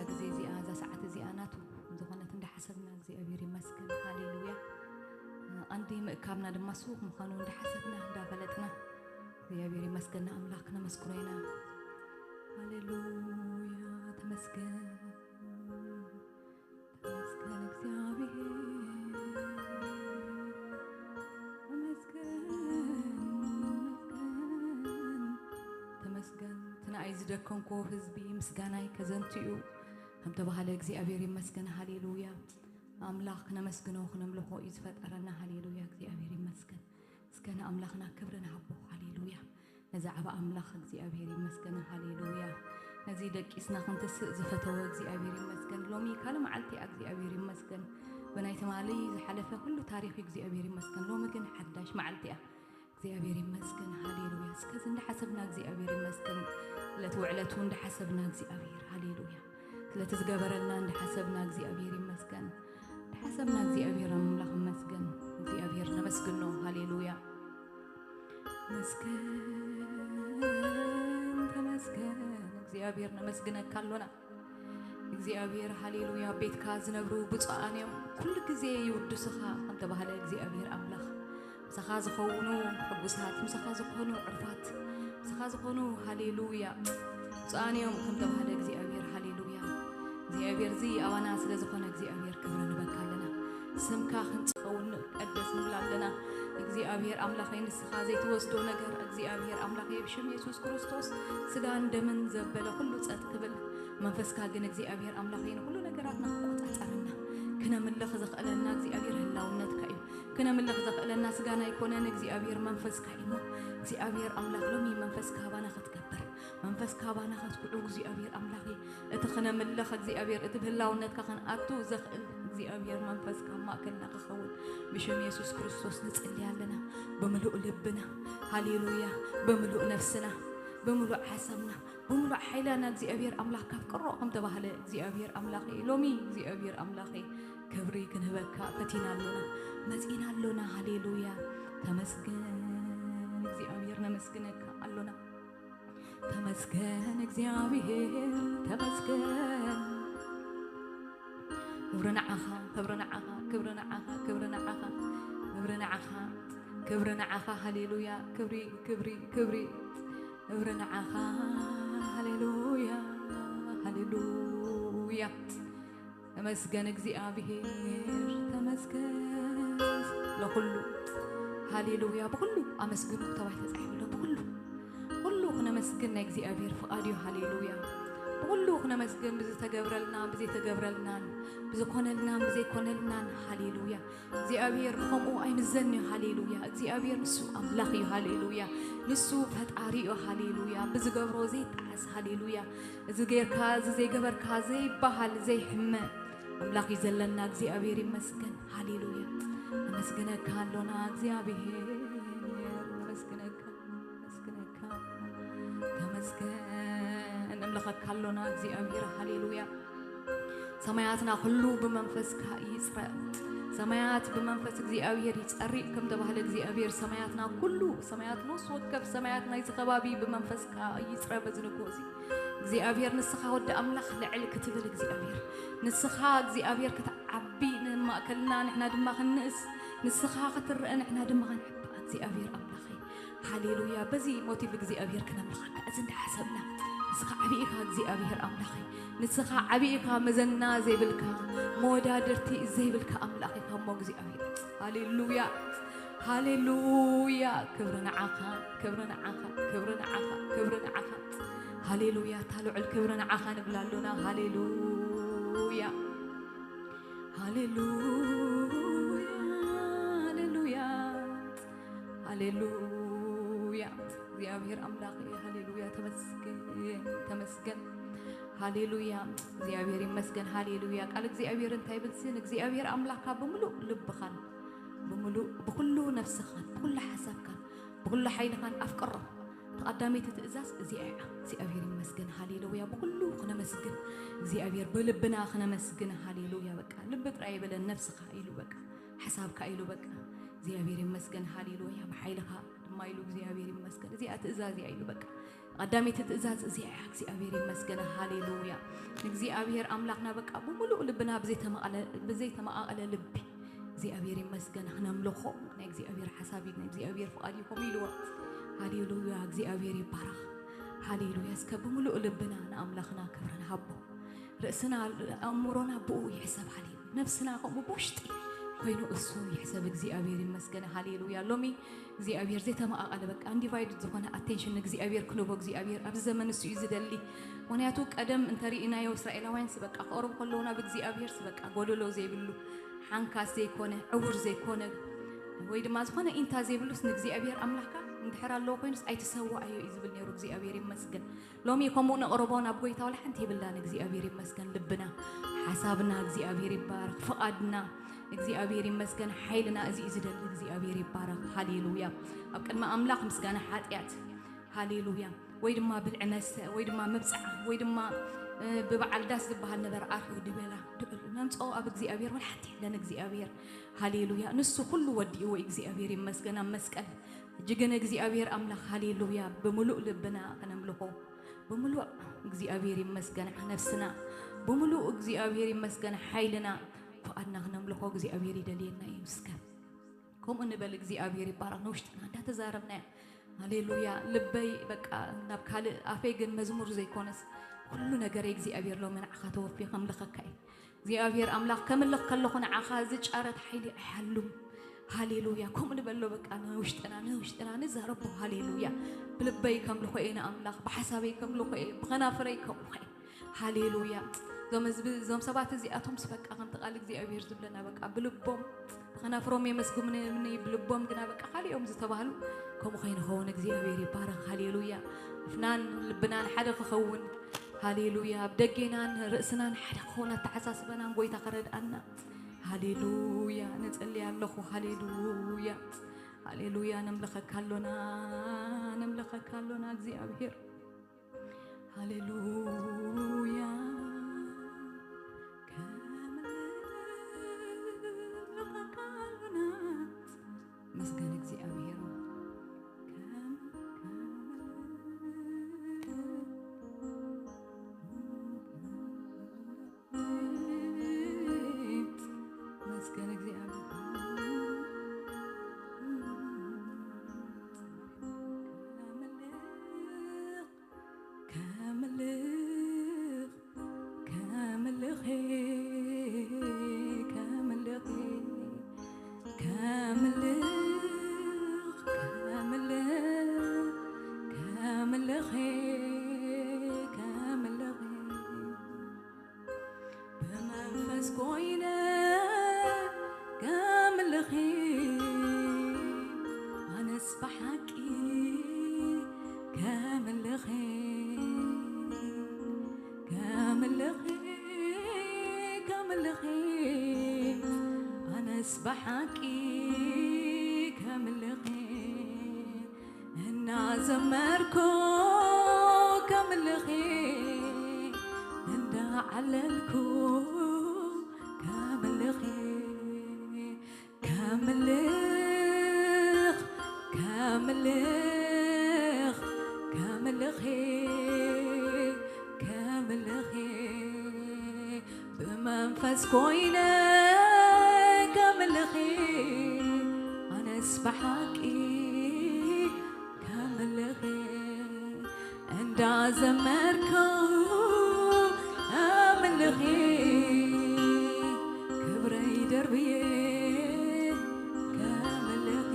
ግዜ እዚኣ፣ እዛ ሰዓት እዚኣ ናቱ ዝኾነት እንዳሓሰብና እግዚኣብሔር ይመስገን። ሃሌሉያ። ቀንዲ ምእካብና ድማ እሱ ምዃኑ እንዳሓሰብና እንዳፈለጥና እግዚኣብሔር ይመስገን። ንኣምላኽ ክነመስግኖ ኢና። ሃሌሉያ። ተመስገን፣ ተመስገን እግዚኣብሔር። ተመስገን፣ ተመስገን፣ ተመስገን። እቲ ንኣይ ዝደከምኩዎ ህዝቢ ምስጋናይ ከዘንቱ እዩ፣ ከም ተባህለ እግዚኣብሔር ይመስገን። ሃሌሉያ። ኣምላኽ ክነመስግኖ ክነምልኾ እዩ ዝፈጠረና። ሃሌሉያ፣ እግዚኣብሔር ይመስገን። እስከ ንኣምላኽና ክብሪ ንሃቦ። ሃሌሉያ። ነዚ ዓቢ ኣምላኽ እግዚኣብሔር ይመስገን። ሃሌሉያ። ነዚ ደቂስና ክንትስእ ዝፈተወ እግዚኣብሔር ይመስገን። ሎሚ ካልእ መዓልቲ እያ፣ እግዚኣብሔር ይመስገን። ብናይ ትማሊ ዝሓለፈ ኩሉ ታሪኽ እዩ፣ እግዚኣብሔር ይመስገን። ሎሚ ግን ሓዳሽ መዓልቲ እያ። እግዚኣብሔር ይመስገን። ሃሌሉያ። እስከዚ እንዳሓሰብና እግዚኣብሔር ይመስገን። ዕለት ውዕለቱ እንዳሓሰብና እግዚኣብሔር፣ ሃሌሉያ። ስለቲ ዝገበረልና እንዳሓሰብና እግዚኣብሔር ይመስገን። እንዳሓሰብና እግዚኣብሔር ኣምላኽ ይመስገን። እግዚኣብሔር ነመስግኖ። ሃሌሉያ። መስገን፣ ተመስገን። እግዚኣብሔር ነመስግነካ ኣሎና። እግዚኣብሔር፣ ሃሌሉያ። ቤትካ ዝነብሩ ብፁዓን እዮም፣ ኩሉ ግዜ ይውድሱኻ ከም ተባህለ እግዚኣብሔር ኣምላኽ። ምሳኻ ዝኾኑ ሕጉሳት፣ ምሳኻ ዝኾኑ ዕርፋት፣ ምሳኻ ዝኾኑ፣ ሃሌሉያ፣ ብፁዓን እዮም ከም ተባህለ እግዚኣብሔር፣ ሃሌሉያ። እግዚኣብሔር እዚ ኣባና ስለ ዝኾነ እግዚኣብሔር ክብሪ ንበካ ኣለና። ስምካ ክንጽኸውን ንቀደስ ንብል ኣለና። እግዚኣብሔር ኣምላኸይ፣ ንስኻ ዘይትወስዶ ነገር እግዚኣብሔር ኣምላኸይ፣ ብሽም የሱስ ክርስቶስ ስጋን ደምን ዘበለ ኩሉ ጸጥ ክብል፣ መንፈስካ ግን እግዚኣብሔር ኣምላኸይ ንኩሉ ነገራትና ክቆጻጸረና፣ ክነምልኽ ዘኽእለና እግዚኣብሔር ህላውነትካ እዩ። ክነምልኽ ዘኽእለና ስጋና ኣይኮነን፣ እግዚኣብሔር መንፈስካ እዩ እሞ፣ እግዚኣብሔር ኣምላኽ ሎሚ መንፈስካ ኣባና ክትገብር፣ መንፈስካ ኣባና ከትኩዑ እግዚኣብሔር ኣምላኸይ፣ እቲ ክነምልኽ እግዚኣብሔር፣ እቲ ብህላውነትካ ክንኣቱ ዘኽእል እግዚኣብሔር መንፈስካ ኣብ ማእከልና ክኸውን ብሽም የሱስ ክርስቶስ ንጽሊ ኣለና። ብምሉእ ልብና፣ ሃሌሉያ፣ ብምሉእ ነፍስና፣ ብምሉእ ሓሳብና፣ ብምሉእ ሓይላና እግዚኣብሔር ኣምላኽ ከፍቅሮ ከም ተባህለ እግዚኣብሔር ኣምላኸይ፣ ሎሚ እግዚኣብሔር ኣምላኸይ ክብሪ ክንህበካ ፈቲና ኣሎና፣ መጺና ኣሎና። ሃሌሉያ። ተመስገን እግዚኣብሔር፣ ነመስግነካ ኣሎና። ተመስገን እግዚኣብሔር፣ ተመስገን። ክብሪ ንዓኻ፣ ክብሪ ንዓኻ፣ ክብሪ ንዓኻ፣ ክብሪ ንዓኻ፣ ክብሪ ንዓኻ፣ ክብሪ ንዓኻ። ሃሌሉያ። ክብሪ፣ ክብሪ፣ ክብሪ። ክብሪ ንዓኻ። ሃሌሉያ፣ ሃሌሉያ። ተመስገን እግዚኣብሔር፣ ተመስገን። ለኹሉ፣ ሃሌሉያ። ብኹሉ ኣመስግኑ ተባሂሉ ተጻሒፉ ኣሎ። ብኹሉ፣ ኩሉ ክነመስግን ናይ እግዚኣብሔር ፍቓድ እዩ። ሃሌሉያ። ብኹሉ ክነመስግን፣ ብዝተገብረልና፣ ብዘይተገብረልናን፣ ብዝኾነልናን፣ ብዘይኮነልናን። ሃሌሉያ። እግዚኣብሔር ብኸምኡ ኣይምዘን እዩ። ሃሌሉያ። እግዚኣብሔር ንሱ ኣምላኽ እዩ። ሃሌሉያ። ንሱ ፈጣሪ እዩ። ሃሌሉያ። ብዝገብሮ ዘይጠዓስ። ሃሌሉያ። እዚ ጌርካ፣ እዚ ዘይገበርካ ዘይበሃል፣ ዘይሕመ ኣምላኽ እዩ ዘለና። እግዚኣብሔር ይመስገን። ሃሌሉያ። ነመስግነካ ኣሎና እግዚኣብሔር፣ ነመስግነካ፣ ነመስግነካ። ተመስገን። ነምልኸካ ኣሎና እግዚኣብሔር። ሃሌሉያ። ሰማያትና ኩሉ ብመንፈስካ ይጽረ። ሰማያት ብመንፈስ እግዚኣብሔር ይጸሪ ከም ተባህለ እግዚኣብሔር ሰማያትና ኩሉ፣ ሰማያት ነፍሲ ወከፍ ሰማያት ናይዚ ከባቢ ብመንፈስካ ይጽረ በዚ ንግሆ እዚ። እግዚኣብሔር ንስኻ ወዲ ኣምላኽ ልዕል ክትብል እግዚኣብሔር፣ ንስኻ እግዚኣብሔር ክትዓቢ ንማእከልና ንሕና ድማ ክንንእስ፣ ንስኻ ክትረአ ንሕና ድማ ክንሕባእ እግዚኣብሔር ኣምላኸይ። ሃሌሉያ። በዚ ሞቲቭ እግዚኣብሔር ክነምልኸካ እዚ እንዳሓሰብና፣ ንስኻ ዓቢ ኢኻ እግዚኣብሔር ኣምላኸይ፣ ንስኻ ዓቢ ኢኻ፣ መዘና ዘይብልካ፣ መወዳድርቲ ዘይብልካ ኣምላኽ ኢኻ እሞ እግዚኣብሔር። ሃሌሉያ፣ ሃሌሉያ። ክብሪ ንዓኻ፣ ክብሪ ንዓኻ፣ ክብሪ ንዓኻ፣ ክብሪ ንዓኻ። ሃሌሉያ። እታ ልዑል ክብሪ ንዓኻ ንብል ኣሎና። ሃሌሉያ፣ ሃሌሉያ፣ ሃሌሉያ፣ ሃሌሉያ። እግዚኣብሔር ኣምላኽ እዩ። ሃሌሉያ። ተመስገን፣ ተመስገን። ሃሌሉያ። እግዚኣብሔር ይመስገን። ሃሌሉያ። ቃል እግዚኣብሔር እንታይ ይብል? ንእግዚኣብሔር ኣምላኽካ ብምሉእ ልብኻን፣ ብምሉእ፣ ብኹሉ ነፍስኻን፣ ብኹሉ ሓሳብካን፣ ብኹሉ ሓይልኻን ኣፍቅሮ። እቲ ቀዳመይቲ ትእዛዝ እዚኣ እያ። እግዚኣብሔር ይመስገን። ሃሌሉያ። ብኹሉ ክነመስግን እግዚኣብሔር፣ ብልብና ክነመስግን። ሃሌሉያ። በቃ ልቢ ጥራይ ይበለን፣ ነፍስኻ ኢሉ በቃ፣ ሓሳብካ ኢሉ በቃ። እግዚኣብሔር ይመስገን። ሃሌሉያ። ብሓይልኻ ድማ ኢሉ እግዚኣብሔር ይመስገን። እዚኣ ትእዛዝ እያ ኢሉ በቃ። ቀዳመይቲ ትእዛዝ እዚኣ እያ። እግዚኣብሔር ይመስገን፣ ሃሌሉያ። ንእግዚኣብሔር ኣምላኽና በቃ ብምሉእ ልብና ብዘይተመቐለ-፣ ብዘይተመቓቐለ ልቢ እግዚኣብሔር ይመስገን ክነምልኾ። ናይ እግዚኣብሔር ሓሳብ እዩ፣ ናይ እግዚኣብሔር ፍቓድ እዩ ከምኡ ኢልዎ። ሃሌሉያ፣ እግዚኣብሔር ይባረኽ። ሃሌሉያ። እስከ ብምሉእ ልብና ንኣምላኽና ክብሪ ንሃቦ። ርእስና፣ ኣእምሮና ብኡ ይሕሰብ። ሃሌሉያ። ነፍስና ከምኡ ብውሽጢ ኮይኑ እሱ ይሕሰብ። እግዚኣብሔር ይመስገን። ሃሌሉያ። ሎሚ እግዚኣብሔር ዘይተመቓቐለ በቃ undivided ዝኾነ ኣቴንሽን ንእግዚኣብሔር ክንህቦ እግዚኣብሔር ኣብዚ ዘመን እሱ እዩ ዝደሊ። ምኽንያቱ ቀደም እንተሪእናዮ እስራኤላውያንስ በቃ ክቐርቡ ከለዉ ናብ እግዚኣብሔርስ በቃ ጎደሎ ዘይብሉ፣ ሓንካስ ዘይኮነ፣ ዕውር ዘይኮነ፣ ወይ ድማ ዝኾነ ኢንታ ዘይብሉስ ንእግዚኣብሔር ኣምላኽካ እንድሕር ኣለዎ ኮይኑስ ኣይትሰዋኣዮ እዩ ዝብል ነይሩ። እግዚኣብሔር ይመስገን። ሎሚ ከምኡ ነቕርቦ ናብ ጎይታ ዋላ ሓንቲ የብላን። እግዚኣብሔር ይመስገን። ልብና፣ ሓሳብና እግዚኣብሔር ይባረኽ። ፍቓድና እግዚኣብሔር ይመስገን። ሓይልና እዚ እዩ ዝደሊ። እግዚኣብሔር ይባረኽ። ሃሌሉያ። ኣብ ቅድሚ ኣምላኽ ምስጋና ሓጢኣት፣ ሃሌሉያ፣ ወይ ድማ ብልዒ መስተ ወይ ድማ ምብጻዓ ወይ ድማ፣ እ፣ ብበዓል ዳስ ዝበሃል ነበረ ኣርሑ ድበላ ድዕሉ ነምጽኦ ኣብ እግዚኣብሔር ዋላ ሓንቲ የለን። እግዚኣብሔር፣ ሃሌሉያ። ንሱ ኩሉ ወዲእዎ። እግዚኣብሔር ይመስገን ኣብ መስቀል። ሕጂ ግን እግዚኣብሔር ኣምላኽ፣ ሃሌሉያ፣ ብምሉእ ልብና ክነምልኾ፣ ብምሉእ እግዚኣብሔር ይመስገን ነፍስና፣ ብምሉእ እግዚኣብሔር ይመስገን ሓይልና፣ ፍቓድና ክነምልኾ እግዚኣብሔር ይደልየና እዩ። እስከ ከምኡ ንበል። እግዚኣብሔር ይባረኽ። ንውሽጥና እንዳተዛረብናዮ፣ ሃሌሉያ። ልበይ በቃ ናብ ካልእ፣ ኣፈይ ግን መዝሙር ዘይኮነስ ኩሉ ነገረይ እግዚኣብሔር ሎሚ ንዓኻ ተወፊ ከምልኸካ እዩ። እግዚኣብሔር ኣምላኽ ከምልኽ ከለኹ ንዓኻ ዝጫረት ሓይሊ ኣይሃሉን። ሃሌሉያ። ከምኡ ንበሎ በቃ ንውሽጥና፣ ንውሽጥና ንዛረቦ። ሃሌሉያ። ብልበይ ከምልኾ እየ ንኣምላኽ፣ ብሓሳበይ ከምልኾ እየ፣ ብኸናፍረይ ከምልኾ እየ። ሃሌሉያ። እዞም ህዝቢ፣ እዞም ሰባት እዚኣቶምስ በቃ ከምቲ ቃል እግዚኣብሔር ዝብለና በቃ ብልቦም ብኸናፍሮም የመስግኑኒ፣ ብልቦም ግና በቃ ካልኦም ዝተባህሉ ከምኡ ከይንኸውን እግዚኣብሔር ይባረኽ። ሃሌሉያ። ኣፍናን ልብናን ሓደ ክኸውን፣ ሃሌሉያ። ኣብ ደጌናን ርእስናን ሓደ ክኸውን ኣተሓሳስበናን ጎይታ ከረድኣና። ሃሌሉያ። ንጽሊ ኣለኹ። ሃሌሉያ። ሃሌሉያ። ነምልኸካ ኣሎና፣ ነምልኸካ ኣሎና እግዚኣብሔር። ሃሌሉያ። ከምልኸካ ኣሎና። መስገን እግዚኣብሔር። ከም፣ ከም መስገን እግዚኣብሔር። ከምልኽ፣ ከምልኽ፣ ከምልኽ፣ ከምልኽ፣ ከምልኽ፣ ከምልኽ፣ ከምልኽ። ብመንፈስ ኮይነ ከምልኺ፣ ኣነስ ብሓቂ ከምልኺ፣ ከምልኺ፣ ከምልኺ፣ ኣነስ ብሓቂ ከምልኺ። እናዘመርኩ ከምልኺ፣ እንዳዓለልኩ ከምልኺ፣ ከምልኽ፣ ከምልኽ፣ ከምልኺ፣ ከምልኺ። ብመንፈስ ኮይነ ከምልኺ፣ ኣነስ ብሓቂ ከምልኺ፣ እንዳዘመርኩ ከምልኺ፣ ክብረይ ደርብየ ከምልኺ፣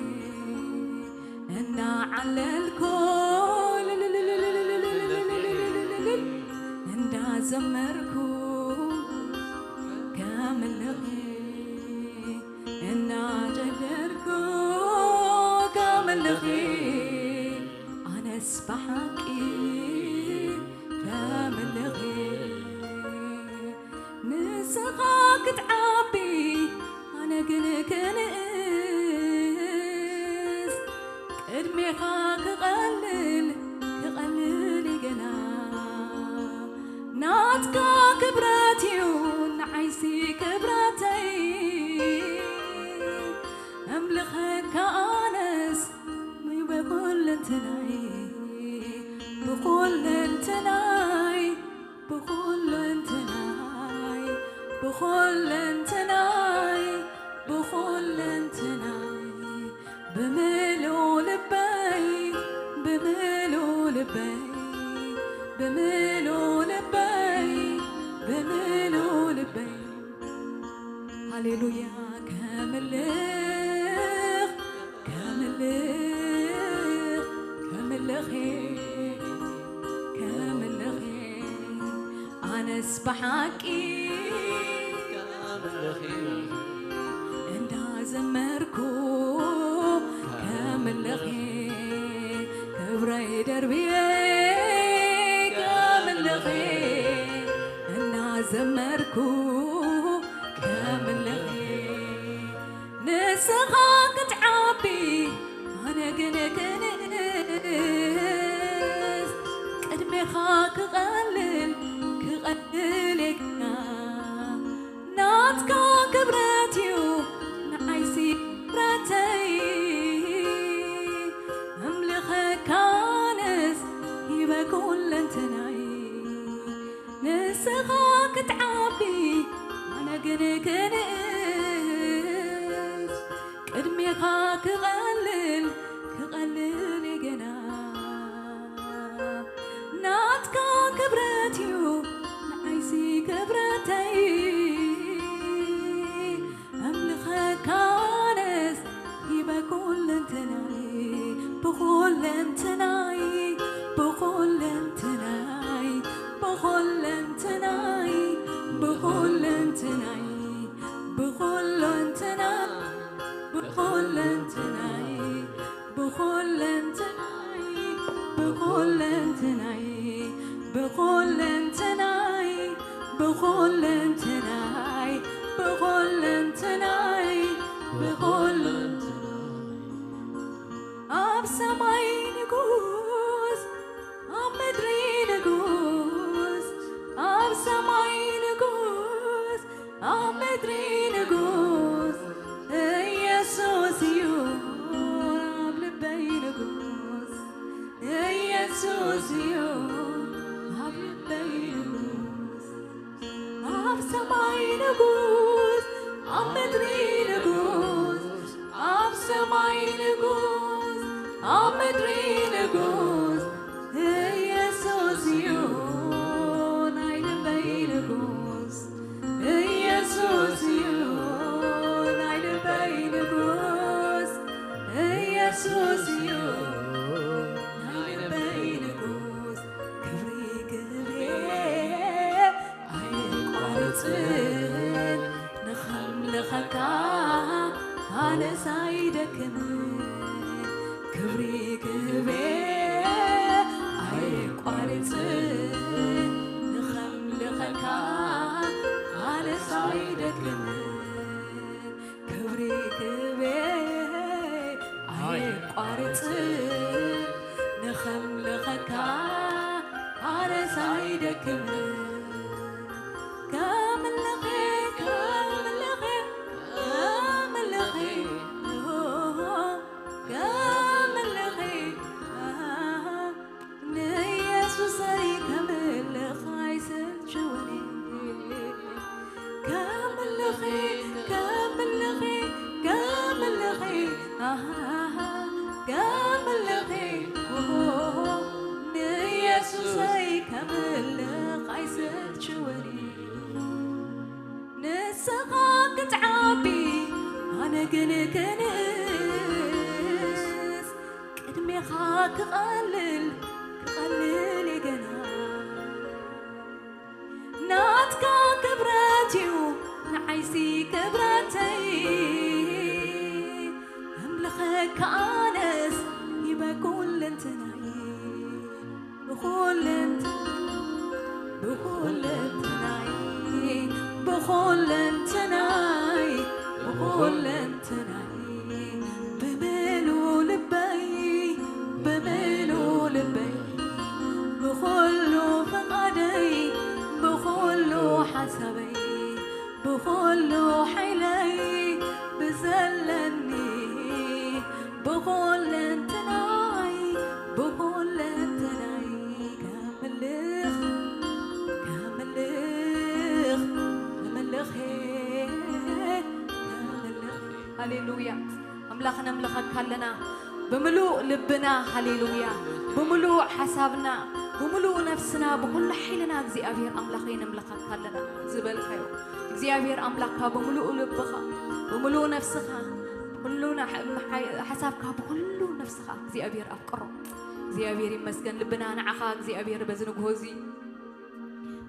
እናዓለልኩ እንዳዘመርኩ ከምልኺ፣ እናጨደርኩ ከምልኺ፣ ኣነስ ብሓቂ ከምልኺ። ንስኻ ክትዓቢ ኣነ ግን ክንእስ፣ ቅድሜኻ ክቐልል፣ ክቐልል እዩ ገና። ናትካ ክብረት እዩ ንዓይሲ ክብረተይ፣ እምልኸካ ኣነስ ብኩለንትናይ። ብኹለንትናይ ብኹለንትናይ ብኹለንትናይ ብኹለንትናይ ብምሉእ ልበይ ብምሉእ ልበይ ብምሉእ ልበይ ብምሉእ ልበይ ሃሌሉያ። ከምልኽ ከምልኽ ከምልኽ ከምልኽ ኣነስ ብሓቂ ከምልኽ እንዳዘመርኩ ከምልኽ ክብረይ ደርብየ ከምልኽ እናዘመርኩ ከምልኽ ንስኻ ክትዓቢ ኣነ ግን ክንእስ ቅድሜኻ ክቐልል ክቐልል የግና ናትካ ክብረት እዩ ንዓይሲ ክብረተይ እምልኸካንስ ሂበ ኩለንትናይ ንስኻ ክትዓቢ ኣነ ግን ክንእስ ቅድሜኻ ክቐልል ክቐልል ገና ናትካ ክብረት እዩ ንዓይሲ ክብረተይ ኣምልኸካንስ ሂበ ኩለንትናይ ብኹለንትናይ ብኹለንትናይ ብኹለንትናይ ብኹለንትናይ ብኹለንትናይ ብኹለንትናይ ብኹለንትናይ ብኹለንትናይ ብኹለንትናይ ብኹለንትናይ ብኹለንትናይ ብኹለንትናይ ኣብ ሰማይ ንጉስ ኣብ ምድሪ ንጉስ ኣብ ሰማይ ንጉስ ኣብ ምድሪ ንጉስ ኢየሱስ እዩ ኣብ ልበይ ንጉስ ኢየሱስ እዩ ኣብ ልበይ ንጉስ ኣብ ሰማይ ንጉስ ኣብ ምድሪ ንጉስ ኣብ ሰማይ ንጉስ ኣብ ምድሪ ንጉስ ኢየሱስ እዩ ናይ ልበይ ንጉስ ኢየሱስ እዩ ናይ ልበይ ንጉስ ኢየሱስ እዩ ናይ ልበይ ንጉስ ክብሪ ክብሪ ኣይቋርጽን ንኸምልኸካ ኣነስ ኣይደክምን ክብሪ ክብሪ ኣይቋርጽን ንኸምልኸካ ኣነስ ኣይደክምን ክብሪ ክብሪ ኣይቋርጽን ንኸምልኸካ ኣነስ ኣይደክምን ከምልኸ ከምልኸ ከምልኸ ከምልኸ ንኢየሱሰይ ከምልኽ ኣይሰልችውኒ ከምልኺ ከምልኺ ከምልኺ ኣሃ ከምልኺ ኦሆ ንኢየሱሰይ ከምልኽ ኣይሰልችውኒ ንስኻ ክትዓቢ ኣነ ግን ክንእስ ቅድሜኻ ክቐልል ክቐልል የገና ናትካ ክብረት እዩ ንዓይሲ ክብረተይ ኣምልኸካ ኣነስ ይበ ኩለንትናይ ብኹለንት ብኹለንትናይ ብኹለንትናይ ብኹለንትናይ ብምሉ ልበይ ብምሉ ልበይ ብኹሉ ፍቓደይ ብኹሉ ሓሳበይ ብኹሉ ሓይለይ ብዘለኒ ብኹ ኣምላኽ ነምልኸካ ኣለና ብምሉእ ልብና፣ ሃሌሉያ፣ ብምሉእ ሓሳብና፣ ብምሉእ ነፍስና፣ ብኹሉ ሓይልና እግዚኣብሔር ኣምላኸይ ነምልኸካ ኣለና። ዝበልካዮ እግዚኣብሔር ኣምላኽካ ብምሉእ ልብኻ፣ ብምሉእ ነፍስኻ፣ ኩሉ ና-፣ ሓ-፣ ሓሳብካ ብኹሉ ነፍስኻ እግዚኣብሔር ኣፍቅሮ። እግዚኣብሔር ይመስገን። ልብና ንዓኻ እግዚኣብሔር በዚ ንግሆ እዚ፣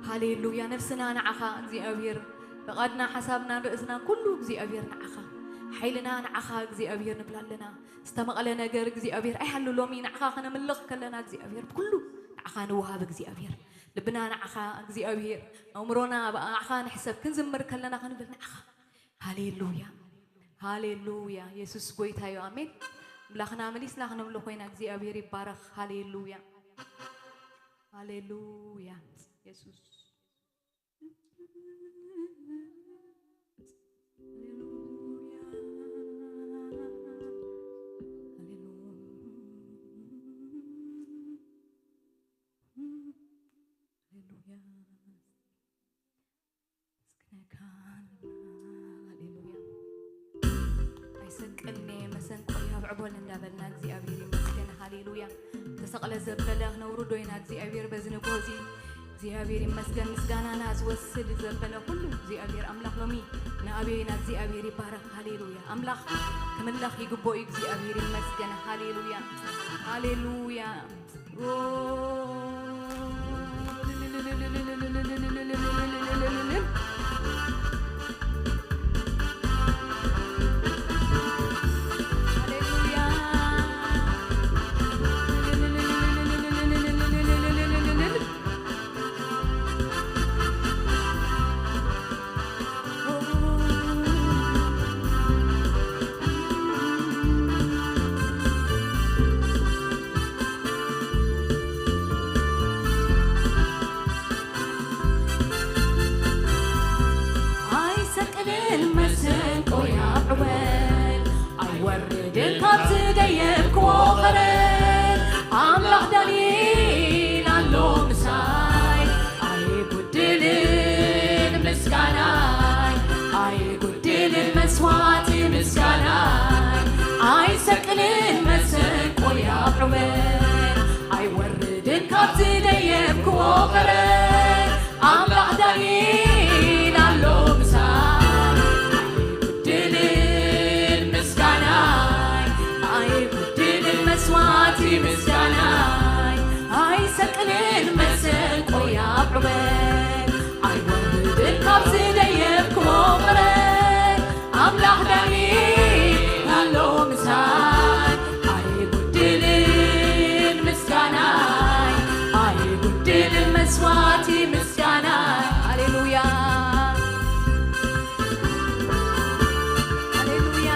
ሃሌሉያ፣ ነፍስና ንዓኻ እግዚኣብሔር፣ ፍቓድና፣ ሓሳብናን ርእስናን ኩሉ እግዚኣብሔር ንዓኻ፣ ሓይልና ንዓኻ እግዚኣብሔር ንብል ኣለና። ዝተመቐለ ነገር እግዚኣብሔር ኣይሃሉ። ሎሚ ንዓኻ ከነምልኽ ከለና እግዚኣብሔር ብኩሉ ንዓኻ ንወሃብ እግዚኣብሔር። ልብና ንዓኻ እግዚኣብሔር፣ ኣእምሮና ብኣኻ ንሕሰብ ክንዝምር ከለና ክንብል ንዓኻ። ሃሌሉያ፣ ሃሌሉያ፣ የሱስ ጎይታ እዩ። ኣሜን። ኣምላኽና መሊስና ክነምልኾ ኢና። እግዚኣብሔር ይባረኽ። ሃሌሉያ፣ ሃሌሉያ፣ የሱስ። ኣይሰቅልኔ መሰንቆ ያብዕቦል እንዳበልና እግዚኣብሔር ይመስገን። ሃሌሉያ። ተሰቕለ ዘበለ ክነውርዶ ኢና እግዚኣብሔር በዚ ንግሆ እዚ። እግዚኣብሔር ይመስገን። ምስጋናና ዝወስድ ዘበለ ኩሉ እግዚኣብሔር ኣምላኽ ሎሚ ንኣብዮ ኢና። እግዚኣብሔር ይባረኽ። ሃሌሉያ። ኣምላኽ ክምለኽ ይግብኦ እዩ። እግዚኣብሔር ይመስገን። ሃሌሉያ። ሃሌሉያ። ኣይሰቅልን መሰንቆ ያዕወል ኣይወርድን ካብ ዝደየብክዎ ኸረን ኣምላኽ ዳንኤል ኣሎ ምሳይ ኣይጉድልን ምስጋናይ ኣይጉድልን መስዋዕቲ ምስጋናይ ኣይሰቅልን መሰንቆ ያዕወል ኣይወርድን ካብ ዝደየብክዎ ኸረን ኣምላኽ ዳንኤል ኣሎ ምሳይ ኣይጉድልን ምስጋናይ ኣይጉድልን መስዋዕቲ ምስጋናይ ኣይሰቅልን መሰንቆ ያዕወል ኣይወርድን ካብ ዝደየብክዎ ኸረን ኣምላኽ ዳንኤል ኣሎ ምሳይ ኣይጉድልን ምስጋናይ ኣይጉድልን መስዋዕቲ ምስጋናይ። ሃሌሉያ፣ ሃሌሉያ።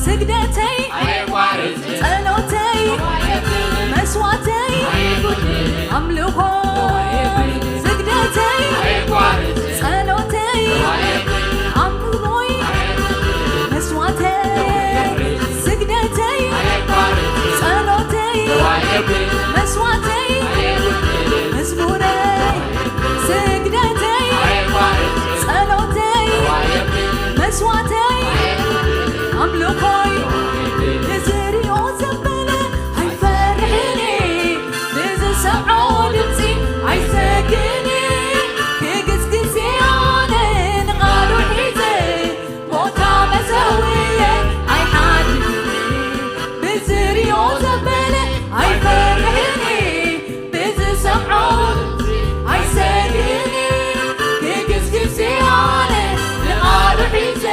ስግደተይ ጸሎተይ መስዋዕተይ ኣምልኾ ስግደተይ ጸሎተይ ኣምልኾይ መስዋዕተይ ስግደተይ ጸሎተይ መስዋዕተይ መዝሙረይ ስግደተይ ጸሎተይ መስዋዕተይ ኣምልኾይ ንዝሪኦ ዘበለ ኣይፈርሕን ንዝሰምዖ ድምፂ ኣይሰግን ክግስግስ ኣነ ንቓሉ ሒዘ ቦታ መሰውየ ኣይሓድግን ብዝሪኦ ዘበለ ኣይፈርሕን ብዝሰምዖ ኣይሰግን ክግስግስ ኣነ ንቓሉ ሒዘ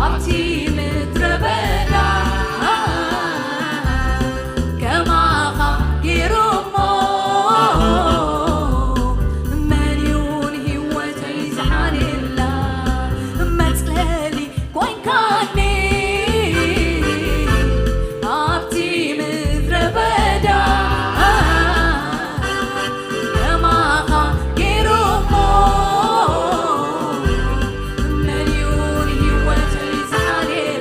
ኣብቲ ምድረ በዳ ከማኻ ገይሩ እሞ መን እዩ ንህይወተይ ዝሓልየላ? መጽለሊ ኮይንካኒ ኣብቲ ምድረ በዳ ከማኻ ገይሩ እሞ መን እዩ ንህይወተይ ዝሓልየላ?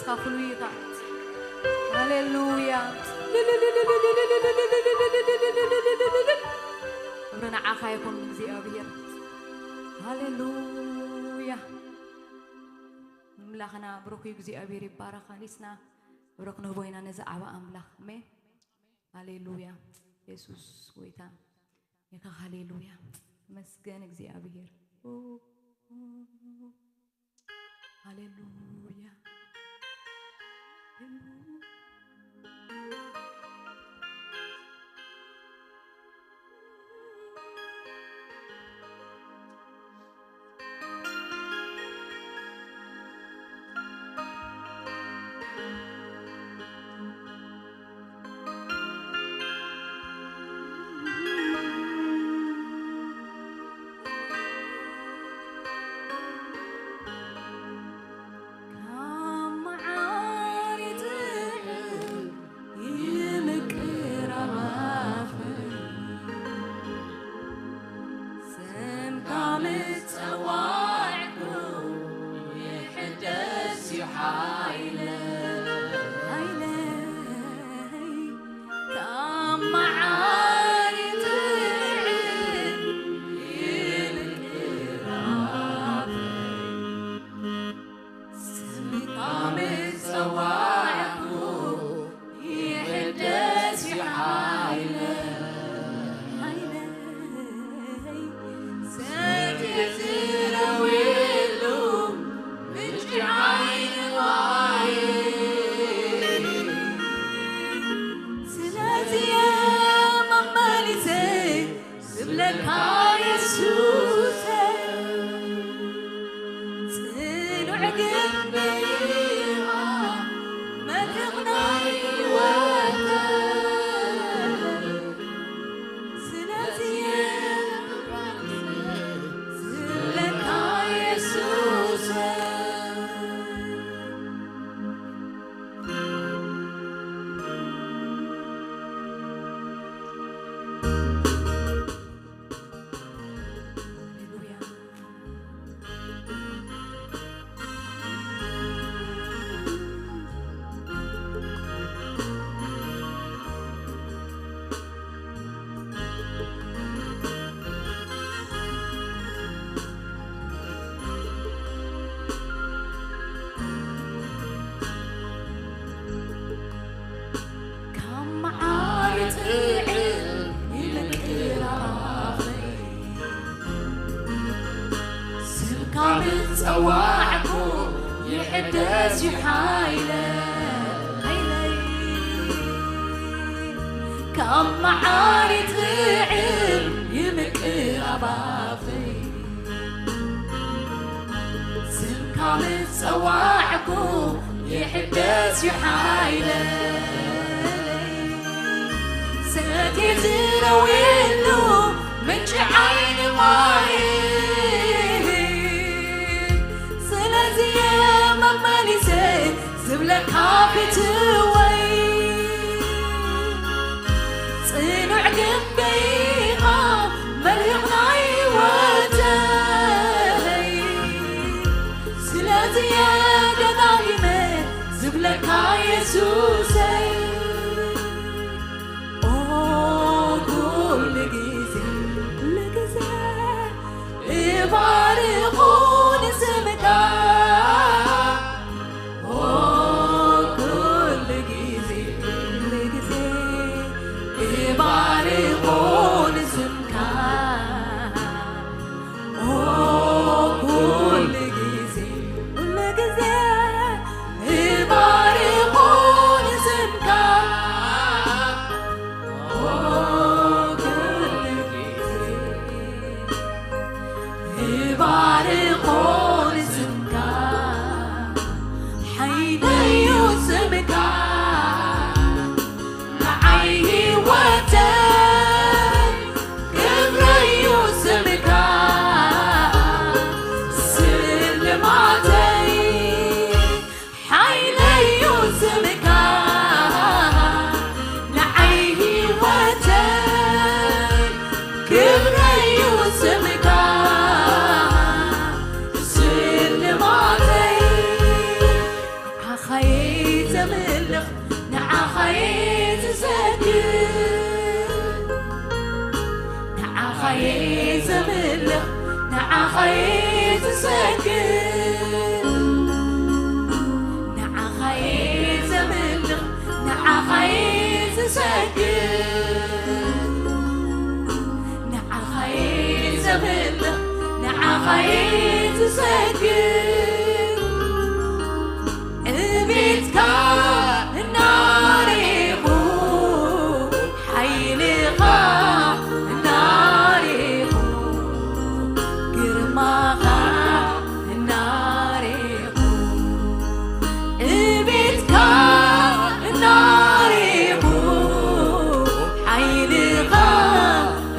ካፍሉ ኢኻ። ሃሌሉያ። ክብሪ ንዓኻ ይኹን እግዚኣብሔር። ሃሌሉያ። ኣምላኽና ብሩኽ እዩ፣ እግዚኣብሔር ይባረኽ። ኣሊስና ብሩኽ ንህቦ ኢና ነዚ ዓባ ኣምላኽ። ኣሜን። ሃሌሉያ። የሱስ ጎይታ ኢኻ። ሃሌሉያ። ተመስገን እግዚኣብሔር። ሃሌሉያ። ካብ መዓር ይጥዕም ይምቅር ኣባኽን፣ ስምካ ምስ ጸዋዕኩ ይሕደስ እዩ ሓይለይ። ሓይለይ ካብ መዓር ይጥዕም ይምቅር ኣባኽን፣ ስምካ ምስ ጸዋዕኩ ይሕደስ እዩ ሓይለይ። ሓይለይ ሰትየ ዝረውየሉ ምንጪ ዓይኒ ማይ። ስለዚ መመሊሰይ ዝብለካ የሱሰይ፣ ጽኑዕ ግንቢ ኢኻ መልህቕ ናይ ህይወተይ። ስለዚ ዝብለካ የሱሰይ። ካብ መዓር ይጥዕም ይምቅር ኣባኽን፣ ስምካ ምስ ጸዋዕኩ ይሕደስ እዩ ሓይለይ። ካብ መዓር ይጥዕም ይምቅር ኣባኽን፣ ስምካ ምስ ጸዋዕኩ ይሕደስ እዩ ሓይለይ። ሰትየ ዝረውየሉ ምንጪ ዓይኒ ማይ። ስለዚ መመሊሰ ዝብለካ ፊትወይ፣ ጽኑዕ ግንቢ ኢኻ መልህቕ ናይ ህይወተይ። ስለዚ እየ ደጋጊመ ዝብለካ የሱሰይ። ኦ ኩሉ ግዜ፣ ኩሉ ግዜ እባርኾ ንስምካ። ኦ ኩሉ ግዜ፣ ኩሉ ግዜ እባርኾ ንስምካ። ኦ ኩሉ ግዜ፣ ኩሉ ግዜ እባርኾ ንስምካ። ኦ ኩሉ ግዜ እባርኾ ንስምካ። ሓይለይ እዩ ስምካ፣ ንዓይ ህይወተይ ክብረይ እዩ ስምካ። ስልማተይ ሓይለይ እዩ ስምካ፣ ንዓይ ህይወተይ ክብረይ እዩ ስምካ። ንዓኻ'የ ዘምልኽ፣ ንዓኻ'የ ዝሰግድ፣ ንዓኻ'የ ዘምልኽ፣ ንዓኻ'የ ዝሰግድ፣ ንዓኻ'የ ዘምልኽ፣ ንዓኻ'የ ዝሰግድ። ዕቤትካ እናሬኹ፣ ሓይልኻ እናሬኹ፣ ግርማኻ እናሬኹ፣ ዕቤትካ እናሬኹ፣ ሓይልኻ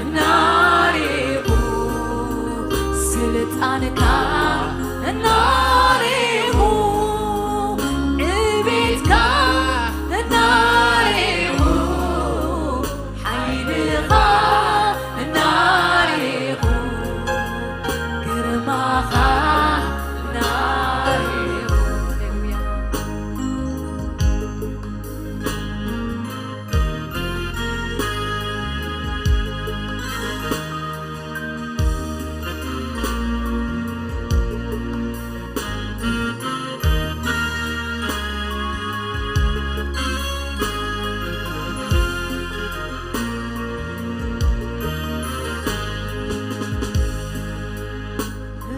እናሬኹ፣ ስልጣንካ እናሬኹ፣ ዕቤትካ እናሬኹ፣ ሓይልኻ እናሬኹ፣ ግርማኻ እናሬኹ።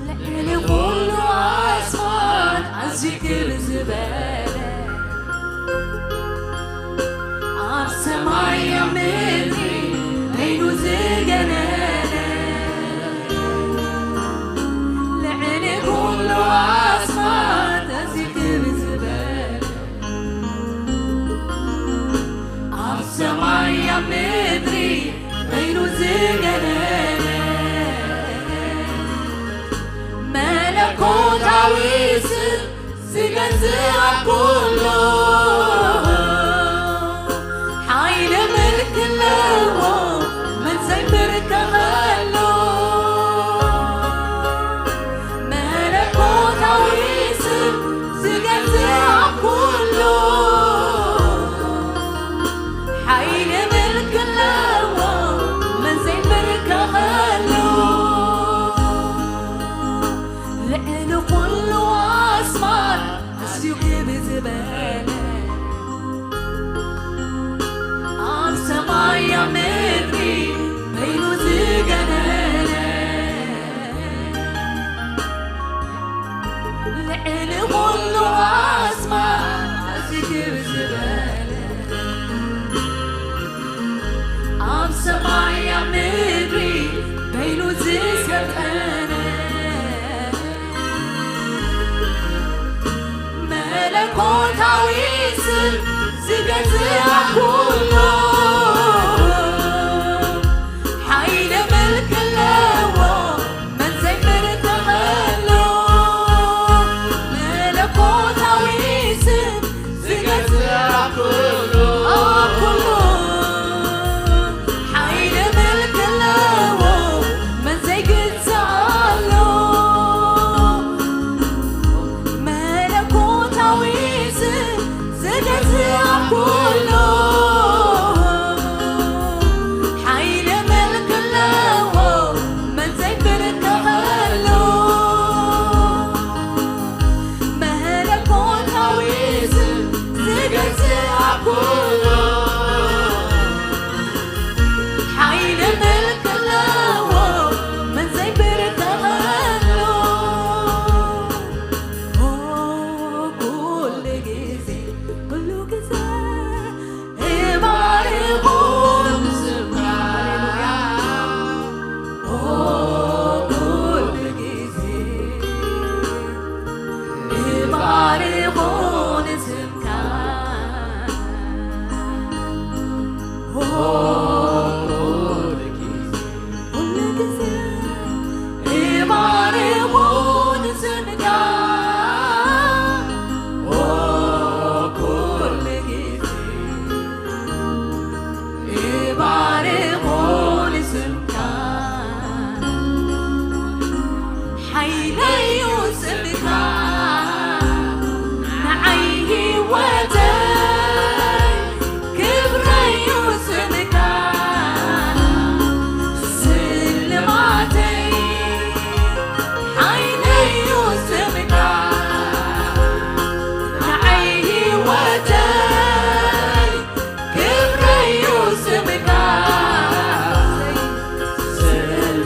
ልዕሊ ኩሉ ኣስማት ኣዝዩ ክብ ዝበለ፣ ኣብ ሰማይ ኣብ ምድሪ በይኑ ዝገነነ፣ ልዕሊ ኩሉ ኣስማት ኣዝዩ ክብ ዝበለ፣ ኣብ ሰማይ ኣብ ምድሪ በይኑ ዝገነነ፣ መለኮታዊ ስም ዝገዝእ ኣብ ኩሉ፣ ሓይሊ ምልኪ ኣለዎ መን ዘይብርከኸሉ። መለኮታዊ ስም ዝገዝእ ኣብ ኩሉ፣ ሓይሊ ምልኪ ኣለዎ መን ዘይብርከኸሉ። ልዕሊ ኩሉ ኣስማት ኣዝዩ ክብ ዝበለ፣ ኣብ ሰማይ ኣብ ምድሪ በይኑ ዝገነነ፣ ልዕሊ ኩሉ ኣስማት ኣዝዩ ክብ ዝበለ፣ ኣብ ሰማይ ኣብ ምድሪ በይኑ ዝሰልጠነ፣ መለኮታዊ ስም ዝገዝእ ኣብ ኩሉ፣ ሓይሊ ምልኪ ኣለዎ መን ዘይብርከኸሉ። መለኮታዊ ስም ዝገዝእ ኣብ ኩሉ፣ ኣብ ኩሉ፣ ሓይሊ ምልኪ ኣለዎ መን ዘይግዛኣሉ። መለኮታዊ ስም ዝገዝእ ኣብ ኩሉ፣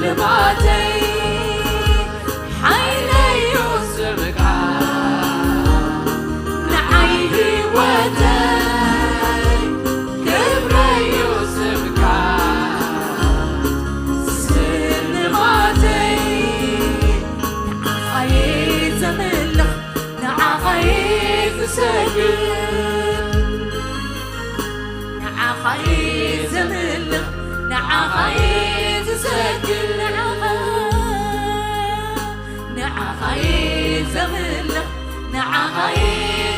ልማተይ ሓይለዩ ስምካ፣ ንዓይ ህይወተይ ክብረዩ ስምካ። ስልማተይ ንዓኻ እየ ዘምልኽ፣ ንዓኻ እየ ዝሰግድ። ንዓኻ እየ ዘምልኽ፣ ንዓኻ እየ ዝሰግድ። ንዓኻ፣ ንዓኻ እየ ዘምልኽ፣ ንዓኻ እየ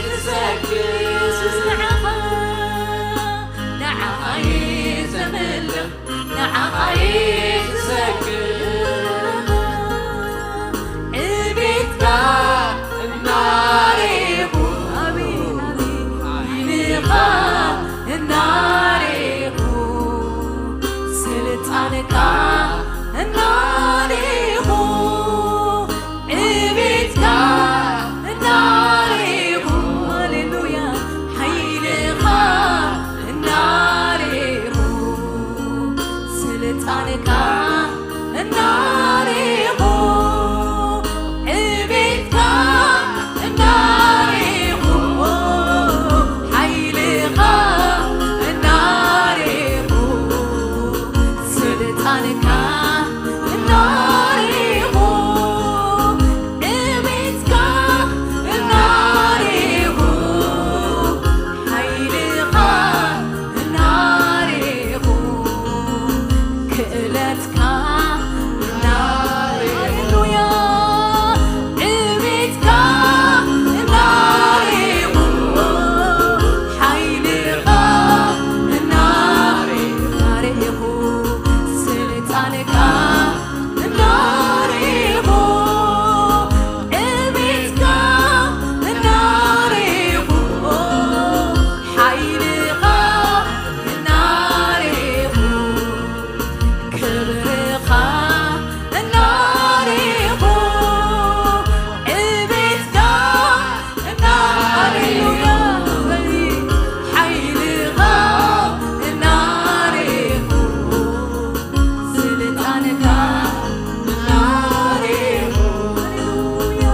ዝሰግድ። የሱስ ንዓኻ፣ ንዓኻ እየ ዘምልኽ፣ ንዓኻ እየ ዝሰግድ። ዕቤትካ እናሬኹ፣ ኣቤት፣ ኣቤት። ሓይልኻ እናሬኹ፣ ስልጣንካ እናሬኹ፣ ዕቤትካ እናሬኹ፣ ሃሌሉያ፣ ሓይልኻ እናሬኹ፣ ስልጣንካ እናሬኹ፣ ዕቤትካ እናሬኹ፣ ሓይልኻ እናሬኹ፣ ስልጣንካ እናሬኹ፣ ዕቤትካ እናሬኹ፣ ሓይልኻ እናሬኹ፣ ክእለትካ እናሬኹ፣ ሃሌሉያ፣ ዕቤትካ እናሬኹ፣ ሓይልኻ እናሬኹ፣ ስልጣንካ እናሬኹ፣ ዕቤትካ እናሬኹ፣ ሓይልኻ እናሬኹ፣ ክብርኻ እናሬኹ፣ ዕቤትካ እናሬኹ፣ ሓይልኻ እናሬኹ፣ ስልጣንካ እናሬኹ፣ ሃሌሉያ።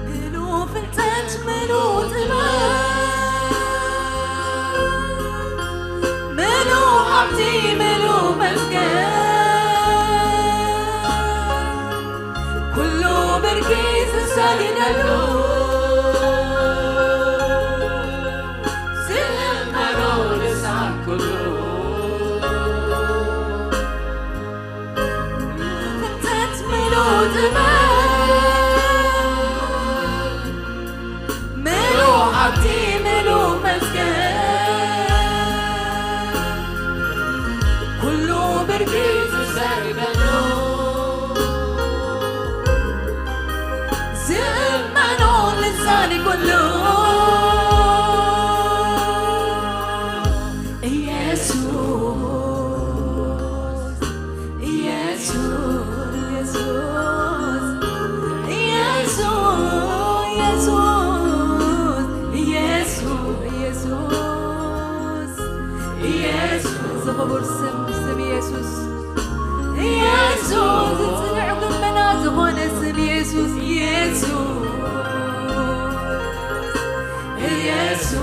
ምሉእ ፍልጠት፣ ምሉእ ጥበብ፣ ምሉእ ሃብቲ፣ ምሉእ መዝገብ፣ ኩሉ ብርኪ ዝሰግደሉ፣ ዝእመኖ ልሳን ኩሉ። ፍልጠት ምሉእ ጥበብ፣ ምሉእ ሃብቲ፣ ምሉእ መዝገብ፣ ኩሉ ብርኪ ዝሰግደሉ፣ ዝእመኖ ልሳን ኩሉ። ኢየሱስ፣ ኢየሱስ፣ ኢየሱስ፣ ኢየሱስ፣ ኢየሱስ፣ ኢየሱስ፣ ኢየሱስ፣ እዚ ክቡር ስም፣ ስም ኢየሱስ፣ ኢየሱስ፣ ዝጽንዕ ግንብና ዝኾነ ስም ኢየሱስ፣ ኢየሱስ። ኢየሱስ፣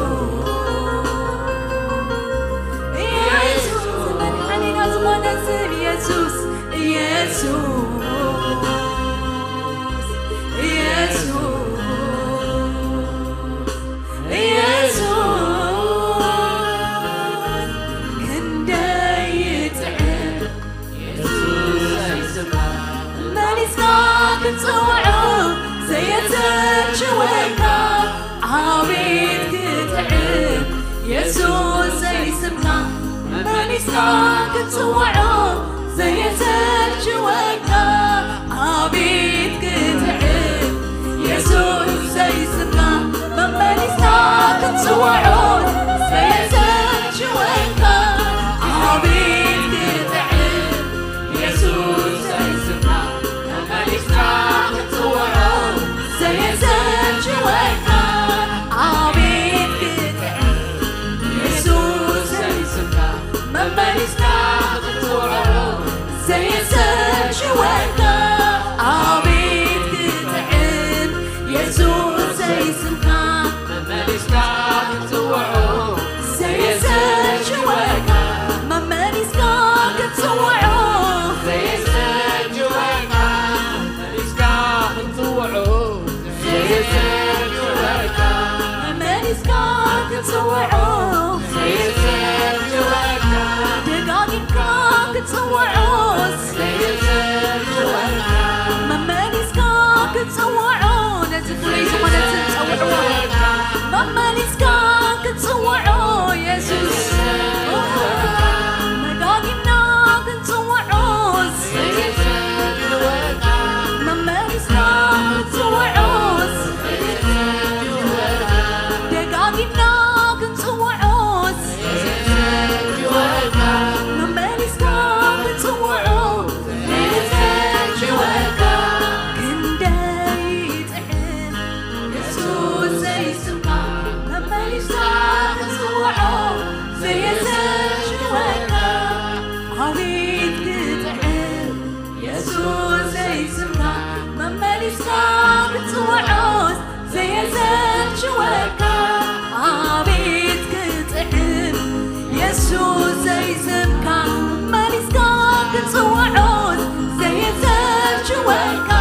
ኢየሱስ፣ መድሓኒና ዝኾነ ስም ኢየሱስ፣ ኢየሱስ፣ ኢየሱስ፣ ኢየሱስ፣ ክንደይ ይጥዕም የሱሰይ ስምካ መሊስካ ክትጽውዖ ዘየሰልችወካ ኣቤት ክጥዕም የሱሰይ ስምካ መሊስካ ክትጽውዖ ዘየሰልችወካ ኣቤት ክትዕብ የሱስ ዘይስምካ መመሊስካ ክትጽውዖ ዘየሰልችወካ። ኣቤት ክትዕብ የሱስ ዘይስምካ መመሊስካ ክትጽውዖ ዘየሰልችወካ። ኣቤት ክትዕብ የሱስ ዘይስምካ መመሊስካ ክትጽውዖ ዘየሰልችወካ። ኣቤት ክትዕብ የሱስ ዘይስምካ መመሊስካ ክትጽውዖ ዘየሰልችወካ። መመሊስካ ክትጽውዖ ዘየሰልችወካ። መመሊስካ ክትጽውዖ ዘየሰልችወካ። መመሊስካ ክትጽውዖ ዘየሰልችወካ። ደጋጊምካ ክትጽውዖስ ዘየሰልችወካ። መመሊስካ ክትጽውዖ ነዚ ፍሉይ ዝኾነ ስም ጸውዕዎ። መመሊስካ ክትጽውዖ የሱስ። ደጋጊምና ክንጽውዖስ መመሊስካ ክትጽውዖስ። ደጋጊምና ክንጽውዖስ መመሊስካ ክትጽውዖ ክንደይ ጥዕም የሱስ ዘይስምካ መመሊስካ ክትጽውዖ ዘየሰልችወካ። ኣቤት ክትዕም የሱስ ዘይስምካ መመሊስካ ክትጽውዖስ ዘየሰልችወካ። ኣቤት ክትዕም የሱስ ዘይስምካ መመሊስካ ክትጽውዖስ ዘየሰልችወካ።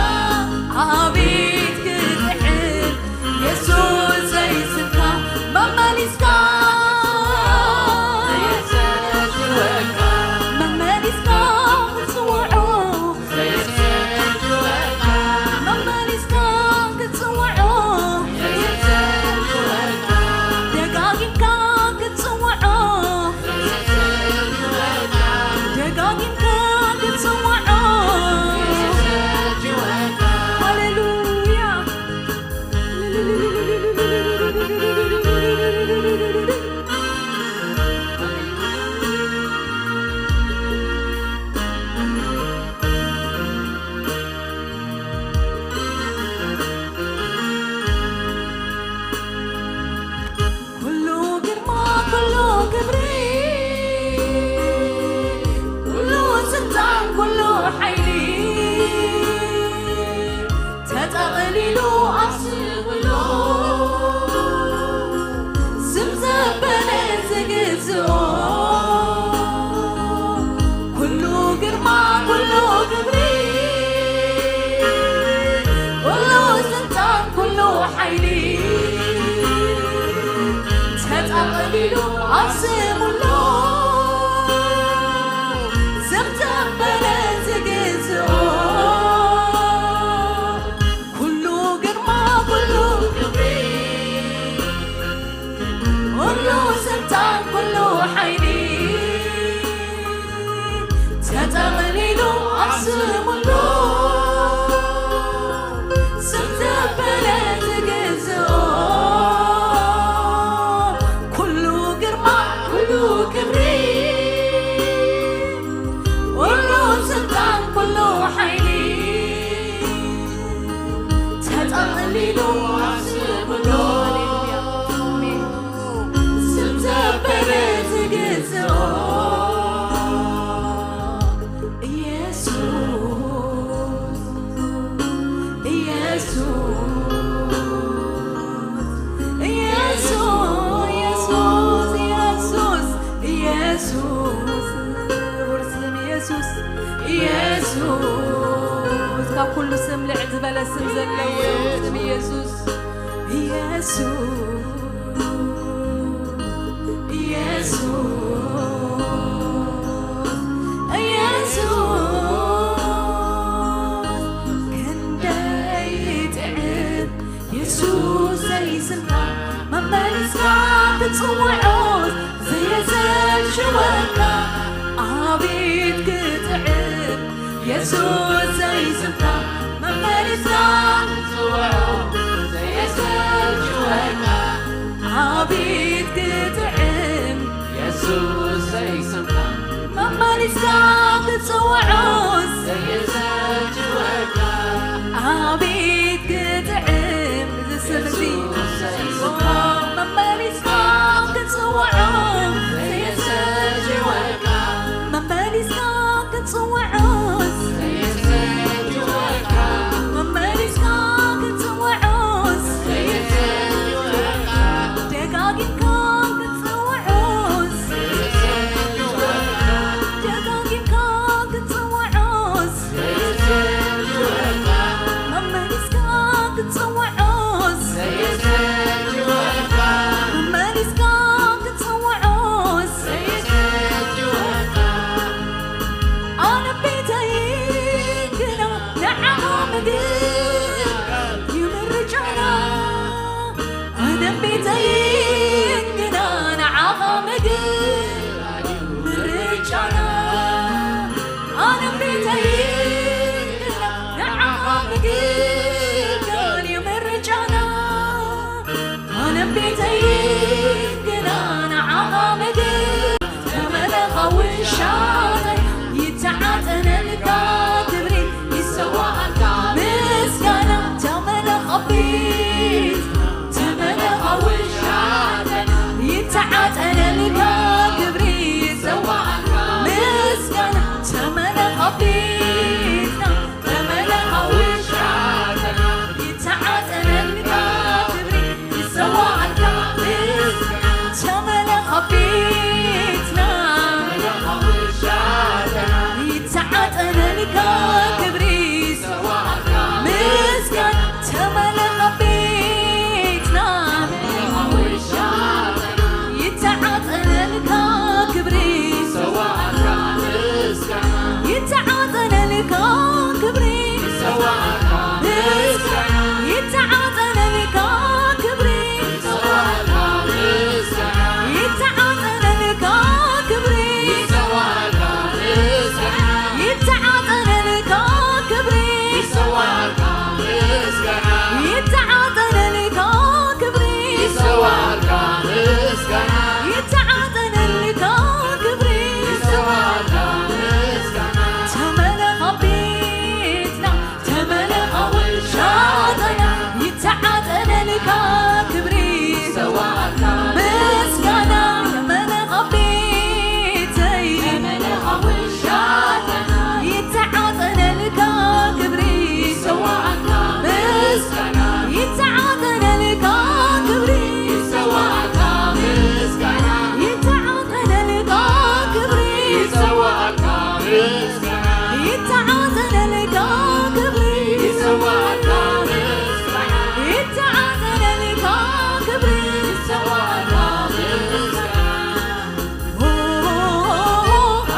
ኣቤት ክትዕም የሱስ ዘይስምካ መመሊስካ መመሊስካ ክትጽውዖ መመሊስካ ክትጽውዖ ደጋጊምካ ክትጽውዖ ደጋጊምካ ክትጽውዖ። ሃሌሉያ። ኩሉ ግርማ፣ ኩሉ ክብሪ፣ ኩሉ ስልጣን፣ ኩሉ ሓይሊ ተጠቕሊሉ ኣብ ስም ኣሎ። ስም ዘበለ ዝግዝኦ ኩሉ ግርማ፣ ኩሉ ክብሪ፣ ኩሉ ስልጣን፣ ኩሉ ሓይሊ ተጠቕሊሉ ኣብ ስም ኣሎ። ስም ዘበለ ዝግዝኦ ኩሉ ግርማ፣ ኩሉ ክብሪ፣ ኩሉ ስልጣን፣ ኩሉ ሓይሊ ተጠቕሊሉ ኣብ ስም ኣሎ። ስም ዘበለ ዝግዝኦ ኩሉ ግርማ፣ ኩሉ ክብሪ፣ ኩሉ ስልጣን፣ ኩሉ ሓይሊ ተጠቕሊሉ ኣብ ስም ኣሎ። ስም ዘበለ ዝግዝኦ ኢየሱስ፣ ኢየሱስ፣ ኢየሱስ፣ ኢየሱስ፣ ኢየሱስ፣ ክቡር ስም ኢየሱስ፣ ኢየሱስ፣ ካብ ኩሉ ስም ልዕል ዝበለ ስም ዘለዎ ስም ኢየሱስ። ኢየሱስ፣ ኢየሱስ፣ ኢየሱስ፣ ክንደይ ይጥዕም የሱስ ዘይስምካ መመሊስካ ክትጽውዖ ዘየሰልችወካ ኣቤት ክጥዕም የሱስ ዘይስምካ ኣቤት ክጥዕም ዝስምዚ መመሊስካ ክትጽውዖ መመሊስካ ክትጽውዖስ መመሊስካ ክትጽውዖስ ደጋጊምካ ክትጽውዖስ ደጋጊምካ ክትጽውዖስ መመሊስካ ክትጽውዖስ መመሊስካ ክትጽውዖስ ኣነ ቤተይ ግና ንዓኻ ምግልጋል እዩ ምርጫና ኣነ ቤተይ ግና ንዓኻ ምግልጋል እዩ ምርጫና ኣነ ቤተይ ግና ንዓኻ ምግልጋል እዩ ምርጫና ኣነ ቤተይ ግና ንዓኻ ምግልጋል ተመለኻ ውሻጠ ይተዓጠነልካ ክብሪ ይሰዋኣልካ ምስጋና ተመለኻ ቤት ተመለኻ ውሻጠ ይተዓጠነልካ ክብሪ ይሰዋኣልካ ምስጋና ተመለኻ ቤትና ተመለኻ ውሻጠ ይተዓጠነልካ ክብሪ ይሰዋኣልካ ምስጋና ተመለኻ ቤትና ይተዓጠነልካ ክብሪ ምስጋና ተመለኻ ቤትና ይተዓጠነልካ ክብሪ ይተዓጠነልካ ክብሪ ይተዓጠነልካ ክብሪ ይተዓጠነልካ ክብሪ ይተዓጠነልካ ክብሪ ይተዓጠነልካ ክብሪ ይተዓጠነልካ ክብሪ ተመለኻ ቤትና ተመለኻ ውሻጠና ይተዓጠነልካ ክብሪ ይሰዋእካ ምስጋና ተመለኻ ቤተይ ተመለኻ ውሻጠና ይተዓጠነልካ ክብሪ ይሰዋእካ ምስጋና ይተዓጠነልካ ክብሪ ይሰዋእካ ምስጋና ይተዓጠነልካ ክብሪ ይሰዋእካ ምስጋና ይተዓጠነልካ ክብሪ ይሰዋእካ ምስጋና ይተዓጠነልካ ክብሪ ይሰዋእካ ምስጋና ኦ፣ ኦ፣ ኦ፣ ኦ፣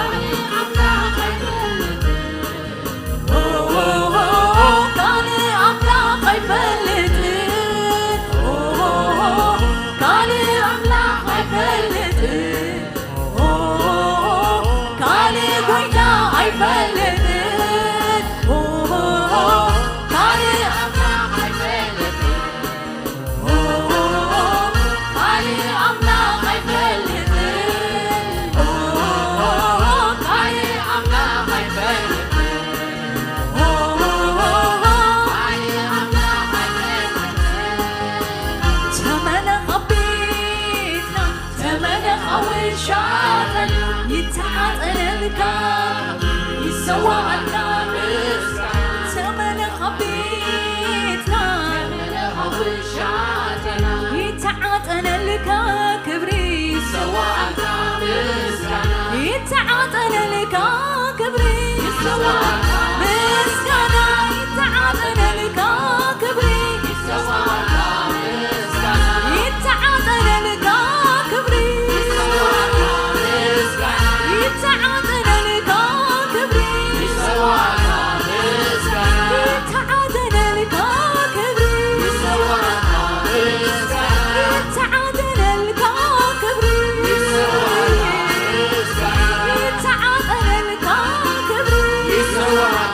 ኦ፣ ኦ፣ ኦ፣ ካልእ ኣምላኽ ኣይፈልጥን። ኦ፣ ኦ፣ ኦ፣ ካልእ ኣምላኽ ኣይፈልጥን። ኦ፣ ኦ፣ ኦ፣ ካልእ ጎይታ ኣይፈልጥን። ኦ፣ ኦ፣ ኦ፣ ካልእ ኣምላኽ ኣይፈልጥን። ካልእ ኣምላኽ ኣይፈልጥን። ካልእ ኣምላኽ ኣይፈልጥን። ካልእ ኣምላኽ ኣይፈልጥን። ተመለኽ ኣብ ቤትና፣ ተመለኽ ኣብ ውሻጠና፣ ይተዓጠነልካ፣ ይሰዋእልካ ምስጋና። ተመለኽ ኣብ ቤትና፣ ተመለኽ ኣብ ውሻጠና፣ ይተዓጠነልካ ክብሪ፣ ይሰዋእልካ ምስጋና። ይተዓጠነልካ ክብሪ፣ ይሰዋእልካ ምስጋና። ይተዓጠነልካ ክብሪ፣ ይሰዋእልካ ምስጋና። ይተዓጠነልካ ክብሪ፣ ይሰዋእልካ ምስጋና። ይተዓጠነልካ ክብሪ፣ ይሰዋእልካ ምስጋና። ይተዓጠነልካ ክብሪ፣ ይሰዋእልካ ምስጋና። ይተዓጠነልካ ክብሪ፣ ይሰዋእልካ ምስጋና። ይተዓጠነልካ ክብሪ፣ ይሰዋእልካ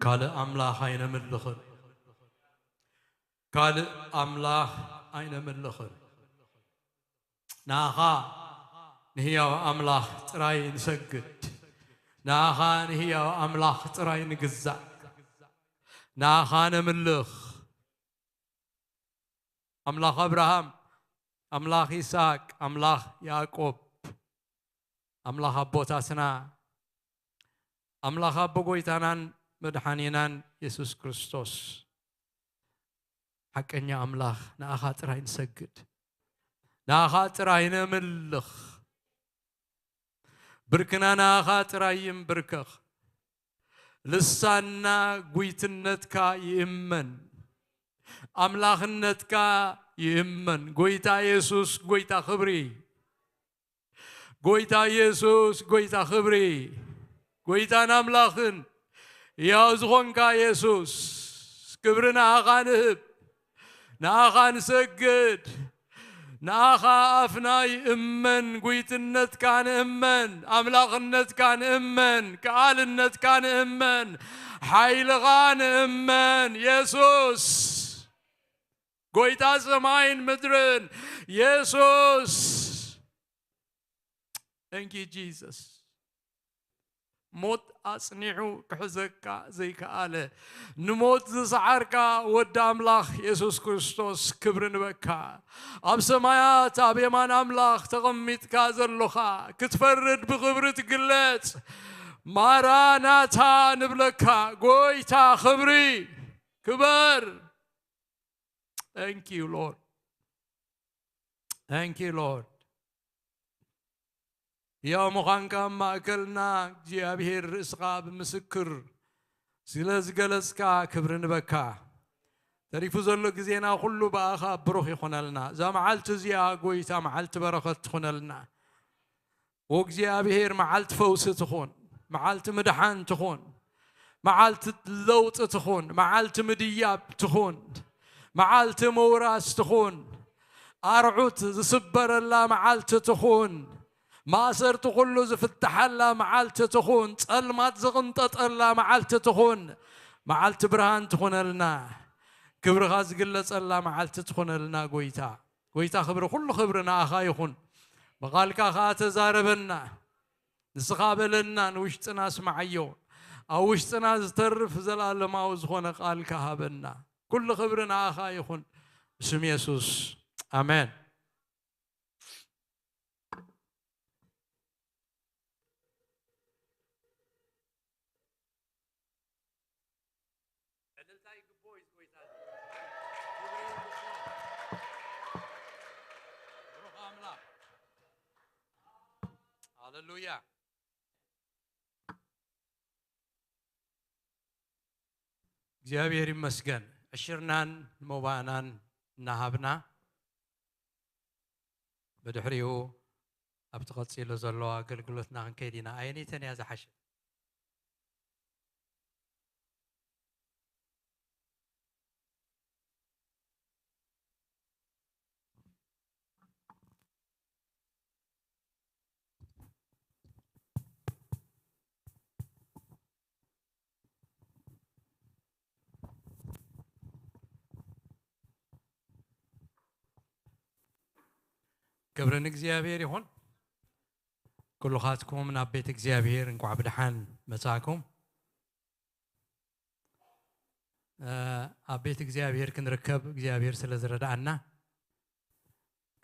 ካልእ ኣምላኽ ኣይነምልኽን። ካልእ ኣምላኽ ኣይነምልኽን። ንኣኻ ንህያው ኣምላኽ ጥራይ ንሰግድ። ንኣኻ ንህያው ኣምላኽ ጥራይ ንግዛእ። ንኣኻ ነምልኽ። ኣምላኽ ኣብርሃም፣ ኣምላኽ ይስሐቅ፣ ኣምላኽ ያዕቆብ፣ ኣምላኽ ኣቦታትና፣ ኣምላኽ ኣቦ ጎይታናን መድሓኒናን የሱስ ክርስቶስ፣ ሓቀኛ ኣምላኽ፣ ንኣኻ ጥራይ ንሰግድ፣ ንኣኻ ጥራይ ነምልኽ። ብርክና ንኣኻ ጥራይ ይንብርከኽ። ልሳንና ጉይትነትካ ይእመን፣ ኣምላኽነትካ ይእመን። ጎይታ የሱስ፣ ጎይታ ክብሪ፣ ጎይታ የሱስ፣ ጎይታ ክብሪ፣ ጎይታን ኣምላኽን፣ ያው ዝኾንካ የሱስ፣ ክብሪ ንኣኻ ንህብ፣ ንኣኻ ንሰግድ። ንኣኻ ኣፍና ይእመን፣ ጉይትነትካ ንእመን፣ ኣምላኽነትካ ንእመን፣ ከኣልነትካ ንእመን፣ ሓይልኻ ንእመን። የሱስ፣ ጎይታ ሰማይን ምድርን፣ የሱስ። Thank you, Jesus. ሞት ኣጽኒዑ ክሕዘካ ዘይከኣለ፣ ንሞት ዝሰዓርካ ወዲ ኣምላኽ የሱስ ክርስቶስ፣ ክብሪ ንበካ። ኣብ ሰማያት ኣብ የማን ኣምላኽ ተቐሚጥካ ዘሎኻ፣ ክትፈርድ ብኽብሪ ትግለጽ። ማራናታ ንብለካ፣ ጎይታ ክብሪ፣ ክበር። Thank you, Lord. Thank you, Lord. ያው ምዃንካ ኣብ ማእከልና እግዚኣብሔር ርእስኻ ብምስክር ስለ ዝገለጽካ ክብሪ ንበካ። ተሪፉ ዘሎ ግዜና ኩሉ ብኣኻ ብሩኽ ይኹነልና። እዛ መዓልቲ እዚኣ ጎይታ መዓልቲ በረኸት ትኹነልና። ወእግዚኣብሔር መዓልቲ ፈውሲ ትኹን፣ መዓልቲ ምድሓን ትኹን፣ መዓልቲ ለውጢ ትኹን፣ መዓልቲ ምድያብ ትኹን፣ መዓልቲ ምውራስ ትኹን፣ ኣርዑት ዝስበረላ መዓልቲ ትኹን፣ ማእሰርቲ ኩሉ ዝፍትሓላ መዓልቲ ትኹን፣ ጸልማት ዝቕንጠጠላ መዓልቲ ትኹን፣ መዓልቲ ብርሃን ትኹነልና፣ ክብርኻ ዝግለጸላ መዓልቲ ትኹነልና ጎይታ። ጎይታ ክብሪ፣ ኩሉ ክብሪ ንኣኻ ይኹን። ብቓልካ ኸኣ ተዛረበና፣ ንስኻ በለና፣ ንውሽጥና ስምዓዮ። ኣብ ውሽጥና ዝተርፍ ዘለኣለማዊ ዝኾነ ቃልካ ሃበና። ኩሉ ክብሪ ንኣኻ ይኹን፣ ብስም የሱስ፣ ኣሜን። ዕልልታ ይግብኦ እዩ ጎይታ። ክብሪ ይግብኦ። ብሩኽ ኣምላኽ። ሃሌሉያ። እግዚኣብሔር ይመስገን። ዕሽርናን መባእናን እናሃብና፣ ብድሕሪኡ ኣብቲ ቀጺሉ ዘሎ ኣገልግሎትና ክንከይድ ኢና። ኣየነይተን እያ ዝሓሸ? ክብሪ ንእግዚኣብሔር ይኹን። ኩልኻትኩም ናብ ቤት እግዚኣብሔር እንኳዕ ብደሓን መጻእኩም። እ፣ ኣብ ቤት እግዚኣብሔር ክንርከብ እግዚኣብሔር ስለ ዝረድኣና፣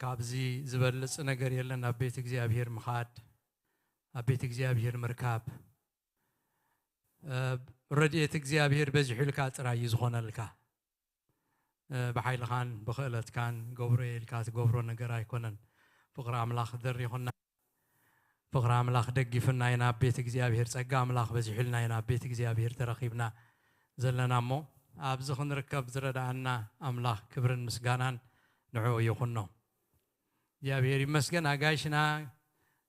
ካብዚ ዝበልጽ ነገር የለን። ኣብ ቤት እግዚኣብሔር ምኻድ፣ ኣብ ቤት እግዚኣብሔር ምርካብ፣ እ፣ ረድኤት እግዚኣብሔር በዚሑ ኢልካ ጥራይ እዩ ዝኾነልካ። እ፣ ብሓይልኻን ብኽእለትካን ገብሮ ኢልካ ትገብሮ ነገር ኣይኮነን። ፍቕሪ ኣምላኽ ደሪኹና፣ ፍቕሪ ኣምላኽ ደጊፉና ኢና ኣብ ቤት እግዚኣብሔር፣ ጸጋ ኣምላኽ በዚሑልና ኢና ኣብ ቤት እግዚኣብሔር ተረኺብና ዘለና እሞ፣ ኣብዚ ክንርከብ ዝረድኣና ኣምላኽ ክብርን ምስጋናን ንዕኡ ይኹኖ። እግዚኣብሔር ይመስገን። ኣጋይሽና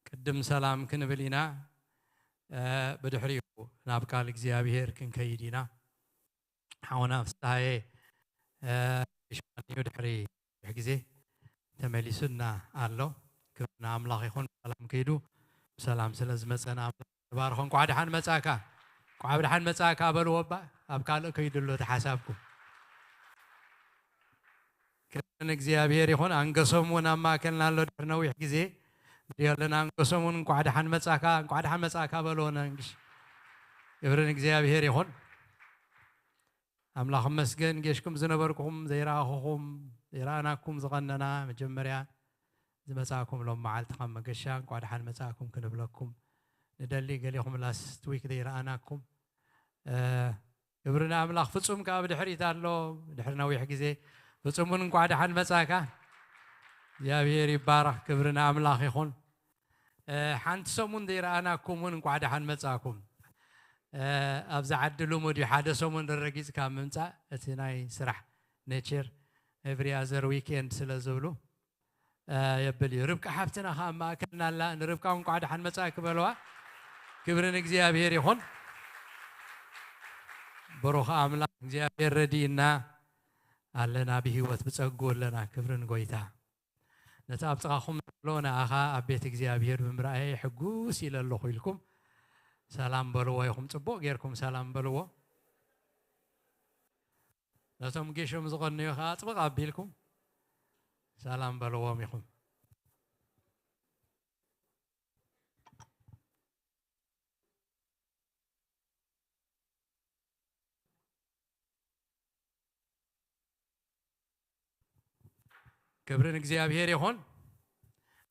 ቅድም ሰላም ክንብል ኢና፣ እ፣ ብድሕሪኡ ናብ ቃል እግዚኣብሔር ክንከይድ ኢና። ሓውና ፍስሃየ፣ እ፣ ሽማንዩ ድሕሪ ብዙሕ ግዜ ተመሊሱና ኣሎ። ክብሪ ንኣምላኽ ይኹን። ብሰላም ከይዱ፣ ብሰላም ስለ ዝመጸና ኣምላኽ ይባርኾ። እንኳዕ ደሓን መጻእካ፣ እንኳዕ ብደሓን መጻእካ በልዎ እባ። ኣብ ካልእ ከይዱ ኣሎ እቲ ሓሳብኩም። ክብሪ ንእግዚኣብሔር ይኹን። ኣንገሶም እውን ኣብ ማእከልና ኣሎ። ድሕሪ ነዊሕ ግዜ ንሪኦ ኣለና። ኣንገሶም እውን እንቋዕ ደሓን መጻካ፣ እንቋዕ ደሓን መጻካ በልዎ ነንግሽ። ክብሪ ንእግዚኣብሔር ይኹን። ኣምላኽ ይመስገን፣ ጌሽኩም ዝነበርኩም ዘይረኣኹኹም፣ ዘይረኣናኩም ዝቐነና፣ መጀመርያ ዝመጻእኩም ሎም መዓልቲ ካብ መገሻ እንቋዕ ደሓን መጻእኩም ክንብለኩም ንደሊ። ገሊኹም ላስት ዊክ ዘይረኣናኩም፣ እ፣ ክብሪ ንኣምላኽ። ፍጹም ከኣ ብድሕሪት ኣሎ፣ ድሕሪ ነዊሕ ግዜ። ፍጹም እውን እንቋዕ ደሓን መጻእካ። እግዚኣብሔር ይባረኽ፣ ክብሪ ንኣምላኽ ይኹን። እ፣ ሓንቲ ሰሙን ዘይረኣናኩም እውን እንቋዕ ደሓን መጻእኩም። እ፣ ኣብዚ ዓዲ ልሙድ እዩ ሓደ ሰሙን ረረጊጽካ ምምጻእ፣ እቲ ናይ ስራሕ ኔቸር ኤቭሪ ኣዘር ዊኬንድ ስለ ዝብሉ፣ እ፣ የብል እዩ። ርብቃ ሓፍትና ኸኣ ኣብ ማእከልና ኣላ። ንርብቃ እንቋዕ ደሓን መጻእኪ በልዋ። ክብሪ ንእግዚኣብሔር ይኹን። ብሩኽ ኣምላኽ እግዚኣብሔር ረዲእና ኣለና፣ ብህይወት ብጸግኡ ኣለና። ክብሪ ንጎይታ። ነቲ ኣብ ጥቓኹም ዘሎ ንኣኻ ኣብ ቤት እግዚኣብሔር ብምርኣየ ሕጉስ ኢለ ኣለኹ ኢልኩም ሰላም በልዎ ኢኹም። ጽቡቕ ጌርኩም ሰላም በልዎ። ነቶም ጌሾም ዝቐነዩ ኸኣ ጥብቕ ኣቢልኩም ሰላም በልዎም ኢኹም። ክብሪ ንእግዚኣብሔር ይኹን።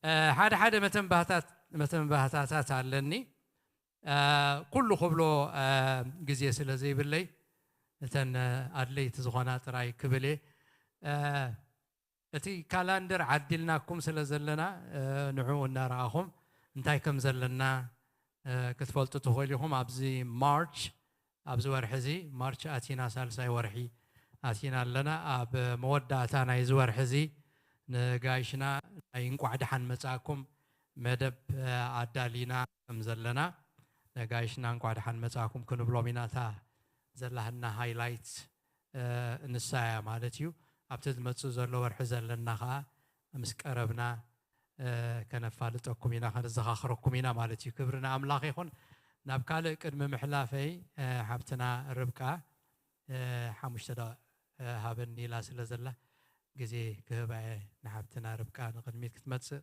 እ፣ ሓደ ሓደ መተንባህታት-፣ መተንባህታታት ኣለኒ። እ፣ ኩሉ ክብሎ፣ እ፣ ግዜ ስለ ዘይብለይ እተን፣ እ፣ ኣድለይቲ ዝኾና ጥራይ ክብል እየ። እ፣ እቲ ካላንደር ዓዲልናኩም ስለ ዘለና፣ እ፣ ንዕኡ እናረኣኹም እንታይ ከም ዘለና፣ እ፣ ክትፈልጡ ትኽእሉ ኢኹም። ኣብዚ ማርች፣ ኣብዚ ወርሒ እዚ፣ ማርች ኣቲና፣ ሳልሳይ ወርሒ ኣቲና ኣለና። ኣብ መወዳእታ ናይዚ ወርሒ እዚ ንጋይሽና ናይ እንቋዕ ደሓን መጻእኩም መደብ፣ እ፣ ኣዳሊና ከም ዘለና፣ ንጋይሽና እንቋዕ ደሓን መጻእኩም ክንብሎም ኢና። እታ ዘላህና ሃይላይት እ፣ ንሳ እያ ማለት እዩ። ኣብቲ ዝመጽእ ዘሎ ወርሒ ዘለና ኸኣ ምስ ቀረብና፣ እ፣ ከነፋልጠኩም ኢና፣ ከነዘኻኽረኩም ኢና ማለት እዩ። ክብሪ ንኣምላኽ ይኹን። ናብ ካልእ ቅድሚ ምሕላፈይ፣ እ፣ ሓብትና ርብቃ፣ እ፣ ሓሙሽተ ደቂቕ፣ እ፣ ሃበኒ ኢላ ስለ ዘላ ግዜ ክህባ እየ ንሓብትና ርብቃ ንቕድሚት ክትመጽእ።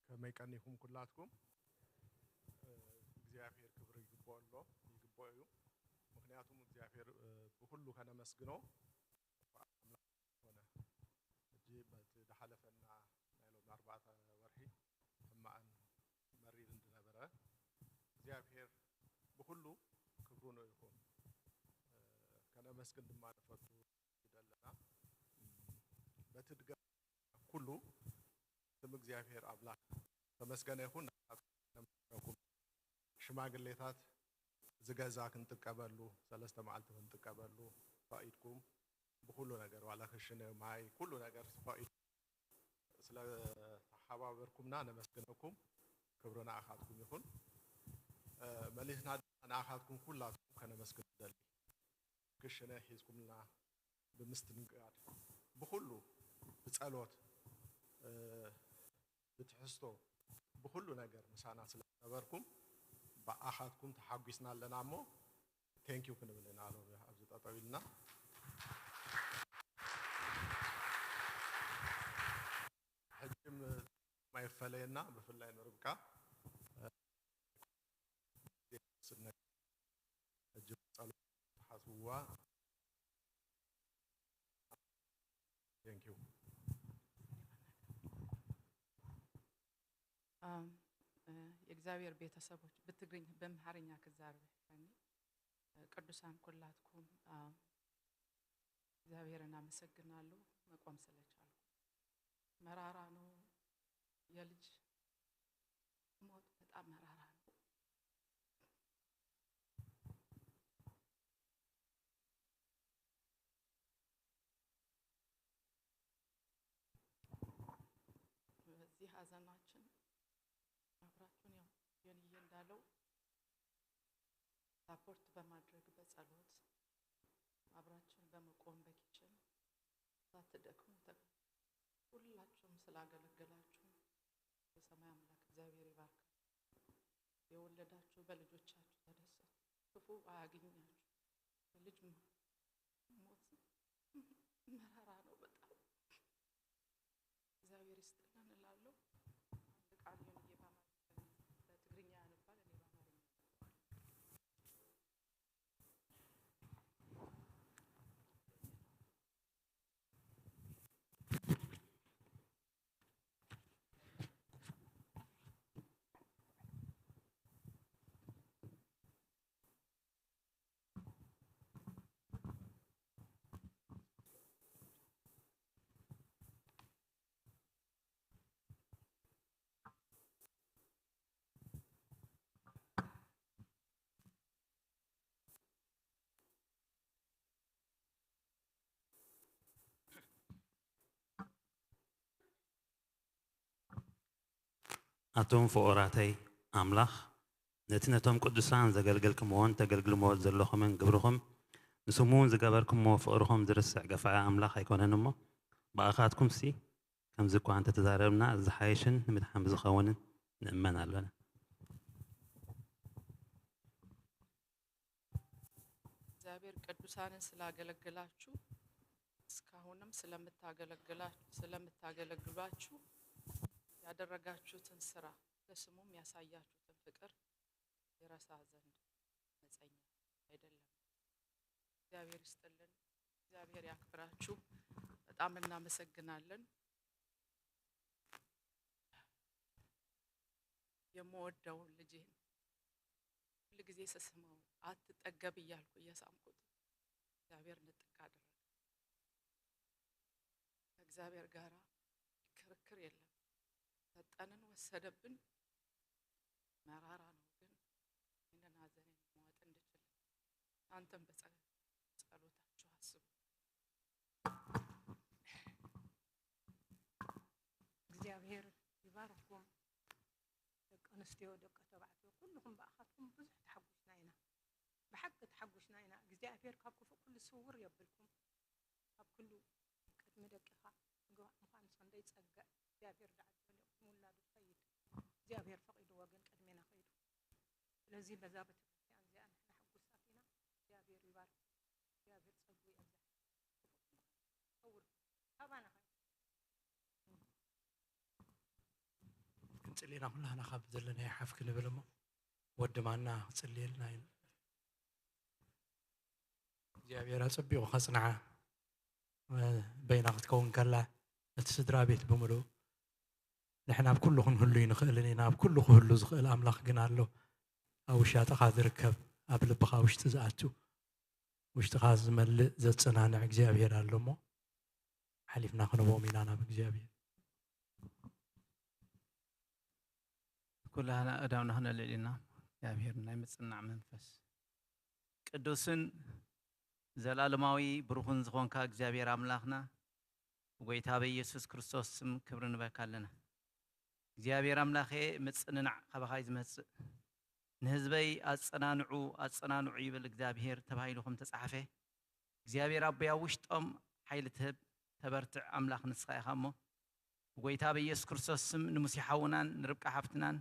ከመይ ቀኒኹም ኩላትኩም? እ፣ እግዚኣብሔር ክብሪ ይግብኦ ኣሎ፣ ይግብኦ እዩ። ምኽንያቱም እግዚኣብሔር፣ እ፣ ብኹሉ ከነመስግኖ እኳ ኣምላኽ ዝኾነ። ሕጂ በቲ ዝሓለፈና ናይ ሎሚ ኣርባዕተ ወርሒ ሕማቕን መሪርን ዝነበረ እግዚኣብሔር ብኹሉ ክብሩ ንኡ ይኹን። እ፣ ከነመስግን ድማ ንፈቱ። ዘለና በቲ ድገ-፣ ኩሉ ስም እግዚኣብሔር ኣምላኽ ተመስገነ ይኹን። ሽማግሌታት እዚ ገዛ ክንጥቀበሉ፣ ሰለስተ መዓልቲ ክንጥቀበሉ ፈቒድኩም፣ ብኹሉ ነገር ዋላ ክሽነ ማይ ኩሉ ነገር ፈቒድኩም ስለ ተሓባበርኩምና ነመስግነኩም። ክብሪ ንኣኻትኩም ይኹን። እ፣ መሊስና ድማ ንኣኻትኩም ኩላትኩም ከነመስግን ንደሊ። ክሽነ ሒዝኩምልና ብምስትንጋድ ብኹሉ ብጸሎት፣ እ፣ ብትሕዝቶ ብኹሉ ነገር ምሳና ስለ ዝነበርኩም ብኣኻትኩም ተሓጒስና ኣለና እሞ ቴንኪው ክንብል ኢና። ሎሚ ኣብዚ ጠጠው ኢልና ሕጂ ም-፣ ማይፈለየና ብፍላይ ንርብቃ፣ እ፣ ሕጂ ጸሎት ትሓስብዋ። Thank you። ኣም፣ እ፣ የእግዚአብሔር ቤተሰቦች ብትግርኛ በምሓርኛ ክዛረብ ይሕፈኒ። እ፣ ቅዱሳን ኩላትኩም፣ ኣም፣ እግዚአብሔርን አመሰግናለሁ መቆም ስለቻልኩ። መራራ ነው የልጅ ሞት፣ በጣም መራራ ነው። በዚህ ሐዘናችን አብራችሁን ያው በማድረግ በጸሎት አብራችሁን በመቆም በኪችን ሳትደክሙ ተ- ሁላችሁም ስላገለገላችሁ የሰማይ አምላክ እግዚአብሔር ይባርካችሁ። የወለዳችሁ በልጆቻችሁ ተደሰቱ። ክፉ አያግኛችሁ። የልጅ ሞ- ሞት መራራ ነው በጣም። እግዚአብሔር ይስጥልን እላለሁ። አንድ ቃል ሄኖዬ በአማርኛ በትግርኛ ያነባል፣ እኔ በአማርኛ አነባለሁ። ኣቱም ፍቑራተይ ኣምላኽ ነቲ ነቶም ቅዱሳን ዘገልገልክምዎን ተገልግልዎ ዘለኹምን ግብርኹም ንስሙ እውን ዝገበርክምዎ ፍቕርኹም ዝርስዕ ገፋዒ ኣምላኽ ኣይኮነን እሞ ብኣኻትኩምሲ ከምዚ እኳ እንተተዛረብና ዝሓይሽን ንምድሓን ብዝኸውንን ንእመን ኣሎና። እግዚአብሔር ቅዱሳንን ስላገለገላችሁ እስካሁንም ስለምታገለግላ- ስለምታገለግሏችሁ ያደረጋችሁትን ስራ ለስሙም ያሳያችሁትን ፍቅር ይረሳ ዘንድ መጸኛ አይደለም። እግዚአብሔር ይስጥልን፣ እግዚአብሔር ያክብራችሁ። በጣም እናመሰግናለን። የምወደውን ልጄን ሁል ጊዜ ስስመው አትጠገብ እያልኩ እየሳምኩት እግዚአብሔር ንጥቅ አደረገ። ከእግዚአብሔር ጋር ክርክር የለም። ሰጠንን ወሰደብን መራራ ነው፣ ግን ይህንን ሐዘኔን መዋጥ እንድችል እናንተም በጸ- ጸሎታችሁ አስቡ። እግዚኣብሔር ይባርኩም። ደቂ ኣንስትዮ፣ ደቂ ተባዕትዮ፣ ኩልኹም ብኣኻትኩም ብዙሕ ተሓጒስና ኢና። ብሓቂ ተሓጒስና ኢና። እግዚኣብሔር ካብ ክፉእ ኩሉ ስውር የብልኩም። ካብ ኩሉ ቅድሚ ደቂኻ ምግባእ ምዃን ሰንደይ ጸግዕ እግዚኣብሔር ደዓ ዝመልኦ ምውላዱ ይኸይድ። እግዚኣብሔር ፈቒድዎ ግን ቅድሜና ኸይዱ። ስለዚ በዛ ቤተክርስትያን እዚኣ ንሕና ሕጉሳት ኢና። እግዚኣብሔር ይባርክ። እግዚኣብሔር ጸጉ የብዝሕ። ሰውር ካባና ኸ ክንጽሊ ኢና ኩላህና ካብ ዘለናዮ ሓፍ ክንብል እሞ ወዲ ማና ክጽልየልና እዩ። እግዚኣብሔር ኣጸቢቑ ከጽንዓ በይና ክትከውን ከላ እቲ ስድራ ቤት ብምሉእ ንሕና ኣብ ኩሉ ክንህሉ ይንኽእልን ኢና። ኣብ ኩሉ ክህሉ ዝኽእል ኣምላኽ ግን ኣሎ። ኣብ ውሻጠኻ ዝርከብ ኣብ ልብኻ ውሽጢ ዝኣቱ ውሽጥኻ ዝመልእ ዘጸናንዕ እግዚኣብሔር ኣሎ እሞ ሓሊፍና ክንቦም ኢና ናብ እግዚኣብሔር። ኩላህና እዳውና ክነልዕል ኢና እግዚኣብሔር ናይ ምጽናዕ መንፈስ ቅዱስን ዘላለማዊ ብሩኽን ዝኾንካ እግዚኣብሔር ኣምላኽና ብጎይታ በኢየሱስ ክርስቶስ ስም ክብሪ ንበካ ኣለና። እግዚኣብሔር ኣምላኸ ምጽንናዕ ካባኻ እዩ ዝመጽእ። ንህዝበይ ኣጸናንዑ ኣጸናንዑ ይብል እግዚኣብሔር ተባሂሉ ከም ተጻሕፈ እግዚኣብሔር ኣቦይ ኣብ ውሽጦም ሓይሊ ትህብ ተበርትዕ ኣምላኽ ንስኻ ኢኻ እሞ ብጎይታ በኢየሱስ ክርስቶስ ስም ንሙሴ ሓውናን ንርብቃ ሓፍትናን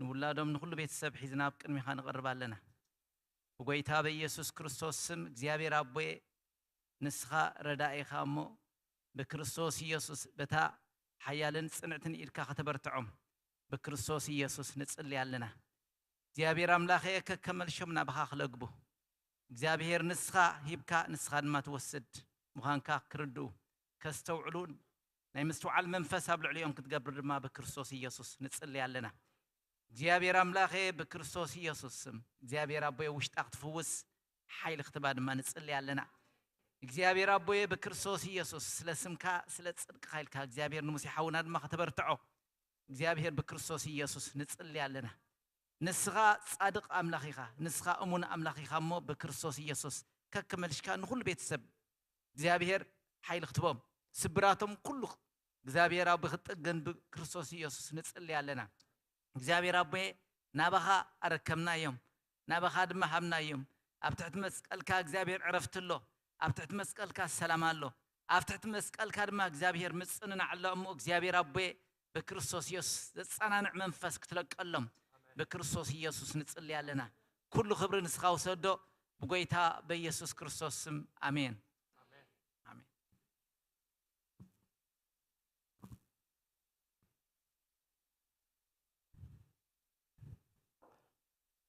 ንውላዶም ንኹሉ ቤተሰብ ሒዝና ኣብ ቅድሚኻ ንቐርብ ኣለና። ብጎይታ በኢየሱስ ክርስቶስ ስም እግዚኣብሔር ኣቦየ ንስኻ ረዳኢኻ እሞ ብክርስቶስ ኢየሱስ በታ ሓያልን ጽንዕትን ኢድካ ከተበርትዖም ብክርስቶስ ኢየሱስ ንጽሊ ኣለና። እግዚኣብሔር ኣምላኸ ከከመልሾም ናባኻ ክለግቡ እግዚኣብሔር ንስኻ ሂብካ ንስኻ ድማ ትወስድ ምዃንካ ክርድኡ ከስተውዕሉ ናይ ምስትውዓል መንፈስ ኣብ ልዕሊኦም ክትገብር ድማ ብክርስቶስ ኢየሱስ ንጽሊ ኣለና። እግዚኣብሔር ኣምላኸ ብክርስቶስ ኢየሱስ ስም እግዚኣብሔር ኣቦየ ውሽጣ ክትፍውስ ሓይሊ ክትባ ድማ ንጽሊ ኣለና። እግዚኣብሔር ኣቦየ ብክርስቶስ ኢየሱስ ስለ ስምካ ስለ ጽድቅኻ ኢልካ እግዚኣብሔር ንሙሴ ሓውና ድማ ከተበርትዖ እግዚኣብሔር ብክርስቶስ ኢየሱስ ንጽሊ ኣለና። ንስኻ ጻድቕ ኣምላኽ ኢኻ፣ ንስኻ እሙን ኣምላኽ ኢኻ እሞ ብክርስቶስ ኢየሱስ ከከመልሽካ ንኹሉ ቤተሰብ እግዚኣብሔር ሓይሊ ክትቦም ስብራቶም ኩሉ እግዚኣብሔር ኣቦ ክትጠገን ብክርስቶስ ኢየሱስ ንጽሊ ኣለና። እግዚኣብሔር ኣቦየ ናባኻ ኣረከብናዮም፣ ናባኻ ድማ ሃብናዮም። ኣብ ትሕቲ መስቀልካ እግዚኣብሔር ዕረፍቲ ኣሎ። ኣብ ትሕቲ መስቀልካ ሰላም ኣሎ። ኣብ ትሕቲ መስቀልካ ድማ እግዚኣብሔር ምጽንናዕ ኣሎ። እሞ እግዚኣብሔር ኣቦየ ብክርስቶስ ኢየሱስ ዘጸናንዕ መንፈስ ክትለቀሎም ብክርስቶስ ኢየሱስ ንጽሊ ኣለና። ኩሉ ክብሪ ንስኻ ውሰዶ ብጎይታ በኢየሱስ ክርስቶስ ስም ኣሜን። ኣሜን።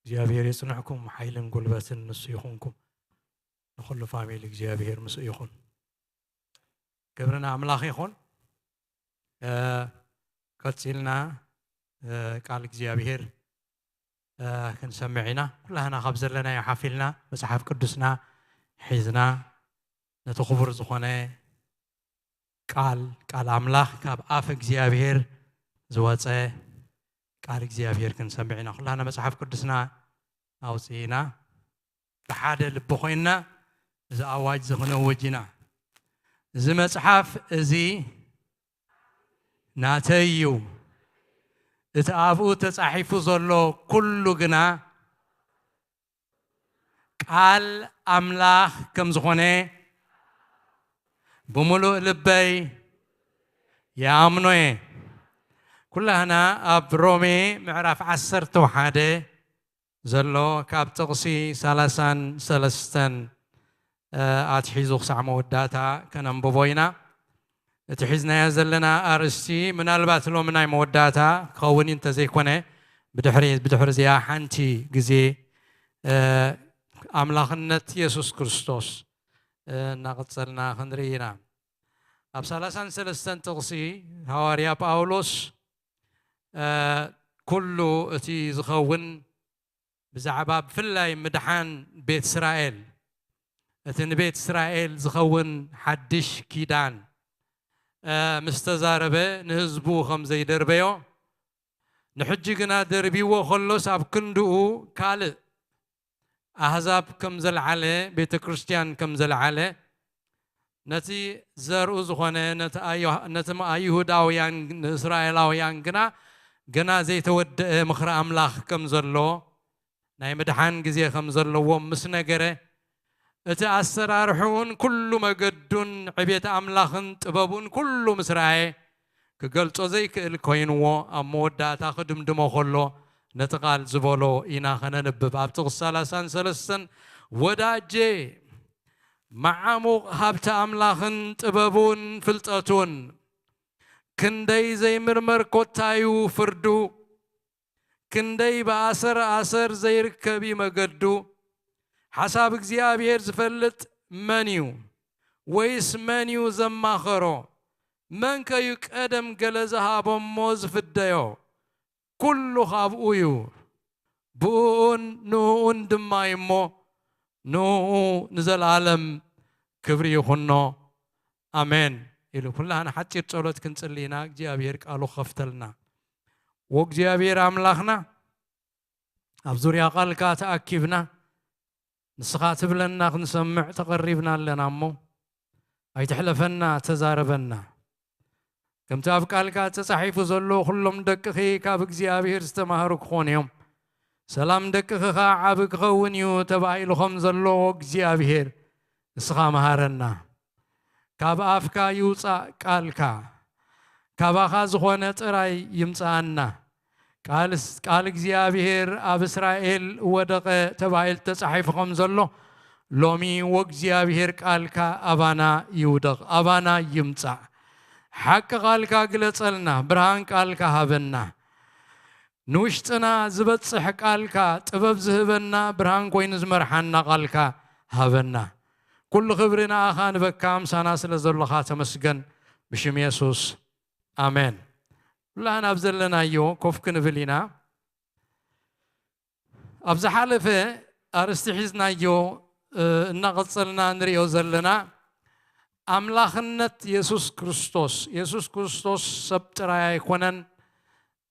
እግዚኣብሔር የጽንዕኩም፣ ሓይልን ጉልበትን ንሱ ይኹንኩም። ንኹሉ ፋሚሊ እግዚኣብሔር ምስኡ ይኹን። ክብሪ ንኣምላኽ ይኹን። እ፣ ቀጺልና፣ እ፣ ቃል እግዚኣብሔር፣ እ፣ ክንሰምዕ ኢና። ኩላህና ካብ ዘለናዮ ሓፍ ኢልና መጽሓፍ ቅዱስና ሒዝና ነቲ ክቡር ዝኾነ ቃል፣ ቃል ኣምላኽ ካብ ኣፍ እግዚኣብሔር ዝወጸ ቃል እግዚኣብሔር ክንሰምዕ ኢና። ኩላህና መጽሓፍ ቅዱስና ኣውጺእና ብሓደ ልቢ ኮይንና እዚ ኣዋጅ እዚ ክነውጅ ኢና። እዚ መጽሓፍ እዚ ናተይ እዩ። እቲ ኣብኡ ተጻሒፉ ዘሎ ኩሉ ግና ቃል ኣምላኽ ከም ዝኾነ ብምሉእ ልበይ ይኣምኖ እየ። ኩላህና ኣብ ሮሜ ምዕራፍ ዓሰርተ ሓደ ዘሎ ካብ ጥቕሲ ሰላሳን ሰለስተን፣ እ፣ ኣትሒዙ ክሳዕ መወዳእታ ከነንብቦ ኢና። እቲ ሒዝናዮ ዘለና ኣርእስቲ ምናልባት ሎሚ ናይ መወዳእታ ክኸውን እዩ፣ እንተዘይኮነ ብድሕሪ፣ ብድሕሪ እዚኣ ሓንቲ ግዜ፣ እ፣ ኣምላኽነት የሱስ ክርስቶስ፣ እ፣ እናቐጸልና ክንርኢ ኢና። ኣብ ሰላሳን ሰለስተን ጥቕሲ ሃዋርያ ጳውሎስ፣ እ፣ ኩሉ እቲ ዝኸውን ብዛዕባ ብፍላይ ምድሓን ቤት እስራኤል፣ እቲ ንቤት እስራኤል ዝኸውን ሓድሽ ኪዳን፣ እ፣ ምስ ተዛረበ ንህዝቡ ከም ዘይደርበዮ፣ ንሕጂ ግና ደርቢዎ ከሎስ ኣብ ክንድኡ ካልእ ኣህዛብ ከም ዘልዓለ፣ ቤተ ክርስቲያን ከም ዘልዓለ፣ ነቲ ዘርኡ ዝኾነ ነቲ ኣዮ-፣ ነቲ ኣይሁዳውያን ንእስራኤላውያን ግና ገና ዘይተወደአ ምኽሪ ኣምላኽ ከም ዘሎ፣ ናይ ምድሓን ግዜ ከም ዘለዎም ምስ ነገረ፣ እቲ ኣሰራርሕኡን ኩሉ መገዱን ዕቤት ኣምላኽን ጥበቡን ኩሉ ምስ ረኣየ፣ ክገልጾ ዘይክእል ኮይንዎ ኣብ መወዳእታ ክድምድሞ ከሎ ነቲ ቃል ዝበሎ ኢና ከነንብብ። ኣብ ጥቕሲ ሰላሳን ሰለስተን፣ "ወዳጄ፣ መዓሙቕ ሃብቲ ኣምላኽን ጥበቡን ፍልጠቱን፣ ክንደይ ዘይምርመር ኮታዩ ፍርዱ፣ ክንደይ ብኣሰር ኣሰር ዘይርከብ እዩ መገዱ። ሓሳብ እግዚኣብሔር ዝፈልጥ መን እዩ? ወይስ መን እዩ ዘማኸሮ? መን ከ እዩ ቀደም ገለ ዝሃቦ እሞ ዝፍደዮ? ኩሉ ካብኡ እዩ፣ ብእኡን ንእኡን ድማ እዩ እሞ፣ ንእኡ ንዘለኣለም ክብሪ ይኹኖ። ኣሜን" ኢሉ። ኩላህና ሓጺር ጸሎት ክንጽሊ ኢና፣ እግዚኣብሔር ቃሉ ክኸፍተልና። ወእግዚኣብሔር ኣምላኽና፣ ኣብ ዙርያ ቃልካ ተኣኪብና፣ ንስኻ ትብለና ክንሰምዕ ተቐሪብና ኣለና እሞ፣ ኣይትሕለፈና፣ ተዛረበና። ከምቲ ኣብ ቃልካ ተጻሒፉ ዘሎ፣ "ኩሎም ደቅኺ ካብ እግዚኣብሔር ዝተማህሩ ክኾኑ እዮም፣ ሰላም ደቅኺ ኸኣ ዓቢ ክኸውን እዩ" ተባሂሉ ከም ዘሎ፣ እግዚኣብሔር፣ ንስኻ መሃረና። ካብ ኣፍካ ይውጻእ ቃልካ፣ ካባኻ ዝኾነ ጥራይ ይምጽኣና። ቃል፣ ቃል እግዚኣብሔር ኣብ እስራኤል ወደቐ ተባሂሉ ተጻሒፉ ከም ዘሎ፣ ሎሚ ወእግዚኣብሔር ቃልካ ኣባና ይውደቕ፣ ኣባና ይምጻእ። ሓቂ ቃልካ ግለጸልና፣ ብርሃን ቃልካ ሃበና። ንውሽጥና ዝበጽሕ ቃልካ፣ ጥበብ ዝህበና፣ ብርሃን ኮይኑ ዝመርሓና ቃልካ ሃበና። ኩሉ ክብሪ ንኣኻ ንበካ፣ ምሳና ስለ ዘሎኻ ተመስገን። ብሽም የሱስ፣ ኣሜን። ኩላህና ኣብ ዘለናዮ ኮፍ ክንብል ኢና። ኣብ ዝሓለፈ ኣርእስቲ ሒዝናዮ፣ እ፣ እናቐጸልና ንሪኦ ዘለና ኣምላኽነት የሱስ ክርስቶስ። የሱስ ክርስቶስ ሰብ ጥራይ ኣይኮነን፣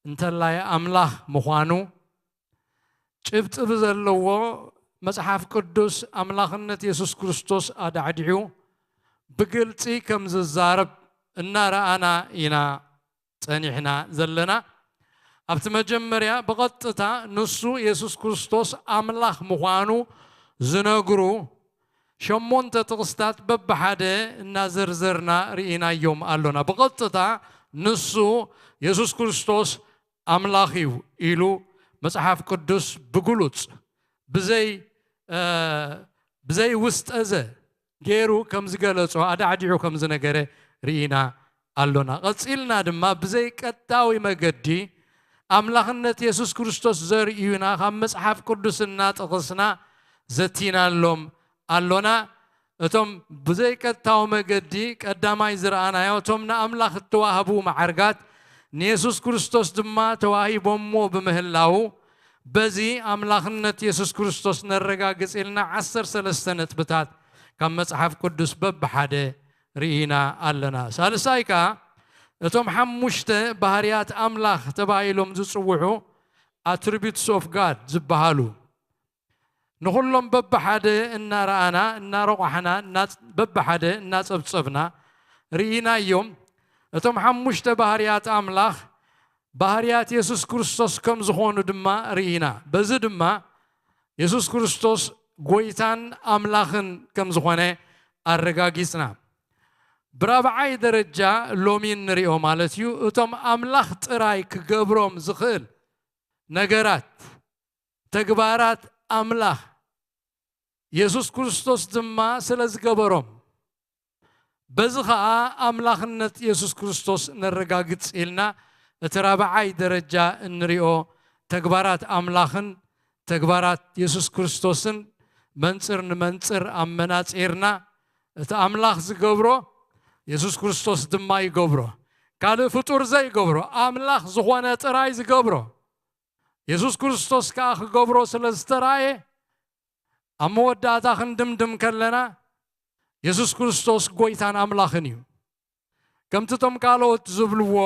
እንተላይ ኣምላኽ ምዃኑ ጭብጢ ብዘለዎ መጽሓፍ ቅዱስ ኣምላኽነት የሱስ ክርስቶስ ኣዳዕዲዑ ብግልጺ ከም ዝዛረብ እናረኣና ኢና ጸኒሕና ዘለና። ኣብቲ መጀመርያ ብቐጥታ ንሱ የሱስ ክርስቶስ ኣምላኽ ምዃኑ ዝነግሩ ሸሞንተ ጥቕስታት በብሓደ እናዘርዘርና ርኢናዮም ኣሎና። ብቐጥታ ንሱ የሱስ ክርስቶስ ኣምላኽ እዩ ኢሉ መጽሓፍ ቅዱስ ብግሉጽ ብዘይ እ፣ ብዘይ ውስጠዘ ገይሩ ከም ዝገለጾ ኣዳዕዲዑ ከም ዝነገረ ርኢና ኣሎና። ቀጺልና ድማ ብዘይ ቀጥታዊ መገዲ ኣምላኽነት የሱስ ክርስቶስ ዘርእዩና ካብ መጽሓፍ ቅዱስ እናጠቐስና ዘቲናሎም ኣሎና። እቶም ብዘይ ቀጥታዊ መገዲ ቀዳማይ ዝረኣናዮ እቶም ንኣምላኽ እተዋህቡ መዓርጋት ንየሱስ ክርስቶስ ድማ ተዋሂቦሞ ብምህላዉ በዚ ኣምላኽነት የሱስ ክርስቶስ ነረጋግጽ ኢልና ዓሰርተ ሰለስተ ነጥብታት ካብ መጽሓፍ ቅዱስ በብሓደ ርኢና ኣለና። ሳልሳይ ከኣ እቶም ሓሙሽተ ባህርያት ኣምላኽ ተባሂሎም ዝጽውዑ attributes of God ዝበሃሉ ንኹሎም በብሓደ እናረኣና እናረቋሕና እናጽ- በብሓደ እናጸብጸብና ርኢናዮም። እቶም ሓሙሽተ ባህርያት ኣምላኽ ባህርያት የሱስ ክርስቶስ ከም ዝኾኑ ድማ ርኢና። በዚ ድማ የሱስ ክርስቶስ ጎይታን ኣምላኽን ከም ዝኾነ ኣረጋጊጽና። ብራብዓይ ደረጃ ሎሚ እንሪኦ ማለት እዩ እቶም ኣምላኽ ጥራይ ክገብሮም ዝኽእል ነገራት ተግባራት ኣምላኽ የሱስ ክርስቶስ ድማ ስለ ዝገበሮም በዚ ኸኣ ኣምላኽነት የሱስ ክርስቶስ ነረጋግጽ ኢልና እቲ ራብዓይ ደረጃ እንሪኦ ተግባራት ኣምላኽን ተግባራት የሱስ ክርስቶስን መንጽር ንመንጽር ኣመናጺርና እቲ ኣምላኽ ዝገብሮ የሱስ ክርስቶስ ድማ ይገብሮ። ካልእ ፍጡር ዘይገብሮ ኣምላኽ ዝኾነ ጥራይ ዝገብሮ የሱስ ክርስቶስ ከኣ ክገብሮ ስለ ዝተራእየ ኣብ መወዳእታ ክንድምድም ከለና የሱስ ክርስቶስ ጎይታን ኣምላኽን እዩ። ከምቲ እቶም ካልኦት ዝብልዎ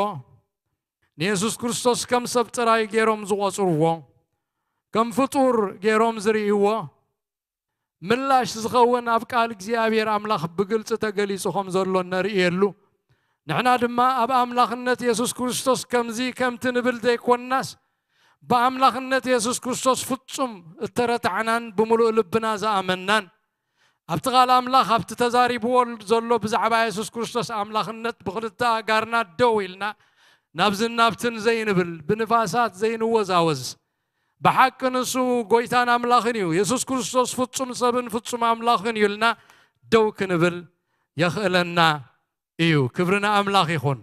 ንየሱስ ክርስቶስ ከም ሰብ ጥራይ ገይሮም ዝቖጽርዎ ከም ፍጡር ገይሮም ዝርእይዎ ምላሽ ዝኸውን ኣብ ቃል እግዚኣብሔር ኣምላኽ ብግልጺ ተገሊጹ ከም ዘሎ ነርእየሉ ንሕና ድማ ኣብ ኣምላኽነት የሱስ ክርስቶስ ከምዚ ከምቲ ንብል ዘይኮንናስ ብኣምላኽነት የሱስ ክርስቶስ ፍጹም እተረታዕናን ብምሉእ ልብና ዝኣመንናን ኣብቲ ቃል ኣምላኽ ኣብቲ ተዛሪብዎ ዘሎ ብዛዕባ የሱስ ክርስቶስ ኣምላኽነት ብኽልተ ኣጋርና ደው ኢልና ናብዝን ናብትን ዘይንብል ብንፋሳት ዘይንወዛወዝ ብሓቂ ንሱ ጎይታን ኣምላኽን እዩ የሱስ ክርስቶስ ፍጹም ሰብን ፍጹም ኣምላኽን እዩ ኢልና ደው ክንብል የኽእለና እዩ። ክብሪ ንኣምላኽ ይኹን።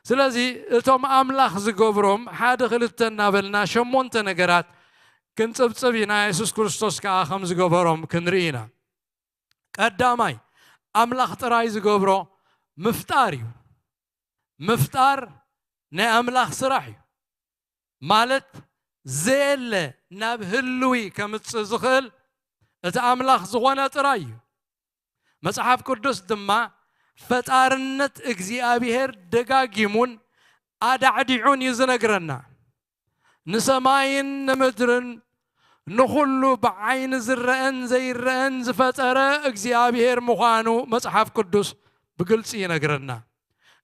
ስለዚ እቶም ኣምላኽ ዝገብሮም ሓደ ክልተ እናበልና ሸሞንተ ነገራት ክንጽብጽብ ኢና። የሱስ ክርስቶስ ከኣ ከም ዝገበሮም ክንርኢ ኢና። ቀዳማይ ኣምላኽ ጥራይ ዝገብሮ ምፍጣር እዩ። ምፍጣር ናይ ኣምላኽ ስራሕ እዩ። ማለት ዘየለ ናብ ህልዊ ከምጽእ ዝኽእል እቲ ኣምላኽ ዝኾነ ጥራይ እዩ። መጽሓፍ ቅዱስ ድማ ፈጣርነት እግዚኣብሔር ደጋጊሙን ኣዳዕዲዑን እዩ ዝነግረና። ንሰማይን ንምድርን ንኹሉ ብዓይኒ ዝረአን ዘይረአን ዝፈጠረ እግዚኣብሔር ምዃኑ መጽሓፍ ቅዱስ ብግልጺ ይነግረና።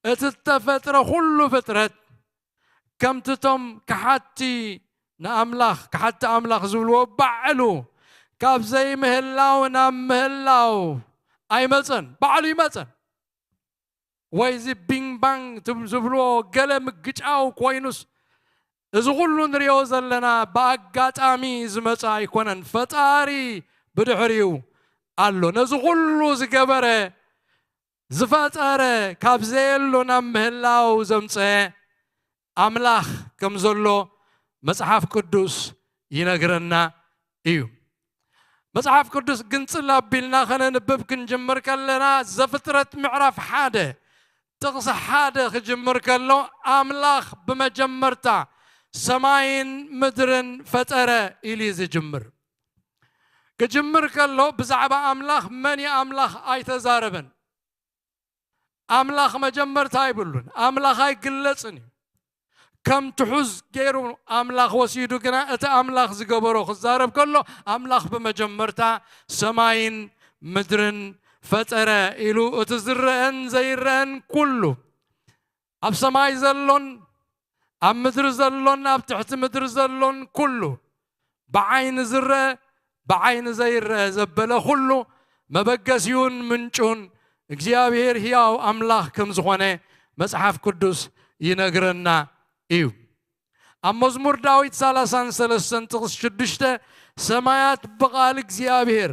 እቲ እተፈጥረ ኩሉ ፍጥረት ከምቲ እቶም ክሓቲ ንኣምላኽ ክሓቲ ኣምላኽ ዝብልዎ ባዕሉ ካብ ዘይምህላው ናብ ምህላው ኣይመጸን፣ ባዕሉ ይመጸን። ወይ እዚ ቢንግ ባንግ ትብ- ዝብልዎ ገለ ምግጫው ኮይኑስ እዚ ኩሉ ንሪኦ ዘለና ብኣጋጣሚ ዝመጸ ኣይኮነን። ፈጣሪ ብድሕሪኡ ኣሎ። ነዚ ኩሉ ዝገበረ ዝፈጠረ ካብ ዘየሎ ናብ ምህላው ዘምፀአ ኣምላኽ ከም ዘሎ መጽሓፍ ቅዱስ ይነግረና እዩ። መጽሓፍ ቅዱስ ግንጽል ኣቢልና ከነንብብ ክንጅምር ከለና ዘፍጥረት ምዕራፍ ሓደ ጥቕሲ ሓደ ክጅምር ከሎ ኣምላኽ ብመጀመርታ ሰማይን ምድርን ፈጠረ ኢሉ እዩ ዝጅምር። ክጅምር ከሎ ብዛዕባ ኣምላኽ መን እዩ ኣምላኽ ኣይተዛረበን። ኣምላኽ መጀመርታ ኣይብሉን። ኣምላኽ ኣይግለጽን እዩ። ከም ትሑዝ ገይሩ ኣምላኽ ወሲዱ ግና እቲ ኣምላኽ ዝገበሮ ክዛረብ ከሎ ኣምላኽ ብመጀመርታ ሰማይን ምድርን ፈጠረ ኢሉ እቲ ዝረአን ዘይረአን ኩሉ ኣብ ሰማይ ዘሎን ኣብ ምድሪ ዘሎን ኣብ ትሕቲ ምድሪ ዘሎን ኩሉ ብዓይኒ ዝረአ ብዓይኒ ዘይረአ ዘበለ ኩሉ መበገሲውን ምንጩን እግዚኣብሔር ሕያው ኣምላኽ ከም ዝኾነ መጽሓፍ ቅዱስ ይነግረና እዩ። ኣብ መዝሙር ዳዊት ሰላሳን ሰለስተን ጥቕስ ሽዱሽተ፣ ሰማያት ብቓል እግዚኣብሔር፣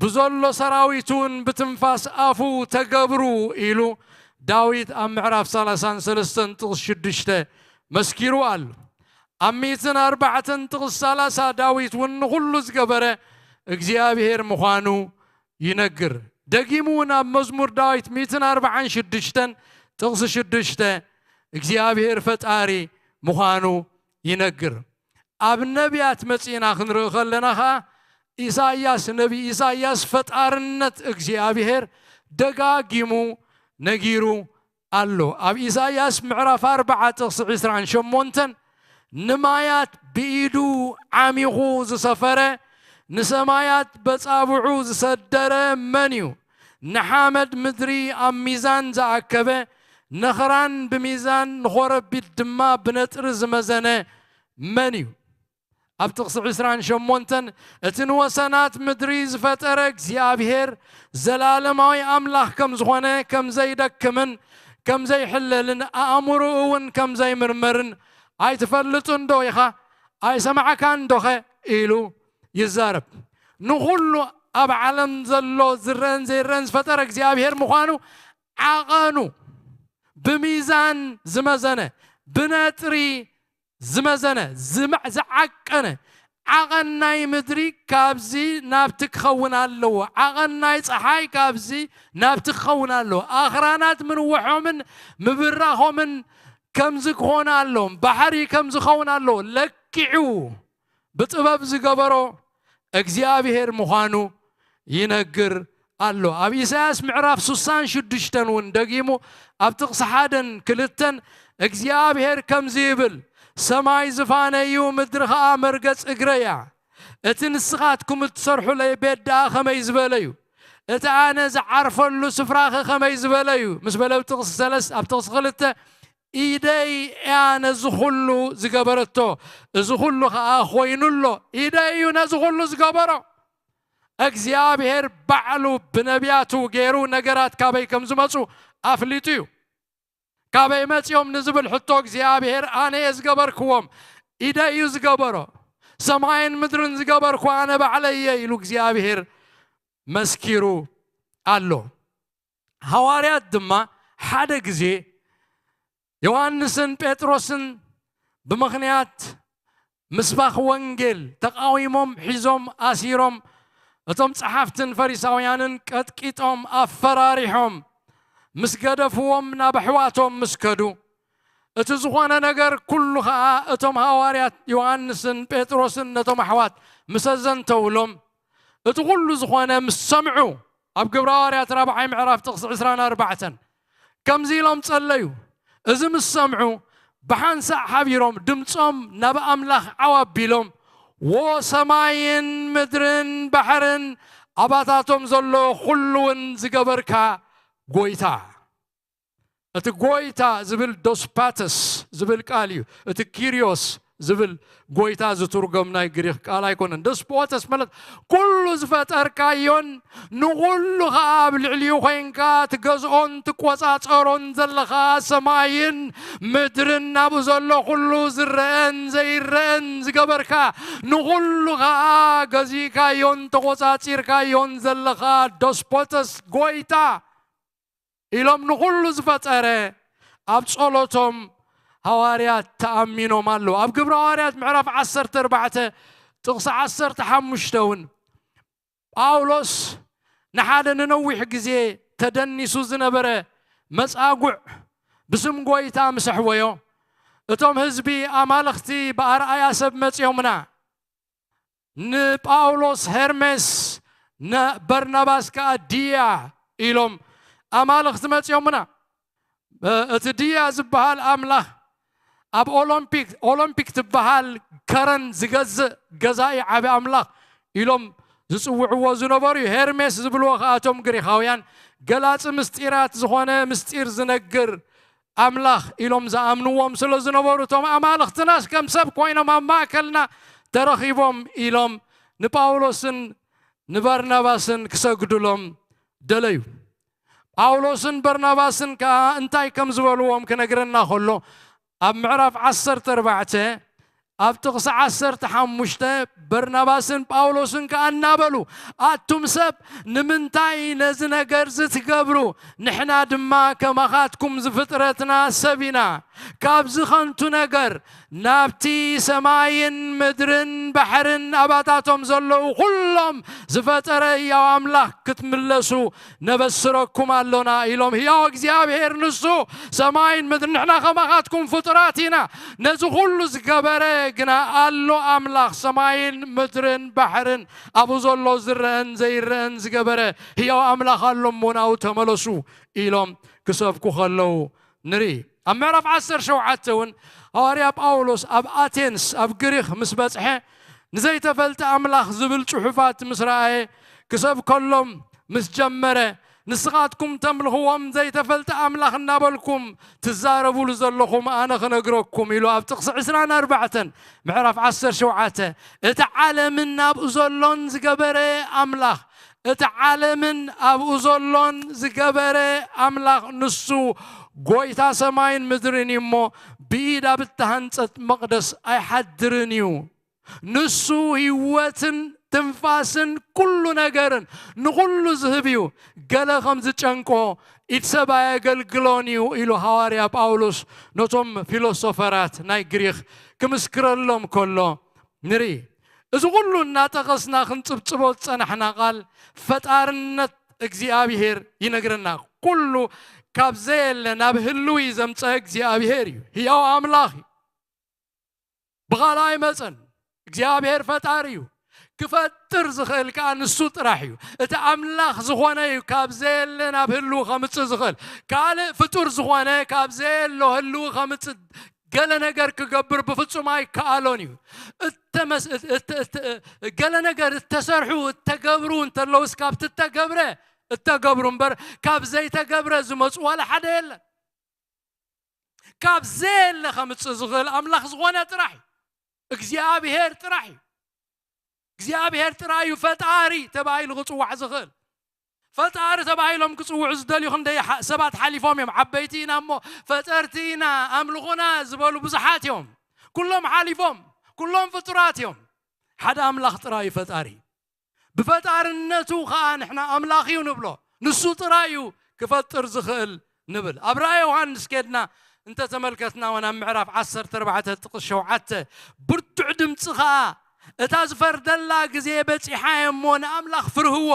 ብዘሎ ሰራዊት እውን ብትንፋስ ኣፉ ተገብሩ ኢሉ ዳዊት ኣብ ምዕራፍ ሰላሳን ሰለስተን ጥቕስ ሽዱሽተ መስኪሩ ኣሎ። ኣብ ሚእትን ኣርባዕተን ጥቕስ ሰላሳ ዳዊት እውን ንኹሉ ዝገበረ እግዚኣብሔር ምዃኑ ይነግር። ደጊሙ እውን ኣብ መዝሙር ዳዊት ሚእትን ኣርባዓን ሽዱሽተን ጥቕሲ ሽዱሽተ እግዚኣብሔር ፈጣሪ ምዃኑ ይነግር። ኣብ ነቢያት መጺእና ክንርኢ ከለና ኸኣ ኢሳይያስ፣ ነቢ ኢሳይያስ ፈጣርነት እግዚኣብሔር ደጋጊሙ ነጊሩ ኣሎ። ኣብ ኢሳይያስ ምዕራፍ ኣርባዓ ጥቕሲ ዕስራን ሸሞንተን፣ ንማያት ብኢዱ ዓሚኹ ዝሰፈረ፣ ንሰማያት በጻብዑ ዝሰደረ መን እዩ? ንሓመድ ምድሪ ኣብ ሚዛን ዝኣከበ፣ ነኽራን ብሚዛን ንኾረቢት ድማ ብነጥሪ ዝመዘነ መን እዩ? ኣብ ጥቕሲ ዕስራን ሸሞንተን፣ እቲ ንወሰናት ምድሪ ዝፈጠረ እግዚኣብሔር ዘላለማዊ ኣምላኽ ከም ዝኾነ፣ ከም ዘይደክምን ከም ዘይሕለልን፣ ኣእምሮኡ እውን ከም ዘይምርመርን ኣይትፈልጥን ዶ ኢኻ? ኣይሰማዕካን ዶኸ? ኢሉ ይዛረብ። ንኹሉ ኣብ ዓለም ዘሎ ዝረአን ዘይረአን ዝፈጠረ እግዚኣብሔር ምዃኑ ዓቐኑ ብሚዛን ዝመዘነ፣ ብነጥሪ ዝመዘነ፣ ዝመ-፣ ዝዓቀነ፣ ዓቐን ናይ ምድሪ ካብዚ ናብቲ ክኸውን ኣለዎ፣ ዓቐን ናይ ጸሓይ ካብዚ ናብቲ ክኸውን ኣለዎ፣ ኣኽራናት ምንውሖምን ምብራኾምን ከምዚ ክኾን ኣለዎም፣ ባሕሪ ከምዚ ክኸውን ኣለዎ፣ ለኪዑ ብጥበብ ዝገበሮ እግዚኣብሔር ምዃኑ ይነግር ኣሎ። ኣብ ኢሳያስ ምዕራፍ ስሳን ሽዱሽተን እውን ደጊሙ ኣብ ጥቕሲ ሓደን ክልተን እግዚኣብሔር ከምዚ ይብል፣ "ሰማይ ዝፋነይ እዩ፣ ምድሪ ኸኣ መርገጽ እግረይ እያ። እቲ ንስኻትኩም እትሰርሑለይ ቤት ደኣ ኸመይ ዝበለ እዩ? እቲ ኣነ ዝዓርፈሉ ስፍራኸ ኸመይ ዝበለ እዩ?" ምስ በለ ኣብ ጥቕሲ ሰለስተ፣ ኣብ ጥቕሲ ክልተ፣ "ኢደይ እያ ነዚ ኹሉ ዝገበረቶ፣ እዚ ኹሉ ኸኣ ኾይኑ ኣሎ፣ ኢደይ እዩ ነዚ ኹሉ ዝገበሮ።" እግዚኣብሔር ባዕሉ ብነቢያቱ ገይሩ ነገራት ካበይ ከም ዝመጹ ኣፍሊጡ እዩ። "ካበይ መጺኦም?" ንዝብል ሕቶ እግዚኣብሔር "ኣነ እየ ዝገበርክዎም፣ ኢደይ እዩ ዝገበሮ፣ ሰማይን ምድርን ዝገበርኩ ኣነ ባዕለይ እየ" ኢሉ እግዚኣብሔር መስኪሩ ኣሎ። ሃዋርያት ድማ ሓደ ግዜ ዮሃንስን ጴጥሮስን ብምኽንያት ምስባኽ ወንጌል ተቓዊሞም ሒዞም ኣሲሮም፣ እቶም ጸሓፍትን ፈሪሳውያንን ቀጥቂጦም ኣፈራሪሖም ምስ ገደፍዎም፣ ናብ ኣሕዋቶም ምስ ከዱ፣ እቲ ዝኾነ ነገር ኩሉ ኸኣ እቶም ሃዋርያት ዮሃንስን ጴጥሮስን ነቶም ኣሕዋት ምስ ኣዘንተውሎም፣ እቲ ኩሉ ዝኾነ ምስ ሰምዑ፣ ኣብ ግብረ ሃዋርያት ራብዓይ ምዕራፍ ጥቕሲ ዕስራን ኣርባዕተን፣ ከምዚ ኢሎም ጸለዩ። እዚ ምስ ሰምዑ፣ ብሓንሳእ ሓቢሮም ድምጾም ናብ ኣምላኽ ዓው ኣቢሎም፣ "ዎ ሰማይን ምድርን ባሕርን ኣባታቶም ዘሎ ኩሉ እውን ዝገበርካ ጎይታ።" እቲ ጎይታ ዝብል ዶስፓተስ ዝብል ቃል እዩ። እቲ ኪሪዮስ ዝብል ጎይታ ዝትርጎም ናይ ግሪኽ ቃል ኣይኮነን። ዶስፖተስ ማለት ኩሉ ዝፈጠርካዮን ንኹሉ ኸኣ ኣብ ልዕሊኡ ኮይንካ ትገዝኦን ትቆጻጸሮን ዘለኻ፣ ሰማይን ምድርን ናብኡ ዘሎ ኩሉ ዝረአን ዘይረአን ዝገበርካ፣ ንኹሉ ኸኣ ገዚእካዮን ተቆጻጺርካዮን ዘለኻ ዶስፖተስ ጎይታ ኢሎም ንኹሉ ዝፈጠረ ኣብ ጸሎቶም ሃዋርያት ተኣሚኖም ኣለዉ። ኣብ ግብረ ሃዋርያት ምዕራፍ ዓሰርተ ኣርባዕተ ጥቕሲ ዓሰርተ ሓሙሽተ እውን ጳውሎስ ንሓደ ንነዊሕ ግዜ ተደኒሱ ዝነበረ መጻጉዕ ብስም ጎይታ ምስ ኣሕወዮ፣ እቶም ህዝቢ ኣማልኽቲ ብኣርኣያ ሰብ መጺኦምና፣ ንጳውሎስ ሄርሜስ፣ ንበርናባስ ከኣ ድያ ኢሎም ኣማልኽቲ መጺኦምና። እ-፣ እቲ ድያ ዝበሃል ኣምላኽ ኣብ ኦሎምፒክ፣ ኦሎምፒክ ትበሃል ከረን ዝገዝእ ገዛኢ ዓቢ ኣምላኽ ኢሎም ዝጽውዕዎ ዝነበሩ እዩ። ሄርሜስ ዝብልዎ ከኣ እቶም ግሪኻውያን ገላጺ ምስጢራት ዝኾነ ምስጢር ዝነግር ኣምላኽ ኢሎም ዝኣምንዎም ስለ ዝነበሩ፣ እቶም ኣማልኽትናስ ከም ሰብ ኮይኖም ኣብ ማእከልና ተረኺቦም ኢሎም ንጳውሎስን ንባርናባስን ክሰግዱሎም ደለዩ። ጳውሎስን በርናባስን ከኣ እንታይ ከም ዝበልዎም ክነግረና ከሎ፣ ኣብ ምዕራፍ ዓሰርተ ኣርባዕተ ኣብ ጥቕሲ ዓሰርተ ሓሙሽተ፣ በርናባስን ጳውሎስን ከኣ እናበሉ፣ ኣቱም ሰብ፣ ንምንታይ ነዚ ነገር እዚ ትገብሩ? ንሕና ድማ ከማኻትኩም ዝፍጥረትና ሰብ ኢና። ካብዚ ኸንቱ ነገር ናብቲ ሰማይን ምድርን ባሕርን ኣባታቶም ዘለዉ ኹሎም ዝፈጠረ ህያው ኣምላኽ ክትምለሱ ነበስረኩም ኣሎና ኢሎም። ህያው እግዚኣብሔር ንሱ ሰማይን ምድርን፣ ንሕና ከማኻትኩም ፍጡራት ኢና። ነዚ ኹሉ ዝገበረ ግና ኣሎ ኣምላኽ፣ ሰማይን ምድርን ባሕርን ኣብኡ ዘሎ ዝረአን ዘይረአን ዝገበረ ህያው ኣምላኽ ኣሎ እሞ ናብኡ ተመለሱ ኢሎም ክሰብኩ ከለዉ ንርኢ። ኣብ ምዕራፍ ዓሰርተ ሸውዓተ እውን ሃዋርያ ጳውሎስ ኣብ ኣቴንስ ኣብ ግሪኽ ምስ በጽሐ ንዘይተፈልጠ ኣምላኽ ዝብል ጽሑፋት ምስ ረኣየ ክሰብከሎም ምስ ጀመረ ንስኻትኩም ተምልኽዎም ዘይተፈልጠ ኣምላኽ እናበልኩም ትዛረቡሉ ዘለኹም ኣነ ክነግረኩም ኢሉ ኣብ ጥቕሲ ዕስራን ኣርባዕተን ምዕራፍ ዓሰርተ ሸውዓተ እቲ ዓለምን ናብኡ ዘሎን ዝገበረ ኣምላኽ እቲ ዓለምን ኣብኡ ዘሎን ዝገበረ ኣምላኽ ንሱ ጎይታ ሰማይን ምድርን እዩ እሞ ብኢድ ኣብ እተሃንጸት መቕደስ ኣይሓድርን እዩ። ንሱ ህይወትን ትንፋስን ኩሉ ነገርን ንኹሉ ዝህብ እዩ። ገለ ከም ዝጨንቆ ኢድ ሰብ ኣየገልግሎን እዩ ኢሉ ሃዋርያ ጳውሎስ ነቶም ፊሎሶፈራት ናይ ግሪኽ ክምስክረሎም ከሎ ንርኢ። እዚ ኩሉ እናጠቐስና ክንጽብጽቦ ዝጸናሕና ቃል ፈጣርነት እግዚኣብሔር ይነግረና። ኩሉ ካብ ዘየለ ናብ ህልዊ ዘምጸ እግዚኣብሔር እዩ። ህያው ኣምላኽ እዩ። ብኻልእ ኣይመጸን። እግዚኣብሔር ፈጣሪ እዩ። ክፈጥር ዝኽእል ከኣ ንሱ ጥራሕ እዩ። እቲ ኣምላኽ ዝኾነ እዩ ካብ ዘየለ ናብ ህልው ከምጽእ ዝኽእል። ካልእ ፍጡር ዝኾነ ካብ ዘየሎ ህልው ከምጽእ ገለ ነገር ክገብር ብፍጹም ኣይከኣሎን እዩ። እተመስ- እተ- እተ- እተ- ገለ ነገር እተሰርሑ እተገብሩ እንተለውስ ካብቲ እተገብረ እተገብሩ እምበር ካብ ዘይተገብረ ዝመጹ ዋላ ሓደ የለን። ካብ ዘየለ ከምጽእ ዝኽእል ኣምላኽ ዝኾነ ጥራሕ እዩ። እግዚኣብሔር ጥራሕ እዩ። እግዚኣብሔር ጥራሕ እዩ ፈጣሪ ተባሂሉ ክጽዋዕ ዝኽእል። ፈጣሪ ተባሂሎም ክጽውዑ ዝደልዩ ክንደይ ሓ- ሰባት ሓሊፎም እዮም። ዓበይቲ ኢና እሞ ፈጠርቲ ኢና ኣምልኹና ዝበሉ ብዙሓት እዮም። ኩሎም ሓሊፎም፣ ኩሎም ፍጡራት እዮም። ሓደ ኣምላኽ ጥራይ እዩ ፈጣሪ። ብፈጣርነቱ ኸኣ ንሕና ኣምላኽ እዩ ንብሎ። ንሱ ጥራይ እዩ ክፈጥር ዝኽእል ንብል። ኣብ ራእይ ዮሃንስ ኬድና እንተተመልከትና እውን ኣብ ምዕራፍ ዓሰርተ ኣርባዕተ ጥቕስ ሸውዓተ ብርቱዕ ድምፂ ኸኣ እታ ዝፈርደላ ግዜ በጺሓ እሞ ንኣምላኽ ፍርህዎ፣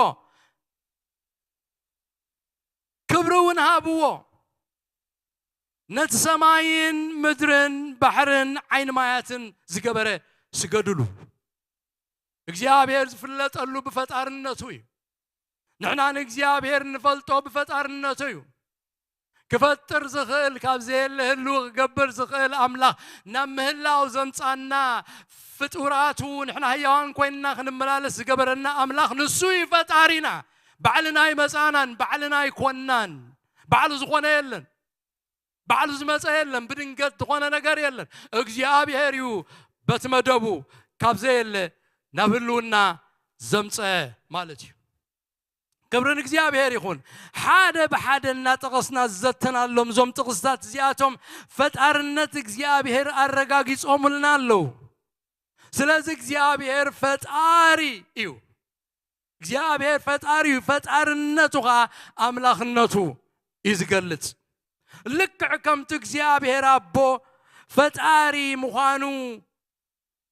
ክብሪ እውን ሃብዎ፣ ነቲ ሰማይን ምድርን ባሕርን ዓይኒ ማያትን ዝገበረ ስገድሉ። እግዚኣብሔር ዝፍለጠሉ ብፈጣርነቱ እዩ። ንሕና ንእግዚኣብሔር ንፈልጦ ብፈጣርነቱ እዩ። ክፈጥር ዝኽእል ካብ ዘየለ ህልው ክገብር ዝኽእል ኣምላኽ ናብ ምህላው ዘምጻና ፍጡራቱ ንሕና ህያዋን ኮይንና ክንመላለስ ዝገበረና ኣምላኽ ንሱ እዩ ፈጣሪና። ባዕልና ኣይመጻናን፣ ባዕልና ኣይኮንናን። ባዕሉ ዝኾነ የለን። ባዕሉ ዝመጸ የለን። ብድንገት ዝኾነ ነገር የለን። እግዚኣብሔር እዩ በቲ መደቡ ካብ ዘየለ ናብ ህልውና ዘምጸ ማለት እዩ። ክብሪ ንእግዚኣብሔር ይኹን። ሓደ ብሓደ እናጠቐስና ዝዘተናሎም እዞም ጥቕስታት እዚኣቶም ፈጣርነት እግዚኣብሔር ኣረጋጊጾምልና ኣለዉ። ስለዚ እግዚኣብሔር ፈጣሪ እዩ። እግዚኣብሔር ፈጣሪ እዩ። ፈጣርነቱ ኸዓ ኣምላኽነቱ እዩ ዝገልጽ። ልክዕ ከምቲ እግዚኣብሔር ኣቦ ፈጣሪ ምዃኑ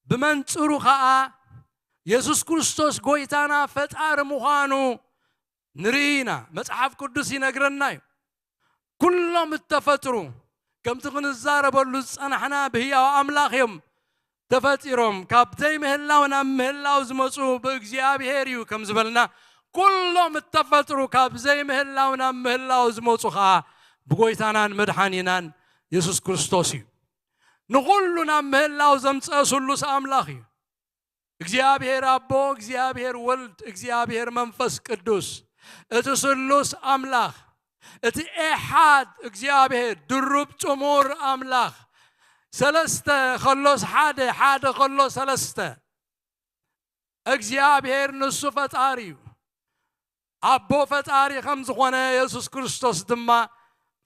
ብመንጽሩ ኸዓ የሱስ ክርስቶስ ጎይታና ፈጣሪ ምዃኑ ንርኢ ኢና። መጽሓፍ ቅዱስ ይነግረና እዩ። ኩሎም እተፈጥሩ ከምቲ ክንዛረበሉ ዝጸናሕና ብህያው ኣምላኽ እዮም ተፈጢሮም። ካብ ዘይምህላው ናብ ምህላው ዝመጹ ብእግዚኣብሔር እዩ ከም ዝበልና፣ ኩሎም እተፈጥሩ ካብ ዘይምህላው ናብ ምህላው ዝመጹ ኸዓ ብጎይታናን መድሓኒናን የሱስ ክርስቶስ እዩ። ንኹሉ ናብ ምህላው ዘምጸአ ስሉስ ኣምላኽ እዩ። እግዚኣብሔር ኣቦ፣ እግዚኣብሔር ወልድ፣ እግዚኣብሔር መንፈስ ቅዱስ፣ እቲ ስሉስ ኣምላኽ፣ እቲ ኤሓድ እግዚኣብሔር፣ ድሩብ ጽሙር ኣምላኽ፣ ሰለስተ ከሎስ ሓደ፣ ሓደ ከሎ ሰለስተ፣ እግዚኣብሔር ንሱ ፈጣሪ እዩ። ኣቦ ፈጣሪ ከም ዝኾነ የሱስ ክርስቶስ ድማ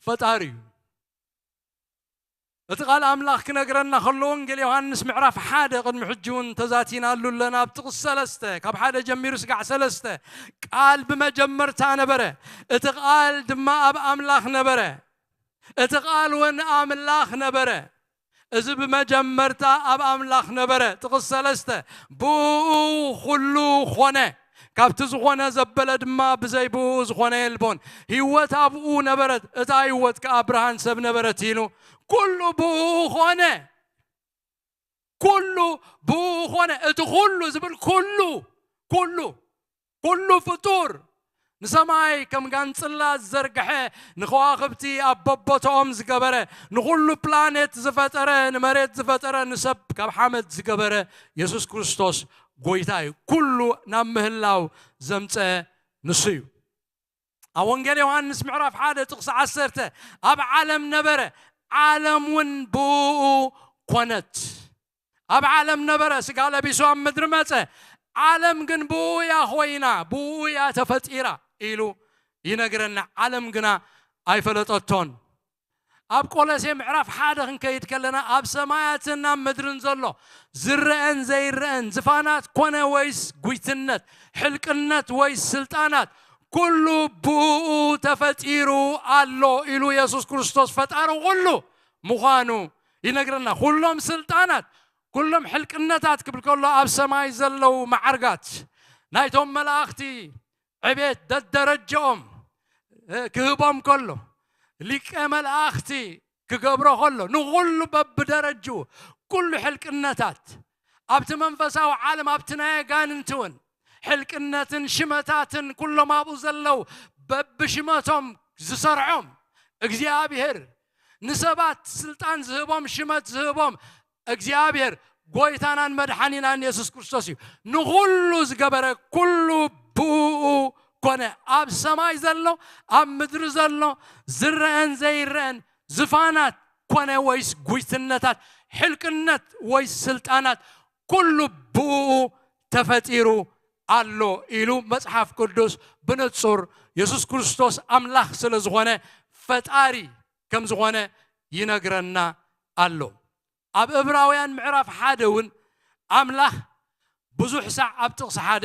ፈጣሪ እዩ። እቲ ቃል ኣምላኽ ክነግረና ከሎ ወንጌል ዮሃንስ ምዕራፍ ሓደ ቅድሚ ሕጂ እውን ተዛቲናሉ ኣለና። ኣብ ጥቕስ ሰለስተ ካብ ሓደ ጀሚሩ ስጋዕ ሰለስተ ቃል ብመጀመርታ ነበረ፣ እቲ ቃል ድማ ኣብ ኣምላኽ ነበረ፣ እቲ ቃል እውን ኣምላኽ ነበረ። እዚ ብመጀመርታ ኣብ ኣምላኽ ነበረ። ጥቕስ ሰለስተ ብኡ ኩሉ ኾነ፣ ካብቲ ዝኾነ ዘበለ ድማ ብዘይ ብኡ ዝኾነ የልቦን። ህይወት ኣብኡ ነበረት፣ እታ ህይወት ከኣ ብርሃን ሰብ ነበረት ኢሉ ኩሉ ብኡ ኾነ። ኩሉ ብኡ ኾነ። እቲ ኩሉ ዝብል ኩሉ ኩሉ ኩሉ ፍጡር ንሰማይ ከም ጋንጽላ ዝዘርግሐ፣ ንኸዋኽብቲ ኣብ በቦታኦም ዝገበረ፣ ንኹሉ ፕላኔት ዝፈጠረ፣ ንመሬት ዝፈጠረ፣ ንሰብ ካብ ሓመድ ዝገበረ የሱስ ክርስቶስ ጎይታ እዩ። ኩሉ ናብ ምህላው ዘምጸ ንሱ እዩ። ኣብ ወንጌል ዮሃንስ ምዕራፍ ሓደ ጥቕሲ ዓሰርተ ኣብ ዓለም ነበረ፣ ዓለም እውን ብኡ ኮነት። ኣብ ዓለም ነበረ፣ ስጋ ለቢሱ ኣብ ምድሪ መጸ፣ ዓለም ግን ብኡ እያ ኮይና፣ ብኡ እያ ተፈጢራ ኢሉ ይነግረና። ዓለም ግና ኣይፈለጠቶን። ኣብ ቆሎሴ ምዕራፍ ሓደ ክንከይድ ከለና ኣብ ሰማያትን ኣብ ምድርን ዘሎ ዝረአን ዘይረአን ዝፋናት ኮነ ወይስ ጉይትነት፣ ሕልቅነት ወይስ ስልጣናት፣ ኩሉ ብኡ ተፈጢሩ ኣሎ ኢሉ የሱስ ክርስቶስ ፈጣሪ ኩሉ ምዃኑ ይነግረና። ኩሎም ስልጣናት፣ ኩሎም ሕልቅነታት ክብል ከሎ ኣብ ሰማይ ዘለዉ መዓርጋት ናይቶም መላእኽቲ ዕቤት ደደረጀኦም ክህቦም ከሎ፣ ሊቀ መላእኽቲ ክገብሮ ከሎ፣ ንኹሉ በብደረጅኡ ኩሉ ሕልቅነታት ኣብቲ መንፈሳዊ ዓለም፣ ኣብቲ ናይ ኣጋንንቲ እውን ሕልቅነትን ሽመታትን ኩሎም ኣብኡ ዘለዉ በብሽመቶም ዝሰርዖም እግዚኣብሔር፣ ንሰባት ስልጣን ዝህቦም፣ ሽመት ዝህቦም እግዚኣብሔር ጎይታናን መድሓኒናን የሱስ ክርስቶስ እዩ። ንኹሉ ዝገበረ ኩሉ ብኡ ኮነ። ኣብ ሰማይ ዘሎ፣ ኣብ ምድሪ ዘሎ፣ ዝረአን ዘይረአን ዝፋናት ኮነ ወይስ ጉይትነታት፣ ሕልቅነት ወይስ ስልጣናት፣ ኩሉ ብኡ ተፈጢሩ ኣሎ ኢሉ መጽሓፍ ቅዱስ ብንጹር የሱስ ክርስቶስ ኣምላኽ ስለ ዝኾነ ፈጣሪ ከም ዝኾነ ይነግረና ኣሎ። ኣብ ዕብራውያን ምዕራፍ ሓደ እውን ኣምላኽ ብዙሕ ሳዕ ኣብ ጥቕሲ ሓደ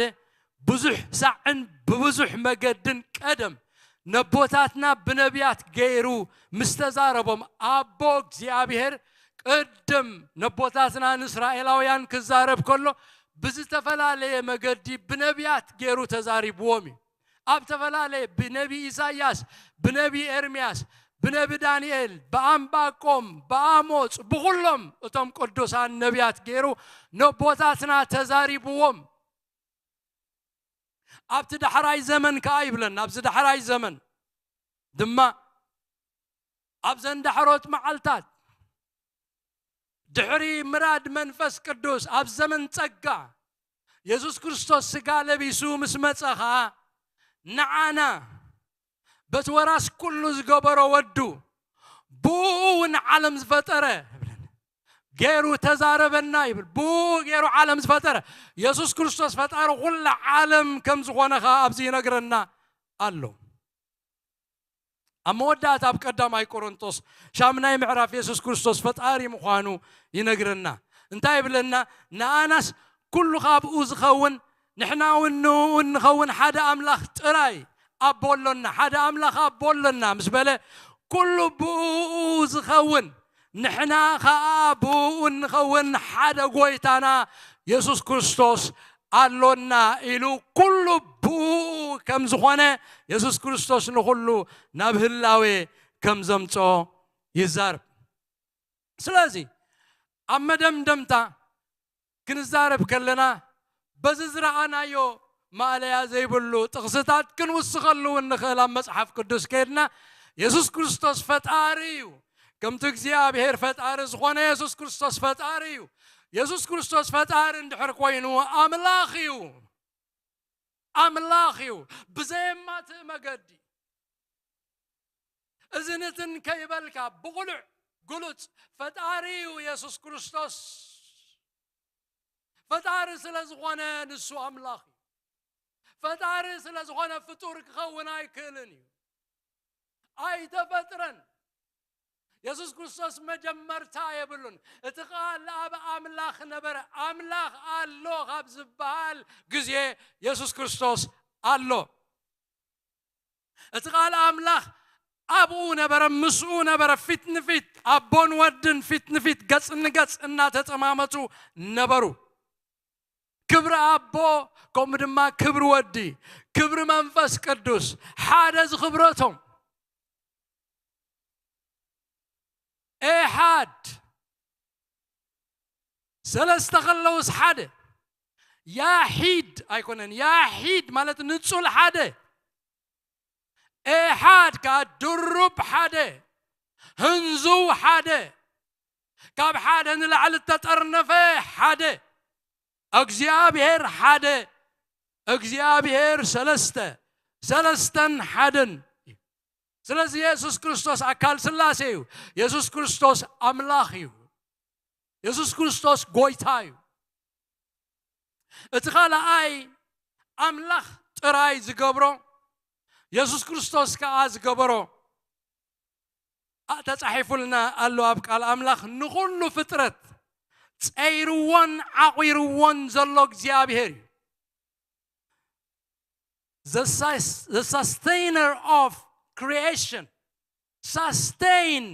ብዙሕ ሳዕን ብብዙሕ መገድን ቀደም ነቦታትና ብነቢያት ገይሩ ምስ ተዛረቦም ኣቦ እግዚኣብሔር ቅድም ነቦታትና ንእስራኤላውያን ክዛረብ ከሎ ብዝተፈላለየ መገዲ ብነቢያት ገይሩ ተዛሪብዎም እዩ። ኣብ ተፈላለየ ብነቢ ኢሳያስ፣ ብነቢ ኤርምያስ፣ ብነቢ ዳንኤል፣ ብኣንባቆም፣ ብኣሞጽ፣ ብኹሎም እቶም ቅዱሳን ነቢያት ገይሩ ነቦታትና ተዛሪብዎም። ኣብቲ ዳሕራይ ዘመን ከኣ ይብለና፣ ኣብዚ ዳሕራይ ዘመን ድማ ኣብዘን ዳሕሮት መዓልታት ድሕሪ ምራድ መንፈስ ቅዱስ ኣብ ዘመን ጸጋ የሱስ ክርስቶስ ስጋ ለቢሱ ምስ መጸ ኸኣ ንዓና በቲ ወራስ ኩሉ ዝገበሮ ወዱ ብኡ እውን ዓለም ዝፈጠረ ገይሩ ተዛረበና ይብል። ብኡ ገይሩ ዓለም ዝፈጠረ የሱስ ክርስቶስ ፈጣሪ ኩላ ዓለም ከም ዝኾነ ኸኣ ኣብዚ ይነግረና ኣሎ። ኣብ መወዳእታ ኣብ ቀዳማይ ቆሮንቶስ ሻምናይ ምዕራፍ የሱስ ክርስቶስ ፈጣሪ ምዃኑ ይነግረና። እንታይ ይብለና? ንኣናስ ኩሉ ካብኡ ዝኸውን ንሕና እውን ንኡ እንኸውን ሓደ ኣምላኽ ጥራይ ኣቦ ኣሎና፣ ሓደ ኣምላኽ ኣቦ ኣሎና ምስ በለ ኩሉ ብኡ ዝኸውን ንሕና ኸኣ ብኡ እንኸውን ሓደ ጎይታና የሱስ ክርስቶስ ኣሎና ኢሉ ኩሉ ብኡ ከም ዝኾነ የሱስ ክርስቶስ ንኹሉ ናብ ህላዌ ከም ዘምጾ ይዛረብ። ስለዚ ኣብ መደምደምታ ክንዛረብ ከለና በዚ ዝረኣናዮ ማእለያ ዘይብሉ ጥቕስታት ክንውስኸሉ እውን ንኽእል። ኣብ መጽሓፍ ቅዱስ ከይድና የሱስ ክርስቶስ ፈጣሪ እዩ። ከምቲ እግዚኣብሔር ፈጣሪ ዝኾነ የሱስ ክርስቶስ ፈጣሪ እዩ። የሱስ ክርስቶስ ፈጣሪ እንድሕር ኮይኑ ኣምላኽ እዩ። ኣምላኽ እዩ። ብዘየማትእ መገዲ እዚ ንትን ከይበልካ ብቑሉዕ ግሉጽ ፈጣሪ እዩ የሱስ ክርስቶስ። ፈጣሪ ስለ ዝኾነ ንሱ ኣምላኽ እዩ። ፈጣሪ ስለ ዝኾነ ፍጡር ክኸውን ኣይክእልን እዩ። ኣይተፈጥረን። የሱስ ክርስቶስ መጀመርታ የብሉን። እቲ ቃል ኣብ ኣምላኽ ነበረ። ኣምላኽ ኣሎ ካብ ዝበሃል ግዜ የሱስ ክርስቶስ ኣሎ። እቲ ቃል ኣምላኽ ኣብኡ ነበረ፣ ምስኡ ነበረ፣ ፊት ንፊት ኣቦን ወድን ፊት ንፊት ገጽ ንገጽ እናተጠማመቱ ነበሩ። ክብሪ ኣቦ ከምኡ ድማ ክብሪ ወዲ፣ ክብሪ መንፈስ ቅዱስ ሓደ ዝኽብረቶም። ኤሓድ ሰለስተ ከለውስ ሓደ። ያሒድ ኣይኮነን። ያሒድ ማለት ንጹል ሓደ። ኤሓድ ከዓ ድሩብ ሓደ፣ ህንዙው ሓደ፣ ካብ ሓደ ንላዕሊ እተጠርነፈ ሓደ። እግዚኣብሔር ሓደ፣ እግዚኣብሔር ሰለስተ፣ ሰለስተን ሓደን። ስለዚ የሱስ ክርስቶስ ኣካል ስላሴ እዩ። የሱስ ክርስቶስ ኣምላኽ እዩ። የሱስ ክርስቶስ ጎይታ እዩ። እቲ ካልኣይ ኣምላኽ ጥራይ ዝገብሮ፣ የሱስ ክርስቶስ ከኣ ዝገበሮ፣ ኣ-፣ ተጻሒፉልና ኣሎ ኣብ ቃል ኣምላኽ፣ ንኹሉ ፍጥረት ጸይርዎን ዓቒርዎን ዘሎ እግዚኣብሔር እዩ። The sus-, the sustainer of creation። ሳስቴይን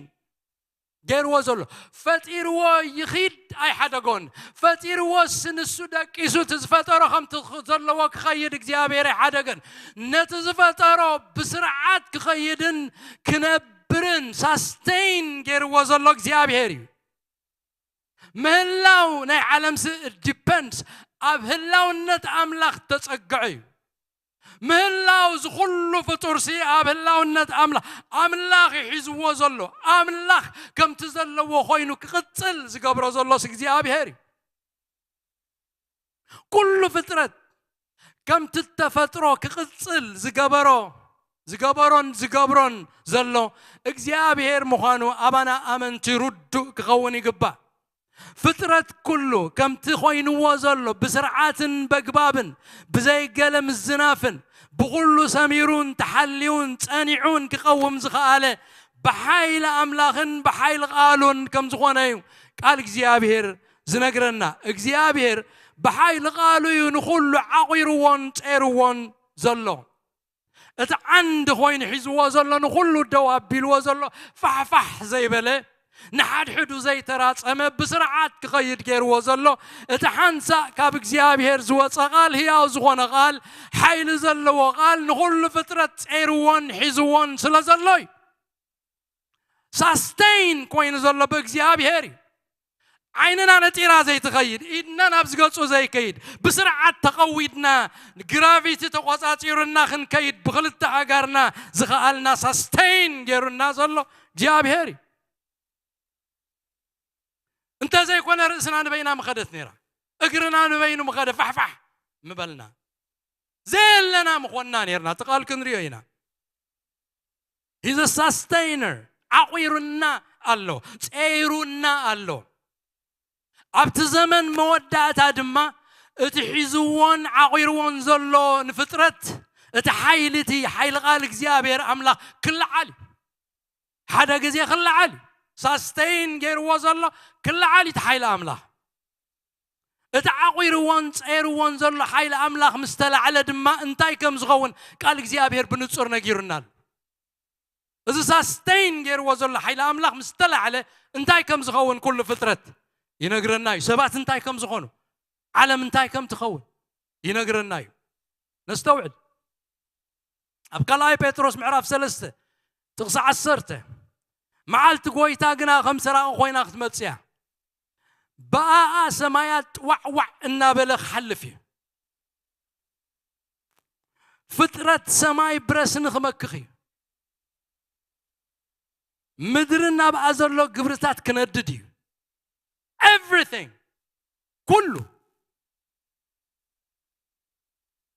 ገይርዎ ዘሎ። ፈጢርዎ ይኺድ ኣይሓደጎን። ፈጢርዎስ ንሱ ደቂሱ እቲ ዝፈጠሮ ከምቲ ዘለዎ ክኸይድ እግዚኣብሔር ኣይሓደገን። ነቲ ዝፈጠሮ ብስርዓት ክኸይድን ክነብርን ሳስቴይን ገይርዎ ዘሎ እግዚኣብሔር እዩ። ምህላው ናይ ዓለምሲ ዲፐንድስ ኣብ ህላውነት ኣምላኽ ተጸግዐ እዩ። ምህላው ዝኹሉ ፍጡርሲ ኣብ ህላውነት ኣምላኽ፣ ኣምላኽ እዩ ሒዝዎ ዘሎ። ኣምላኽ ከምቲ ዘለዎ ኮይኑ ክቕጽል ዝገብሮ ዘሎስ እግዚኣብሔር እዩ። ኩሉ ፍጥረት ከምቲ ተፈጥሮ ክቕጽል ዝገበሮ፣ ዝገበሮን ዝገብሮን ዘሎ እግዚኣብሔር ምዃኑ ኣባና ኣመንቲ ርዱእ ክኸውን ይግባእ። ፍጥረት ኩሉ ከምቲ ኮይንዎ ዘሎ ብስርዓትን በግባብን ብዘይገለ ምዝናፍን ብኹሉ ሰሚሩን ተሓልዩን ጸኒዑን ክቐውም ዝኸኣለ ብሓይሊ ኣምላኽን ብሓይሊ ቃሉን ከም ዝኾነ እዩ ቃል እግዚኣብሔር ዝነግረና። እግዚኣብሔር ብሓይሊ ቃሉ እዩ ንኹሉ ዓቑርዎን ጸይርዎን ዘሎ። እቲ ዓንዲ ኮይኑ ሒዝዎ ዘሎ፣ ንኹሉ ደው ኣቢልዎ ዘሎ፣ ፋሕፋሕ ዘይበለ፣ ንሓድሕዱ ዘይተራጸመ፣ ብስርዓት ክኸይድ ገይርዎ ዘሎ፣ እቲ ሓንሳእ ካብ እግዚኣብሔር ዝወጸ ቃል፣ ህያው ዝኾነ ቃል፣ ሓይሊ ዘለዎ ቃል፣ ንኹሉ ፍጥረት ጸይርዎን ሒዝዎን ስለ ዘሎ እዩ። ሳስቴይን ኮይኑ ዘሎ ብእግዚኣብሔር እዩ። ዓይንና ነጢራ ዘይትኸይድ፣ ኢድና ናብ ዝገጹ ዘይከይድ፣ ብስርዓት ተቐዊድና፣ ግራቪቲ ተቖጻጺሩና ክንከይድ ብኽልተ ኣጋርና ዝኸኣልና ሳስቴይን ገይሩና ዘሎ እግዚኣብሔር እዩ። እንተዘይኮነ ርእስና ንበይና ምኸደት ነይራ፣ እግርና ንበይኑ ምኸደ ፋሕፋሕ ምበልና፣ ዘየለና ምኾንና ነይርና። እቲ ቃል ክንሪኦ ኢና። He's a sustainer። ዓቑሩና ኣሎ፣ ጸይሩና ኣሎ። ኣብቲ ዘመን መወዳእታ ድማ እቲ ሒዝዎን ዓቑርዎን ዘሎ ንፍጥረት እቲ ሓይሊ፣ እቲ ሓይሊ ቃል እግዚኣብሔር ኣምላኽ ክለዓል እዩ። ሓደ ግዜ ክለዓል እዩ። ሳስቴይን ገይርዎ ዘሎ ክለዓል እዩ እቲ ሓይሊ ኣምላኽ። እቲ ዓቑርዎን ጸይርዎን ዘሎ ሓይሊ ኣምላኽ ምስ ተላዕለ ድማ እንታይ ከም ዝኸውን ቃል እግዚኣብሔር ብንጹር ነጊሩና ኣሎ። እዚ ሳስቴይን ገይርዎ ዘሎ ሓይሊ ኣምላኽ ምስ ተላዕለ እንታይ ከም ዝኸውን ኩሉ ፍጥረት ይነግረና እዩ። ሰባት እንታይ ከም ዝኾኑ፣ ዓለም እንታይ ከም ትኸውን ይነግረና እዩ። ነስተውዕል። ኣብ ካልኣይ ጴጥሮስ ምዕራፍ ሰለስተ ጥቕሲ ዓሰርተ፣ መዓልቲ ጐይታ ግና ከም ሰራቒ ኾይና ክትመጽእ እያ። ብኣኣ ሰማያት ጥዋዕዋዕ እናበለ ክሓልፍ እዩ። ፍጥረት ሰማይ ብረስኒ ክመክኽ እዩ። ምድርን ኣብኣ ዘሎ ግብርታት ክነድድ እዩ። Everything፣ ኩሉ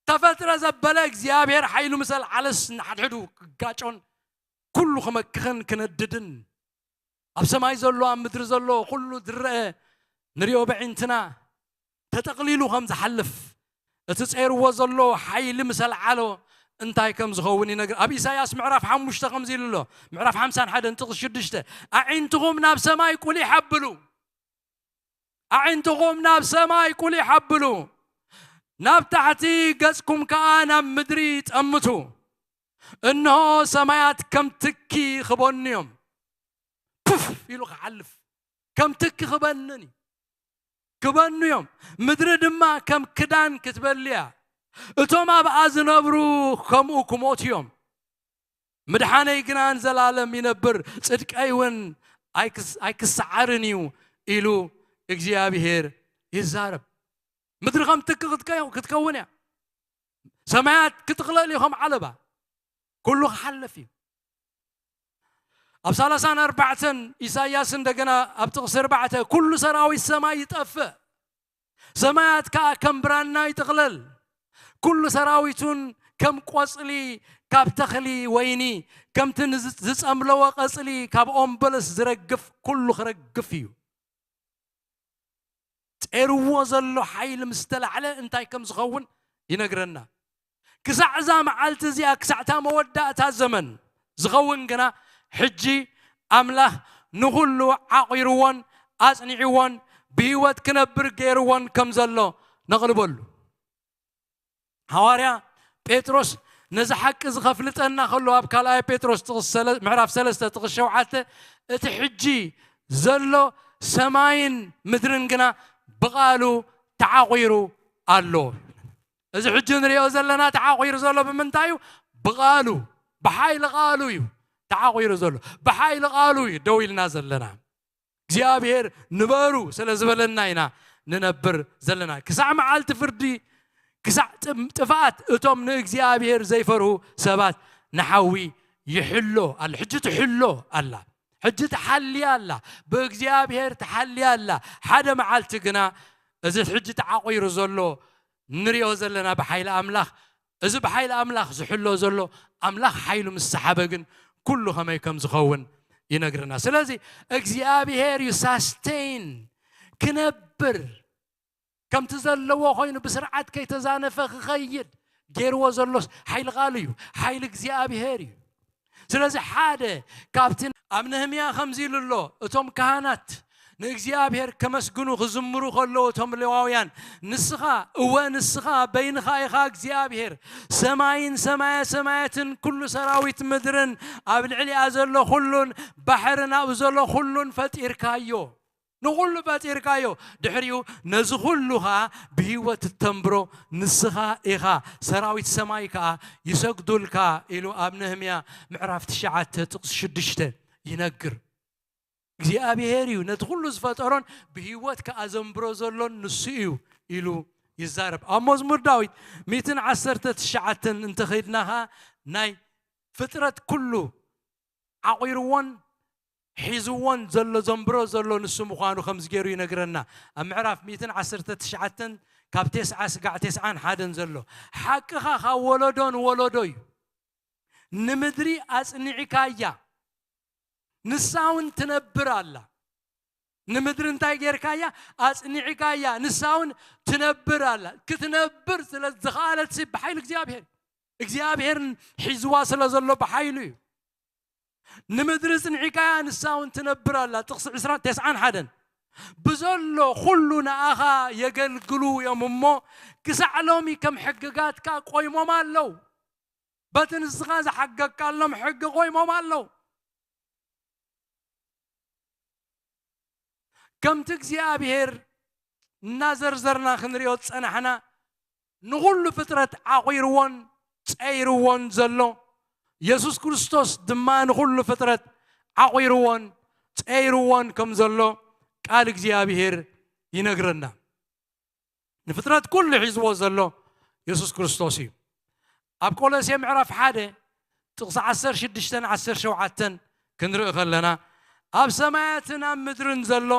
ተፈጥረ ዘበለ እግዚኣብሔር ሓይሉ ምስ ኣልዓለስ ንሓድሕዱ ክጋጮን ኩሉ ክመክኽን ክነድድን፣ ኣብ ሰማይ ዘሎ ኣብ ምድሪ ዘሎ ኩሉ ዝረአ ንሪኦ በዒንትና፣ ተጠቕሊሉ ከም ዝሓልፍ፣ እቲ ጸይርዎ ዘሎ ሓይሊ ምስ ኣልዓሎ እንታይ ከም ዝኸውን ይነግር። ኣብ ኢሳይያስ ምዕራፍ ሓሙሽተ ከምዚ ኢሉ ኣሎ። ምዕራፍ ሓምሳን ሓደን ጥቕሲ ሽዱሽተ፣ ኣዒንትኹም ናብ ሰማይ ቁሊሕ ኣብሉ፣ ኣዒንትኹም ናብ ሰማይ ቁሊሕ ኣብሉ፣ ናብ ታሕቲ ገጽኩም ከኣ ናብ ምድሪ ጠምቱ። እንሆ ሰማያት ከም ትኪ ክበኑ እዮም። ፕፍ ኢሉ ክሓልፍ ከም ትኪ ክበንን እዩ። ክበኑ እዮም። ምድሪ ድማ ከም ክዳን ክትበሊ እያ። እቶም ኣብኣ ዝነብሩ ከምኡ ክሞቱ እዮም። ምድሓነይ ግና ንዘላለም ይነብር፣ ጽድቀይ እውን ኣይክስ-፣ ኣይክሰዓርን እዩ ኢሉ እግዚኣብሄር ይዛረብ። ምድሪ ከም ትኪ ክትከ-፣ ክትከውን እያ። ሰማያት ክጥቕለል እዩ ከም ዓለባ። ኩሉ ክሓልፍ እዩ። ኣብ ሰላሳን ኣርባዕተን ኢሳይያስ እንደገና ኣብ ጥቕሲ ኣርባዕተ፣ ኩሉ ሰራዊት ሰማይ ይጠፍእ፣ ሰማያት ከኣ ከም ብራና ይጥቕለል፣ ኩሉ ሰራዊቱን ከም ቆጽሊ ካብ ተኽሊ ወይኒ፣ ከምቲ ንዝ-፣ ዝጸምለወ ቀጽሊ ካብ ኦም በለስ ዝረግፍ ኩሉ ክረግፍ እዩ። ጸይርዎ ዘሎ ሓይሊ ምስ ተላዕለ እንታይ ከም ዝኸውን ይነግረና። ክሳዕ እዛ መዓልቲ እዚኣ፣ ክሳዕ እታ መወዳእታ ዘመን ዝኸውን ግና፣ ሕጂ ኣምላኽ ንኹሉ ዓቒርዎን ኣጽኒዕዎን ብህይወት ክነብር ገይርዎን ከም ዘሎ ነቕልበሉ። ሃዋርያ ጴጥሮስ ነዚ ሓቂ እዚ ኸፍልጠና ኸሎ፣ ኣብ ካልኣይ ጴጥሮስ ጥቕሲ ሰለ-፣ ምዕራፍ ሰለስተ ጥቕሲ ሸውዓተ፣ እቲ ሕጂ ዘሎ ሰማይን ምድርን ግና ብቓሉ ተዓቑሩ ኣሎ። እዚ ሕጂ ንሪኦ ዘለና ተዓቑሩ ዘሎ ብምንታይ እዩ? ብቓሉ፣ ብሓይሊ ቓሉ እዩ ተዓቑሩ ዘሎ። ብሓይሊ ቓሉ እዩ ደው ኢልና ዘለና። እግዚኣብሔር ንበሩ ስለ ዝበለና ኢና ንነብር ዘለና። ክሳዕ መዓልቲ ፍርዲ፣ ክሳዕ ጥም-፣ ጥፍኣት እቶም ንእግዚኣብሔር ዘይፈርሁ ሰባት ንሓዊ ይሕሎ ኣሎ። ሕጂ ትሕሎ ኣላ። ሕጂ ትሓሊ ኣላ። ብእግዚኣብሔር ትሓሊ ኣላ። ሓደ መዓልቲ ግና እዚ ሕጂ ተዓቑሩ ዘሎ ንሪኦ ዘለና ብሓይሊ ኣምላኽ፣ እዚ ብሓይሊ ኣምላኽ ዝሕሎ ዘሎ፣ ኣምላኽ ሓይሉ ምስ ሰሓበ ግን ኩሉ ከመይ ከም ዝኸውን ይነግርና። ስለዚ እግዚኣብሔር እዩ ሳስቴን ክነብር፣ ከምቲ ዘለዎ ኮይኑ ብስርዓት ከይተዛነፈ ክኸይድ ገይርዎ ዘሎስ ሓይሊ ቃሉ እዩ፣ ሓይሊ እግዚኣብሔር እዩ። ስለዚ ሓደ ካብቲ ኣብ ነህምያ ከምዚ ኢሉ ኣሎ፣ እቶም ካህናት ንእግዚኣብሔር ከመስግኑ ክዝምሩ ከለዉ፣ እቶም ሌዋውያን፣ ንስኻ፣ እወ ንስኻ በይንኻ ኢኻ እግዚኣብሔር፣ ሰማይን ሰማየ ሰማያትን ኩሉ ሰራዊት ምድርን ኣብ ልዕሊኣ ዘሎ ኩሉን ባሕርን ኣብ ዘሎ ኩሉን ፈጢርካዮ። ንኹሉ ፈጢርካዮ። ድሕሪኡ ነዚ ኩሉ ኸኣ ብህይወት እተንብሮ ንስኻ ኢኻ፣ ሰራዊት ሰማይ ከኣ ይሰግዱልካ ኢሉ ኣብ ነህምያ ምዕራፍ ትሽዓተ ጥቕሲ ሽዱሽተ ይነግር። እግዚኣብሔር እዩ ነቲ ኩሉ ዝፈጠሮን ብህይወት ከኣ ዘንብሮ ዘሎን ንሱ እዩ ኢሉ ይዛረብ። ኣብ መዝሙር ዳዊት ሚእትን ዓሰርተ ትሽዓተን እንተኸይድና ኸኣ ናይ ፍጥረት ኩሉ ዓቑርዎን ሒዝዎን ዘሎ ዘንብሮ ዘሎ ንሱ ምዃኑ ከምዚ ገይሩ ይነግረና። ኣብ ምዕራፍ ሚእትን ዓሰርተ ትሽዓተን ካብ ተስዓ ስጋዕ ተስዓን ሓደን ዘሎ፣ ሓቅኻ ካብ ወለዶ ንወለዶ እዩ። ንምድሪ ኣጽኒዕካያ፣ ንሳ እውን ትነብር ኣላ። ንምድሪ እንታይ ጌርካያ? ኣጽኒዕካያ፣ ንሳ እውን ትነብር ኣላ። ክትነብር ስለ ዝኸኣለት ሲ ብሓይሊ እግዚኣብሔር፣ እግዚኣብሔር ሒዝዋ ስለ ዘሎ ብሓይሉ እዩ። ንምድሪ ጽንዒካያ፣ ንሳ እውን ትነብር ኣላ። ጥቕሲ ዕስራን ተስዓን ሓደን። ብዘሎ ኩሉ ንኣኻ የገልግሉ እዮም እሞ፣ ክሳዕ ሎሚ ከም ሕግጋትካ ቆይሞም ኣለዉ። በቲ ንስኻ ዝሓገግካሎም ሕጊ ቆይሞም ኣለዉ። ከምቲ እግዚኣብሔር እናዘርዘርና ክንሪኦ ዝጸናሕና፣ ንኹሉ ፍጥረት ዓቑርዎን ጸይርዎን ዘሎ፣ የሱስ ክርስቶስ ድማ ንኹሉ ፍጥረት ዓቑርዎን ጸይርዎን ከም ዘሎ ቃል እግዚኣብሔር ይነግረና። ንፍጥረት ኩሉ ሒዝዎ ዘሎ የሱስ ክርስቶስ እዩ። ኣብ ቆሎሴ ምዕራፍ ሓደ ጥቕሲ ዓሰርተ ሽዱሽተን ዓሰርተ ሸውዓተን ክንርኢ ከለና፣ ኣብ ሰማያትን ኣብ ምድርን ዘሎ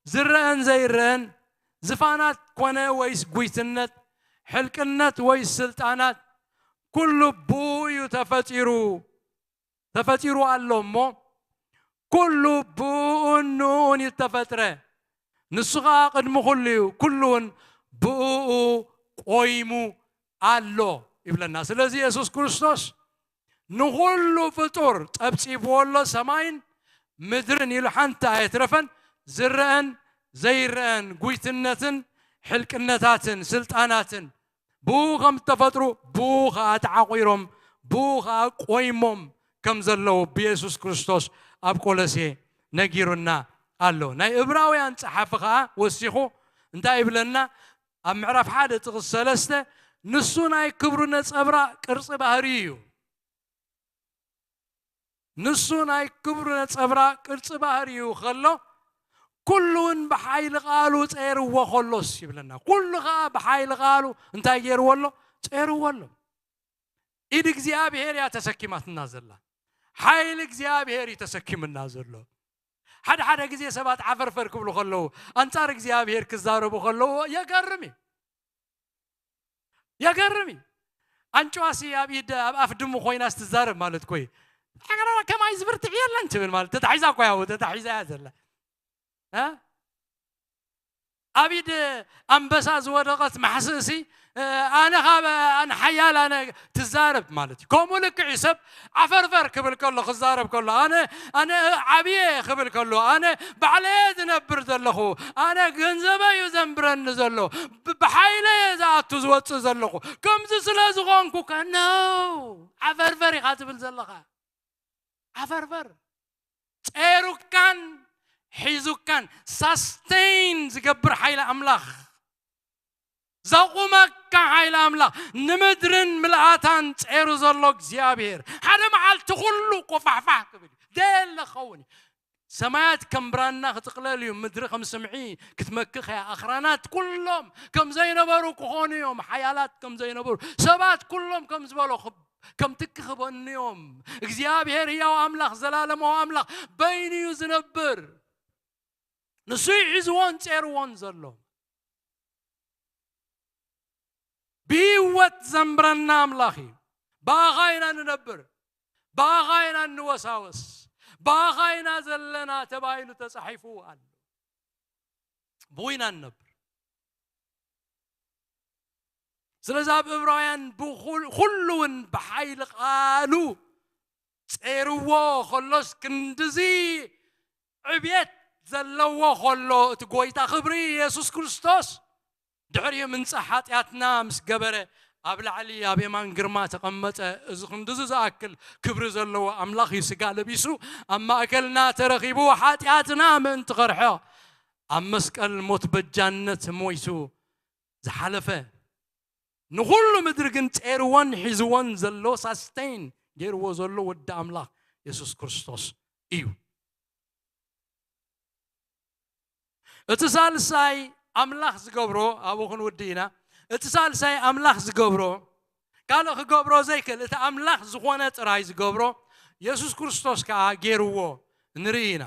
ዝረአን ዘይረአን፣ ዝፋናት ኮነ ወይስ ጉይትነት፣ ሕልቅነት ወይስ ስልጣናት፣ ኩሉ ብኡ እዩ ተፈጢሩ፣ ተፈጢሩ ኣሎ እሞ፣ ኩሉ ብኡን ንኡን እዩ ተፈጥረ። ንሱ ኸኣ ቅድሚ ኩሉ እዩ፣ ኩሉ እውን ብእኡ ቆይሙ ኣሎ ይብለና። ስለዚ የሱስ ክርስቶስ ንኹሉ ፍጡር ጠብጺብዎ ኣሎ፣ ሰማይን ምድርን ኢሉ ሓንቲ ኣየትረፈን። ዝረአን ዘይረአን፣ ጉይትነትን ሕልቅነታትን ስልጣናትን ብኡ ከም እተፈጥሩ፣ ብኡ ኸዓ ተዓቑሮም፣ ብኡ ኸዓ ቆይሞም ከም ዘለዉ ብየሱስ ክርስቶስ ኣብ ቆሎሴ ነጊሩና ኣሎ። ናይ እብራውያን ጸሓፊ ኸዓ ወሲኹ እንታይ ይብለና? ኣብ ምዕራፍ ሓደ ጥቕሲ ሰለስተ፣ ንሱ ናይ ክብሩ ነጸብራቕ ቅርጺ ባህርዩ እዩ። ንሱ ናይ ክብሩ ነጸብራቕ ቅርጺ ባህርዩ ኸሎ፣ ኩሉ እውን ብሓይሊ ቃሉ ጸይርዎ ኸሎስ ይብለና። ኩሉ ኸዓ ብሓይሊ ቃሉ እንታይ ገይርዎ ኣሎ? ጸይርዎ ኣሎ። ኢድ እግዚኣብሔር እያ ተሰኪማትና ዘላ። ሓይሊ እግዚኣብሔር እዩ ተሰኪምና ዘሎ። ሓደ ሓደ ግዜ ሰባት ዓፈርፈር ክብሉ ከለዉ፣ ኣንጻር እግዚኣብሔር ክዛረቡ ከለዉ የገርም እዩ። የገርም እዩ። ኣንጭዋሲ ኣብ ኢድ፣ ኣብ ኣፍ ድሙ ኮይና ስትዛረብ ማለት እኮ እዩ። ከማይ ዝብርትዕ የለን ትብል ማለት፣ ተታሒዛ እኮ እያ፣ ተታሒዛ እያ ዘላ። እ? ኣብ ኢድ ኣንበሳ ዝወደቐት ማሕስእሲ፣ እ፣ ኣነ ካብ፣ ኣነ ሓያል፣ ኣነ ትዛረብ ማለት እዩ። ከምኡ ልክዕ እዩ። ሰብ ዓፈርፈር ክብል ከሎ፣ ክዛረብ ከሎ፣ ኣነ፣ ኣነ ዓብየ ክብል ከሎ፣ ኣነ ባዕለየ ዝነብር ዘለኹ፣ ኣነ ገንዘበ እዩ ዘንብረኒ ዘሎ፣ ብ-፣ ብሓይለየ ዝኣቱ ዝወፅእ ዘለኹ፣ ከምዚ ስለ ዝኾንኩ ከ፣ no፣ ዓፈርፈር ኢኻ ትብል ዘለኻ። ዓፈርፈር። ጸይሩካን ሒዙካን ሳስቴን ዝገብር ሓይሊ ኣምላኽ፣ ዘቑመካ ሓይሊ ኣምላኽ፣ ንምድርን ምልኣታን ጸይሩ ዘሎ እግዚኣብሔር፣ ሓደ መዓልቲ ኩሉ ቆፋሕፋሕ ክብል እዩ። ደየለ ክኸውን እዩ። ሰማያት ከም ብራና ክጥቕለል እዩ፣ ምድሪ ከም ስምዒ ክትመክኽ እያ። ኣኽራናት ኩሎም ከም ዘይነበሩ ክኾኑ እዮም፣ ሓያላት ከም ዘይነበሩ፣ ሰባት ኩሎም ከም ዝበሎ ክብ-፣ ከም ትኪ ክበኑ እዮም። እግዚኣብሔር ህያው ኣምላኽ፣ ዘላለማዊ ኣምላኽ በይኑ እዩ ዝነብር። ንሱ እዩ ሒዝዎን ጸይርዎን ዘሎ። ብህይወት ዘንብረና ኣምላኽ እዩ። ብኣኻ ኢና ንነብር፣ ብኣኻ ኢና እንወሳወስ፣ ብኣኻ ኢና ዘለና ተባሂሉ ተጻሒፉ ኣሎ። ብኡ ኢና ንነብር። ስለዚ ኣብ እብራውያን ብኹል-፣ ኩሉ እውን ብሓይሊ ቃሉ ጸይርዎ ከሎስ ክንድዚ ዕብየት ዘለዎ ከሎ እቲ ጎይታ ክብሪ የሱስ ክርስቶስ ድሕሪኡ ምንጻሕ ሓጢኣትና ምስ ገበረ ኣብ ላዕሊ ኣብ የማን ግርማ ተቐመጠ። እዚ ክንድዚ ዝኣክል ክብሪ ዘለዎ ኣምላኽ እዩ ስጋ ለቢሱ ኣብ ማእከልና ተረኺቡ ሓጢኣትና ምእንቲ ከርሖ ኣብ መስቀል ሞት በጃነት ሞይቱ ዝሓለፈ ንኹሉ ምድሪ ግን ጸይርዎን ሒዝዎን ዘሎ ሳስቴን ገይርዎ ዘሎ ወዲ ኣምላኽ የሱስ ክርስቶስ እዩ። እቲ ሳልሳይ ኣምላኽ ዝገብሮ፣ ኣብኡ ክንውዲ ኢና። እቲ ሳልሳይ ኣምላኽ ዝገብሮ፣ ካልእ ክገብሮ ዘይክእል፣ እቲ ኣምላኽ ዝኾነ ጥራይ ዝገብሮ፣ የሱስ ክርስቶስ ከኣ ገይርዎ ንርኢ ኢና።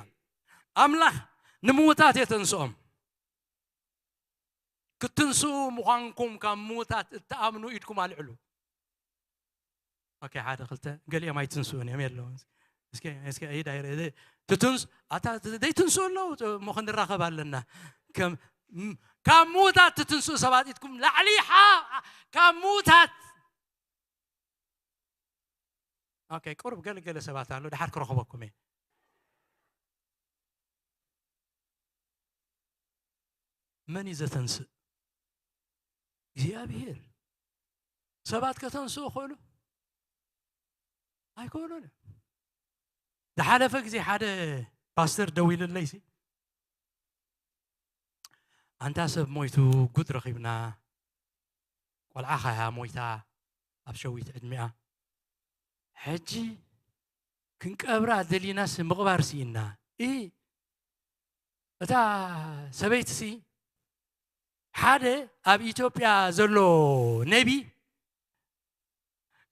ኣምላኽ ንምዉታት የተንስኦም። ክትንስኡ ምዃንኩም ካብ ምዉታት እትኣምኑ ኢድኩም ኣልዕሉ። ኦኬ፣ ሓደ፣ ክልተ፣ ገሊኦም ኣይትንስኡን እዮም፣ የለውን። እስኪ፣ እስኪ፣ ኢድ ኣይረ-፣ ትትንስ-፣ ኣታ፣ ዘይትንስኡ ኣለዉ፣ እሞ ክንራኸብ ኣለና። ከም፣ ም-፣ ካብ ምዉታት ትትንስኡ ሰባት ኢድኩም ላዕሊ ሓ-፣ ካብ ምዉታት። ኦኬ፣ ቁሩብ ገለ ገለ ሰባት ኣሎ፣ ደሓር ክረኽበኩም እየ። መን እዩ ዘተንስእ? እግዚኣብሔር። ሰባት ከተንስኡ ክእሉ? ኣይክእሉን እዮም። ዝሓለፈ ግዜ ሓደ ፓስተር ደዊልለይሲ፣ ኣንታ ሰብ ሞይቱ ጉድ ረኺብና፣ ቆልዓ ኸያ ሞይታ ኣብ ሸዊት ዕድሚኣ። ሕጂ ክንቀብራ ደሊናስ ምቕባር ስኢና። እ፣ እታ ሰበይትሲ ሓደ ኣብ ኢትዮጵያ ዘሎ ነቢ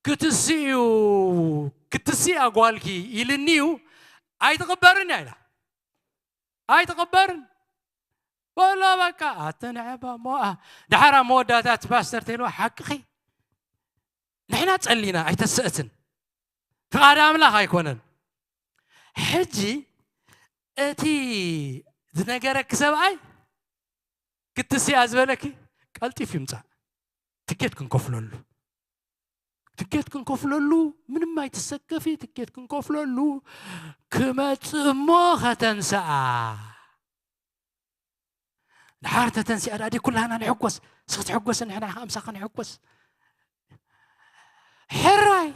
ክትስእዩ፣ ክትስእያ ጓልኪ ኢልኒዩ ኣይትቕበርን እያ ኢላ። ኣይትቕበርን። በሎ በቃ ኣተንዕባ ሞኣ። ደሓራ መወዳእታ እቲ ፓስተር ተይልዋ ሓቅኺ። ንሕና ጸሊና ኣይተስእትን። ፍቓድ ኣምላኽ ኣይኮነን። ሕጂ እቲ ዝነገረኪ ሰብኣይ ክትስያ ዝበለኪ ቀልጢፍ ይምጻእ። ትኬት ክንከፍለሉ፣ ትኬት ክንከፍለሉ፣ ምንም ኣይትሰከፊ፣ ትኬት ክንከፍለሉ። ክመጽእ እሞ ከተንስኣ። ድሓር ተተንሲኣ ዳዲ ኩላና ንሕጎስ። እስኺ ትሕጎስ፣ ንሕና ከኣ ምሳኻ ንሕጎስ። ሕራይ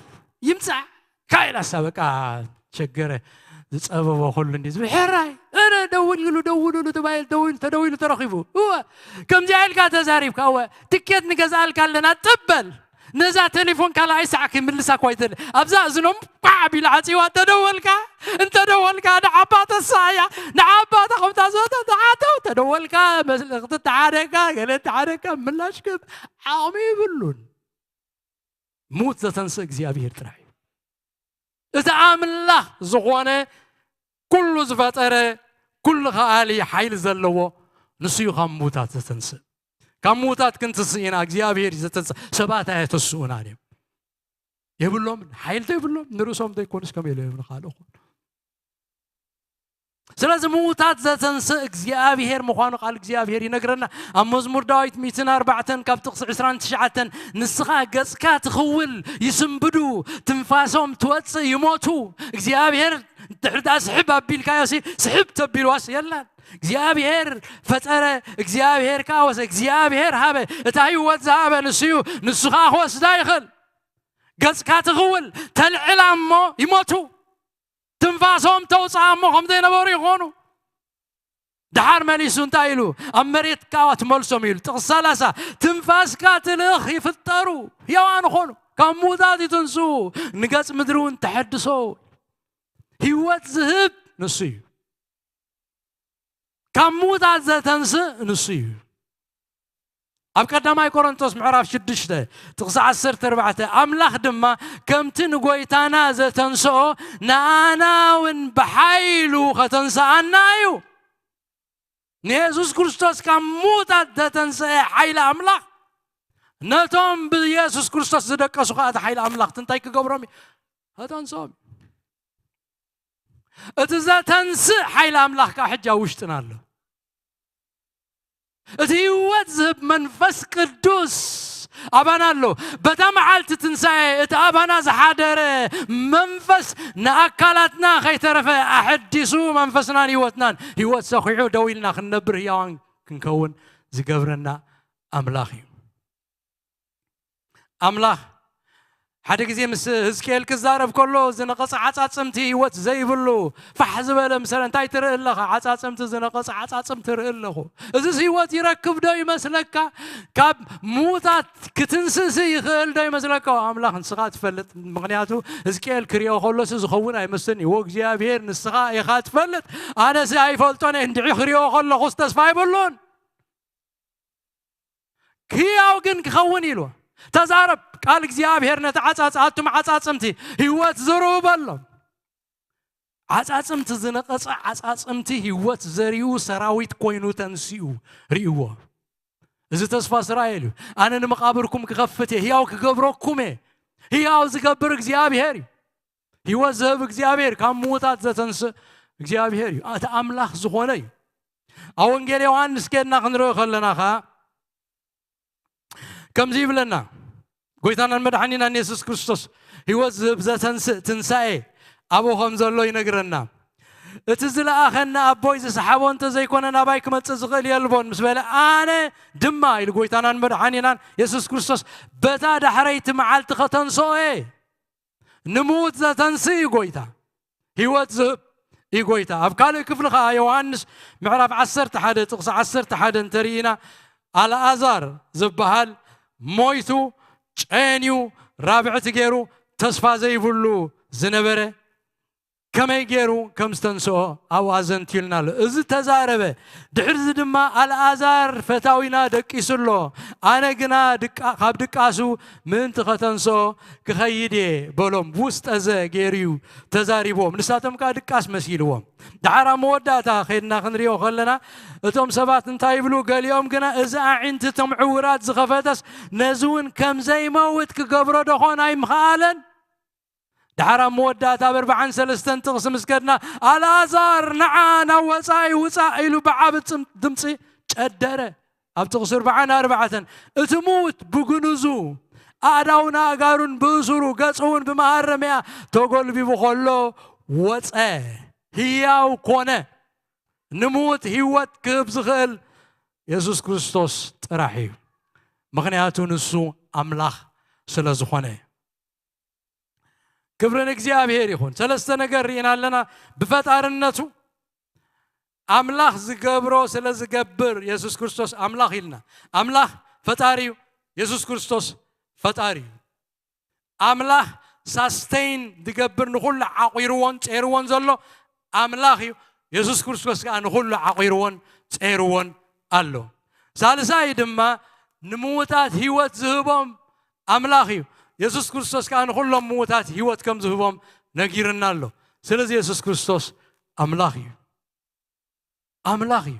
ይምጻእ። ካይላሳ በቃ ሸገረ፣ ዝጸበቦ ኩሉ እንዲ ዝብል። ሕራይ፣ እረ ደውልሉ፣ ደውልሉ ተባሂሉ፣ ደውል-፣ ተደዊሉ ተረኺቡ። እወ፣ ከምዚኣ ኢልካ ተዛሪብካ፣ እወ፣ ትኬት ንገዝኣልካ ኣለና፣ ጥበል። ነዛ ቴሌፎን ካልኣይ ሳዕ ክምልሳ እኳ ኣይትል። ኣብዛ እዝኖም ቋዕ ቢሉ ዓጺዋ፣ ተደወልካ፣ እንተደወልካ፣ ንዓባ ተሳእያ፣ ንዓባ ተኸምታ ዘወተ ተዓተው፣ ተደወልካ፣ መልእኽቲ ተሓደካ፣ ገለ ተሓደካ፣ ምላሽ ክብ ዓቕሚ ይብሉን። ሙት ዘተንስእ እግዚኣብሔር ጥራይ እዩ። እቲ ኣምላኽ ዝኾነ፣ ኩሉ ዝፈጠረ፣ ኩሉ ከኣሊ ሓይሊ ዘለዎ፣ ንሱ እዩ ካብ ምዉታት ዘተንስእ። ካብ ምዉታት ክንትስእ ኢና፣ እግዚኣብሔር እዩ ዘተንስእ። ሰባት ኣየተስኡናን እዮም። የብሎም፣ ሓይሊ ዘይብሎም፣ ንርእሶም ዘይኮኑስ ከመይ ኢሎም እዮም ንኻልእ ኾኑ? ስለዚ ምዉታት ዘተንስእ እግዚኣብሔር ምዃኑ ቃል እግዚኣብሔር ይነግረና። ኣብ መዝሙር ዳዊት ሚእትን ኣርባዕተን ካብ ጥቕሲ ዕስራን ትሽዓተን፣ "ንስኻ ገጽካ ትኽውል፣ ይስንብዱ፣ ትንፋሶም ትወጽእ፣ ይሞቱ።" እግዚኣብሔር ድሕሪ ደኣ ስሕብ ኣቢልካዮሲ፣ ስሕብ ተቢልዋስ የላን። እግዚኣብሔር ፈጠረ፣ እግዚኣብሔር ከኣ ወሰ፣ እግዚኣብሔር ሃበ። እታ ህይወት ዝሃበ ንሱ እዩ፣ ንሱ ከኣ ክወስዳ ይኽእል። ገጽካ ትኽውል፣ ተልዕላ እሞ ይሞቱ። ትንፋሶም ተውፅኣ እሞ ከም ዘይነበሩ ይኾኑ። ደሓር መሊሱ እንታይ ኢሉ? ኣብ መሬት ከኣ ትመልሶም ኢሉ። ጥቕሲ ሰላሳ፣ ትንፋስካ ትልእኽ ይፍጠሩ፣ ህያዋን ይኾኑ፣ ካብ ምዉታት ይትንስኡ፣ ንገጽ ምድሪ እውን ተሐድሶ። ህይወት ዝህብ ንሱ እዩ። ካብ ምዉታት ዘተንስእ ንሱ እዩ። ኣብ ቀዳማይ ቆሮንቶስ ምዕራፍ ሽዱሽተ ጥቕሲ ዓሰርተ ኣርባዕተ፣ ኣምላኽ ድማ ከምቲ ንጎይታና ዘተንስኦ ንኣና እውን ብሓይሉ ከተንስኣና እዩ። ንየሱስ ክርስቶስ ካብ ምዉታት ዘተንስአ ሓይሊ ኣምላኽ ነቶም ብየሱስ ክርስቶስ ዝደቀሱ ከኣ እቲ ሓይሊ ኣምላኽ እንታይ ክገብሮም እዩ? ከተንስኦም እዩ። እቲ ዘተንስእ ሓይሊ ኣምላኽ ከኣ ሕጂ ኣብ ውሽጥና ኣሎ። እቲ ህይወት ዝህብ መንፈስ ቅዱስ ኣባና ኣሎ። በታ መዓልቲ ትንሳኤ እቲ ኣባና ዝሓደረ መንፈስ ንኣካላትና ከይተረፈ ኣሐዲሱ መንፈስናን ህይወትናን፣ ህይወት ሰኺዑ ደው ኢልና ክንነብር ህያዋን ክንከውን ዝገብረና ኣምላኽ እዩ። ኣምላኽ ሓደ ግዜ ምስ ህዝቅኤል ክዛረብ ከሎ፣ ዝነቐጸ ዓጻጽምቲ፣ ህይወት ዘይብሉ፣ ፋሕ ዝበለ ምሰለ፣ እንታይ ትርኢ ኣለኻ? ዓጻጽምቲ ዝነቐጸ ዓጻጽምቲ እርኢ ኣለኹ። እዚስ ህይወት ይረክብ ዶ ይመስለካ? ካብ ምዉታት ክትንስእሲ ይኽእል ዶ ይመስለካ? ኣምላኽ ንስኻ ትፈልጥ። ምኽንያቱ ህዝቅኤል ክሪኦ ከሎሲ ዝኸውን ኣይመስልን'ዩ። "ወእግዚኣብሔር ንስኻ ኢኻ ትፈልጥ፣ ኣነሲ ኣይፈልጦን እየ፣ እንድዒ ክሪኦ ከለኹስ ተስፋ ኣይብሉን። ህያው ግን ክኸውን" ኢሉ። ተዛረብ፣ ቃል እግዚኣብሔር ነቲ ዓጻጽ-፣ ኣቱም ዓጻጽምቲ ህይወት ዝርኡ በሎም። ዓጻጽምቲ ዝነቐጸ ዓጻጽምቲ ህይወት ዘሪኡ ሰራዊት ኮይኑ ተንሲኡ ርእይዎ። እዚ ተስፋ እስራኤል እዩ። "ኣነ ንመቓብርኩም ክኸፍት እየ፣ ህያው ክገብረኩም እየ።" ህያው ዝገብር እግዚኣብሔር እዩ። ህይወት ዝህብ እግዚኣብሔር፣ ካብ ምዉታት ዘተንስእ እግዚኣብሔር እዩ። እቲ ኣምላኽ ዝኾነ እዩ። ኣብ ወንጌል ዮሃንስ ኬድና ክንርኢ ከለና ኸኣ ከምዚ ይብለና፣ ጎይታናን መድሓኒናን የሱስ ክርስቶስ ህይወት ዝህብ ዘተንስእ ትንሳኤ ኣብኡ ከም ዘሎ ይነግረና። "እቲ ዝለኣኸኒ ኣቦይ ዝሰሓቦ እንተ ዘይኮነ ናባይ ክመጽእ ዝኽእል የልቦን" ምስ በለ፣ "ኣነ ድማ" ኢሉ ጎይታናን መድሓኒናን የሱስ ክርስቶስ፣ "በታ ዳሕረይቲ መዓልቲ ከተንስኦ እየ።" ንምዉት ዘተንስእ እዩ ጎይታ። ህይወት ዝህብ እዩ ጎይታ። ኣብ ካልእ ክፍሊ ኸዓ ዮሃንስ ምዕራፍ ዓሰርተ ሓደ ጥቕሲ ዓሰርተ ሓደ እንተርኢና፣ ኣልኣዛር ዝበሃል ሞይቱ፣ ጨንዩ፣ ራብዕቲ ገይሩ፣ ተስፋ ዘይብሉ ዝነበረ፣ ከመይ ገይሩ ከም ዝተንስኦ ኣብኡ ኣዘንትዩልና ኣሎ። እዚ ተዛረበ። ድሕርዚ ድማ፣ "ኣልኣዛር ፈታዊና ደቂሱ ኣሎ፣ ኣነ ግና ድቃ-፣ ካብ ድቃሱ ምእንቲ ከተንስኦ ክኸይድ እየ" በሎም። ውስጠ ዘ ገይሩ እዩ ተዛሪብዎም። ንሳቶም ከኣ ድቃስ መሲልዎም። ደሓር ኣብ መወዳእታ ኸይድና ክንሪኦ ከለና፣ እቶም ሰባት እንታይ ይብሉ? ገሊኦም ግና፣ "እዚ ኣዒንቲ እቶም ዕውራት ዝኸፈተስ፣ ነዚ እውን ከም ዘይመውት ክገብሮ ደኾን ኣይምኸኣለን?" ደሓር ኣብ መወዳእታ ኣብ ኣርብዓን ሰለስተን ጥቕሲ ምስ ከድና፣ "ኣልኣዛር፣ ንዓ ናብ ወጻኢ ውጻእ" ኢሉ ብዓቢ ጽም-፣ ድምጺ ጨደረ። ኣብ ጥቕሲ ኣርባዓን ኣርባዕተን፣ እቲ ምዉት ብግንዙ ኣእዳውን ኣእጋሩን ብእሱሩ ገጹ እውን ብመሃረምያ ተጎልቢቡ ከሎ ወጸ፣ ህያው ኮነ። ንምዉት ህይወት ክህብ ዝኽእል የሱስ ክርስቶስ ጥራሕ እዩ። ምኽንያቱ ንሱ ኣምላኽ ስለ ዝኾነ። ክብሪ ንእግዚኣብሔር ይኹን። ሰለስተ ነገር ርኢና ኣለና። ብፈጣርነቱ ኣምላኽ ዝገብሮ ስለ ዝገብር የሱስ ክርስቶስ ኣምላኽ ኢልና። ኣምላኽ ፈጣሪ እዩ። የሱስ ክርስቶስ ፈጣሪ እዩ። ኣምላኽ ሳስተይን ዝገብር ንኹሉ ዓቑርዎን ጼርዎን ዘሎ ኣምላኽ እዩ። የሱስ ክርስቶስ ከኣ ንኹሉ ዓቑርዎን ጼርዎን ኣሎ። ሳልሳይ ድማ ንምዉታት ህይወት ዝህቦም ኣምላኽ እዩ። የሱስ ክርስቶስ ከኣ ንኹሎም ምዉታት ህይወት ከም ዝህቦም ነጊርና ኣሎ። ስለዚ የሱስ ክርስቶስ ኣምላኽ እዩ። ኣምላኽ እዩ።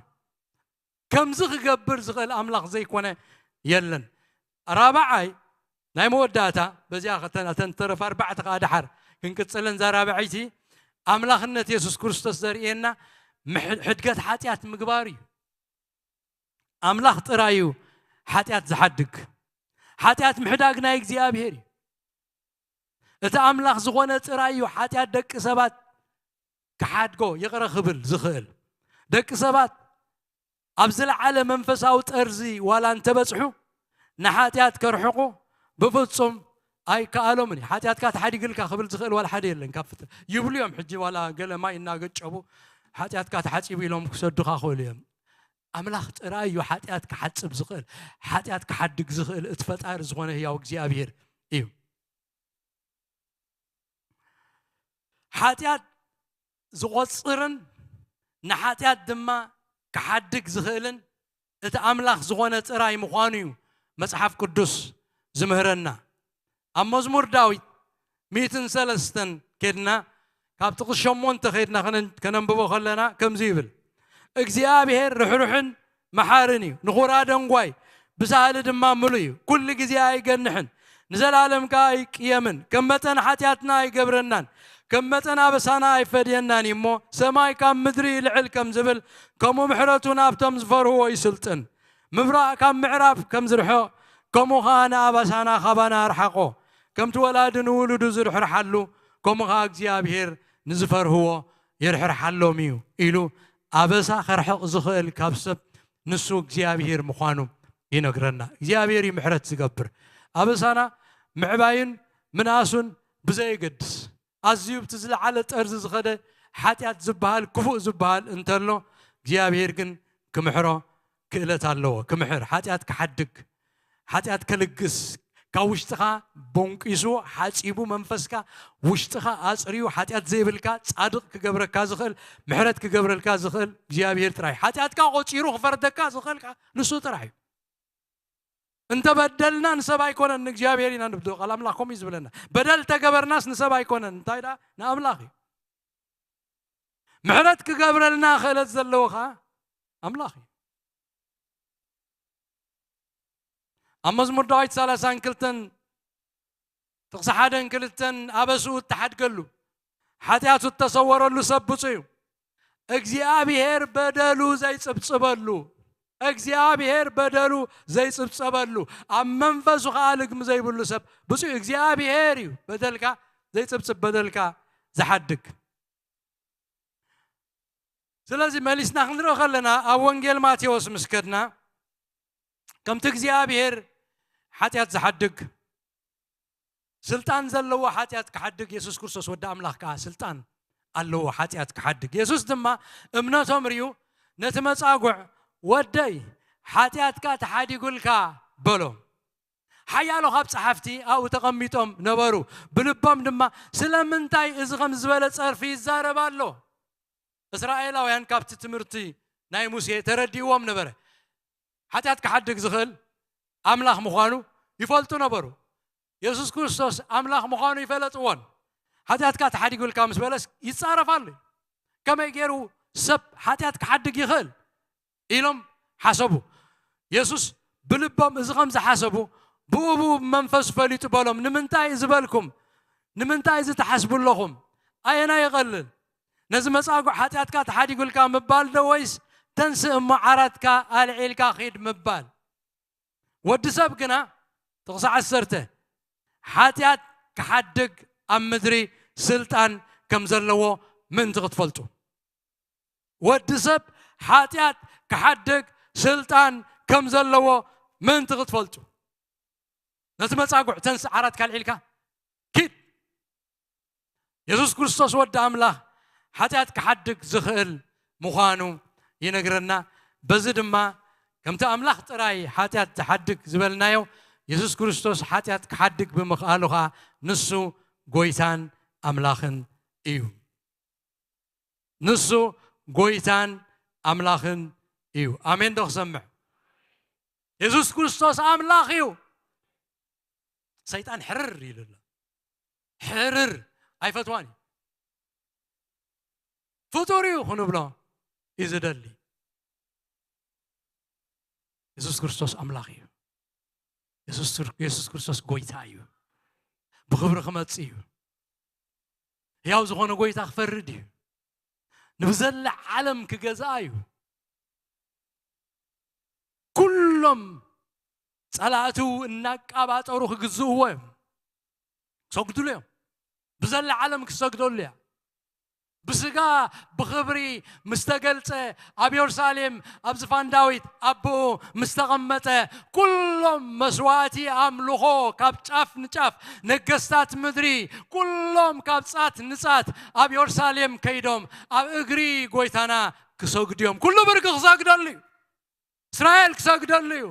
ከምዚ ክገብር ዝኽእል ኣምላኽ ዘይኮነ የለን። ራብዓይ ናይ መወዳእታ፣ በዚኣ ከተን-፣ እተን ተረፋ ኣርባዕተ ከኣ ደሓር ክንቅጽለን፣ እዛ ራብዐይቲ ኣምላኽነት የሱስ ክርስቶስ ዘርእየና ምሕ-፣ ሕድገት ሓጢኣት ምግባር እዩ። ኣምላኽ ጥራይ እዩ ሓጢኣት ዝሓድግ። ሓጢኣት ምሕዳግ ናይ እግዚኣብሔር እዩ። እቲ ኣምላኽ ዝኾነ ጥራይ እዩ ሓጢኣት ደቂ ሰባት ክሓድጎ፣ ይቕረ ክብል ዝኽእል። ደቂ ሰባት ኣብ ዝለዓለ መንፈሳዊ ጠርዚ ዋላ እንተበጽሑ፣ ንሓጢኣት ከርሕቑ ብፍጹም ኣይከኣሎምን እዩ። ሓጢኣትካ ተሓዲግልካ ክብል ዝኽእል ዋላ ሓደ የለን። ካብ ፍት-፣ ይብሉ እዮም ሕጂ ዋላ ገለ ማይ እናገጨቡ፣ "ሓጢኣትካ ተሓጺቡ" ኢሎም ክሰዱኻ ክኽእሉ እዮም። ኣምላኽ ጥራይ እዩ ሓጢኣት ክሓጽብ ዝኽእል፣ ሓጢኣት ክሓድግ ዝኽእል፣ እቲ ፈጣሪ ዝኾነ ህያው እግዚኣብሔር እዩ። ሓጢኣት ዝቖጽርን ንሓጢኣት ድማ ክሓድግ ዝኽእልን እቲ ኣምላኽ ዝኾነ ጥራይ ምዃኑ እዩ መጽሓፍ ቅዱስ ዝምህረና። ኣብ መዝሙር ዳዊት ሚእትን ሰለስተን ኬድና፣ ካብ ጥቕሲ ሸሞንተ ኬድና ከነ-፣ ከነንብቦ ከለና ከምዚ ይብል፣ "እግዚኣብሔር ርሕሩሕን መሓርን እዩ፣ ንኹራ ደንጓይ፣ ብሳህሊ ድማ ምሉእ እዩ። ኩሉ ግዜ ኣይገንሕን፣ ንዘላለም ከኣ ኣይቅየምን። ከም መጠን ሓጢኣትና ኣይገብረናን፣ ከም መጠን ኣበሳና ኣይፈድየናን እዩ እሞ፣ ሰማይ ካብ ምድሪ ይልዕል ከም ዝብል፣ ከምኡ ምሕረቱ ናብቶም ዝፈርህዎ ይስልጥን። ምብራቕ ካብ ምዕራብ ከም ዝርሕቕ፣ ከምኡ ኸኣ ንኣበሳና ካባና ኣርሓቖ። ከምቲ ወላዲ ንውሉዱ ዝርሕርሓሉ፣ ከምኡ ኸኣ እግዚኣብሔር ንዝፈርህዎ ይርሕርሓሎም እዩ" ኢሉ ኣበሳ ከርሕቕ ዝኽእል ካብ ሰብ ንሱ እግዚኣብሔር ምዃኑ ይነግረና። እግዚኣብሔር እዩ ምሕረት ዝገብር። ኣበሳና ምዕባዩን ምንኣሱን ብዘየገድስ፣ ኣዝዩ ብቲ ዝለዓለ ጠርዚ ዝኸደ ሓጢኣት ዝበሃል ክፉእ ዝበሃል እንተሎ፣ እግዚኣብሔር ግን ክምሕሮ ክእለት ኣለዎ። ክምሕር፣ ሓጢኣት ክሓድግ፣ ሓጢኣት ከልግስ፣ ካብ ውሽጥኻ ቦንቂሱ ሓጺቡ፣ መንፈስካ ውሽጥኻ ኣጽርዩ፣ ሓጢኣት ዘይብልካ ጻድቕ ክገብረካ ዝኽእል፣ ምሕረት ክገብረልካ ዝኽእል እግዚኣብሔር ጥራይ። ሓጢኣትካ ቆጺሩ ክፈርደካ ዝኽእል ከኣ ንሱ ጥራሕ እዩ። እንተ በደልና ንሰብ ኣይኮነን ንእግዚኣብሔር ኢና ንብድሎ። ቃል ኣምላኽ ከምኡ እዩ ዝብለና። በደል ተገበርናስ ንሰብ ኣይኮነን፣ እንታይ ደኣ ንኣምላኽ እዩ። ምሕረት ክገብረልና ክእለት ዘለዎ ከኣ ኣምላኽ እዩ። ኣብ መዝሙር ዳዊት ሰላሳን ክልተን ጥቕሲ ሓደን ክልተን ኣበስኡ እተሓድገሉ፣ ሓጢኣቱ እተሰወረሉ ሰብ ብፁዕ እዩ። እግዚኣብሔር በደሉ ዘይጽብጽበሉ፣ እግዚኣብሔር በደሉ ዘይጽብጸበሉ፣ ኣብ መንፈሱ ኸኣ ልግሚ ዘይብሉ ሰብ ብፁዕ እዩ። እግዚኣብሔር እዩ በደልካ ዘይጽብጽብ፣ በደልካ ዝሓድግ። ስለዚ መሊስና ክንሪኦ ከለና ኣብ ወንጌል ማቴዎስ ምስ ከድና ከምቲ እግዚኣብሔር ሓጢኣት ዝሓድግ ስልጣን ዘለዎ ሓጢኣት ክሓድግ የሱስ ክርስቶስ ወዲ ኣምላኽ ከኣ ስልጣን ኣለዎ ሓጢኣት ክሓድግ። የሱስ ድማ እምነቶም ርእዩ ነቲ መጻጉዕ "ወደይ ሓጢኣትካ ተሓዲጉልካ" በሎ። ሓያሎ ካብ ጸሓፍቲ ኣብኡ ተቐሚጦም ነበሩ። ብልቦም ድማ "ስለምንታይ እዚ ከም ዝበለ ጸርፊ ይዛረብ ኣሎ?" እስራኤላውያን ካብቲ ትምህርቲ ናይ ሙሴ ተረዲእዎም ነበረ። ሓጢኣት ክሓድግ ዝኽእል ኣምላኽ ምዃኑ ይፈልጡ ነበሩ። የሱስ ክርስቶስ ኣምላኽ ምዃኑ ይፈለጥዎን። "ሓጢኣትካ ተሓዲጉልካ" ምስ በለስ ይጻረፍ ኣሎ። "ከመይ ገይሩ ሰብ ሓጢኣት ክሓድግ ይኽእል?" ኢሎም ሓሰቡ። የሱስ ብልቦም እዚ ከም ዝሓሰቡ ብኡ ብኡ ብመንፈስ ፈሊጡ በሎም፣ "ንምንታይ እዚ በልኩም? ንምንታይ እዚ ትሓስቡ ኣለኹም? ኣየናይ ይቐልል? ነዚ መጻጉዕ ሓጢኣትካ ተሓዲጉልካ ምባል ዶ ወይስ ተንስእ እሞ ዓራትካ ኣልዒልካ ኺድ ምባል። ወዲ ሰብ ግና፣ ጥቕሲ ዓሰርተ፣ ሓጢኣት ክሓድግ ኣብ ምድሪ ስልጣን ከም ዘለዎ ምእንቲ ክትፈልጡ። ወዲ ሰብ ሓጢኣት ክሓድግ ስልጣን ከም ዘለዎ ምእንቲ ክትፈልጡ። ነቲ መጻጉዕ ተንስእ ዓራትካ ኣልዒልካ ኪድ። የሱስ ክርስቶስ ወዲ ኣምላኽ ሓጢኣት ክሓድግ ዝኽእል ምዃኑ ይነግረና። በዚ ድማ ከምቲ ኣምላኽ ጥራይ ሓጢኣት ዝሓድግ ዝበልናዮ፣ የሱስ ክርስቶስ ሓጢኣት ክሓድግ ብምኽኣሉ ኸኣ ንሱ ጎይታን ኣምላኽን እዩ። ንሱ ጎይታን ኣምላኽን እዩ። ኣሜን ዶ ክሰምዕ? የሱስ ክርስቶስ ኣምላኽ እዩ። ሰይጣን ሕርር ኢሉ ኣሎ። ሕርር ኣይፈትዋን እዩ። ፍጡር እዩ ክንብሎ እዩ ዝደሊ። የሱስ ክርስቶስ ኣምላኽ እዩ። የሱስ ትር-፣ የሱስ ክርስቶስ ጎይታ እዩ። ብኽብሪ ክመጽእ እዩ። ሕያው ዝኾነ ጎይታ ክፈርድ እዩ። ንብዘላ ዓለም ክገዝኣ እዩ። ኩሎም ጸላእቱ እናቃባጠሩ ክግዝእዎ እዮም። ክሰግድሉ እዮም። ብዘላ ዓለም ክሰግደሉ እያ። ብስጋ ብኽብሪ ምስ ተገልጸ፣ ኣብ የሩሳሌም ኣብ ዝፋን ዳዊት ኣቦኡ ምስ ተቐመጠ፣ ኩሎም መስዋእቲ ኣምልኾ ካብ ጫፍ ንጫፍ፣ ነገስታት ምድሪ ኩሎም ካብ ጻት ንጻት ኣብ የሩሳሌም ከይዶም ኣብ እግሪ ጎይታና ክሰግዱ እዮም። ኩሉ ብርኪ ክሰግደሉ እዩ። እስራኤል ክሰግደሉ እዩ።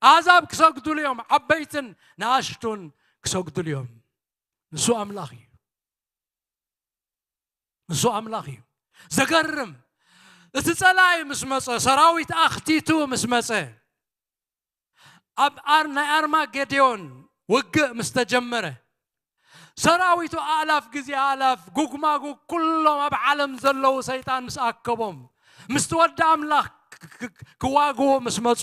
ኣሕዛብ ክሰግድሉ እዮም። ዓበይትን ንኣሽቱን ክሰግድሉ እዮም። ንሱ ኣምላኽ እዩ። ንሱ ኣምላኽ እዩ። ዘገርም፣ እቲ ጸላኢ ምስ መጸ፣ ሰራዊት ኣኽቲቱ ምስ መጸ፣ ኣብ ኣር-፣ ናይ ኣርማጌዶን ውግእ ምስ ተጀመረ፣ ሰራዊቱ ኣእላፍ ግዜ ኣእላፍ፣ ጉግ ማጉግ፣ ኩሎም ኣብ ዓለም ዘለዉ ሰይጣን ምስ ኣከቦም፣ ምስቲ ወዲ ኣምላኽ ክ-፣ ክ-፣ ክዋግኡ ምስ መጹ፣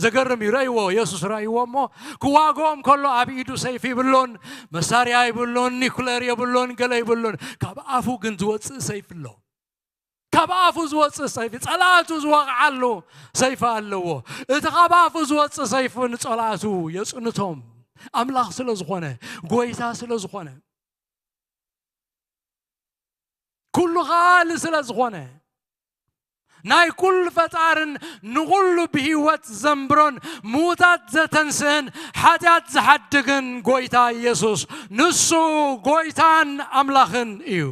ዘገርም እዩ። ረእይዎ፣ የሱስ ረእይዎ እሞ፣ ክዋግኦም ከሎ ኣብ ኢዱ ሰይፊ ይብሉን፣ መሳርያ ይብሉን፣ ኒኩለር የብሉን፣ ገለ ይብሉን። ካብ ኣፉ ግን ዝወጽእ ሰይፊ ኣሎ። ካብ ኣፉ ዝወጽእ ሰይፊ፣ ጸላእቱ ዝወቕዓሉ ሰይፊ ኣለዎ። እቲ ካብ ኣፉ ዝወጽእ ሰይፊ ንጸላእቱ የጽንቶም። ኣምላኽ ስለ ዝኾነ፣ ጎይታ ስለ ዝኾነ፣ ኩሉ ኻሊ ስለ ዝኾነ፣ ናይ ኩሉ ፈጣርን ንኹሉ ብህይወት ዘንብሮን፣ ምዉታት ዘተንስእን፣ ሓጢኣት ዝሓድግን ጎይታ ኢየሱስ፣ ንሱ ጎይታን ኣምላኽን እዩ።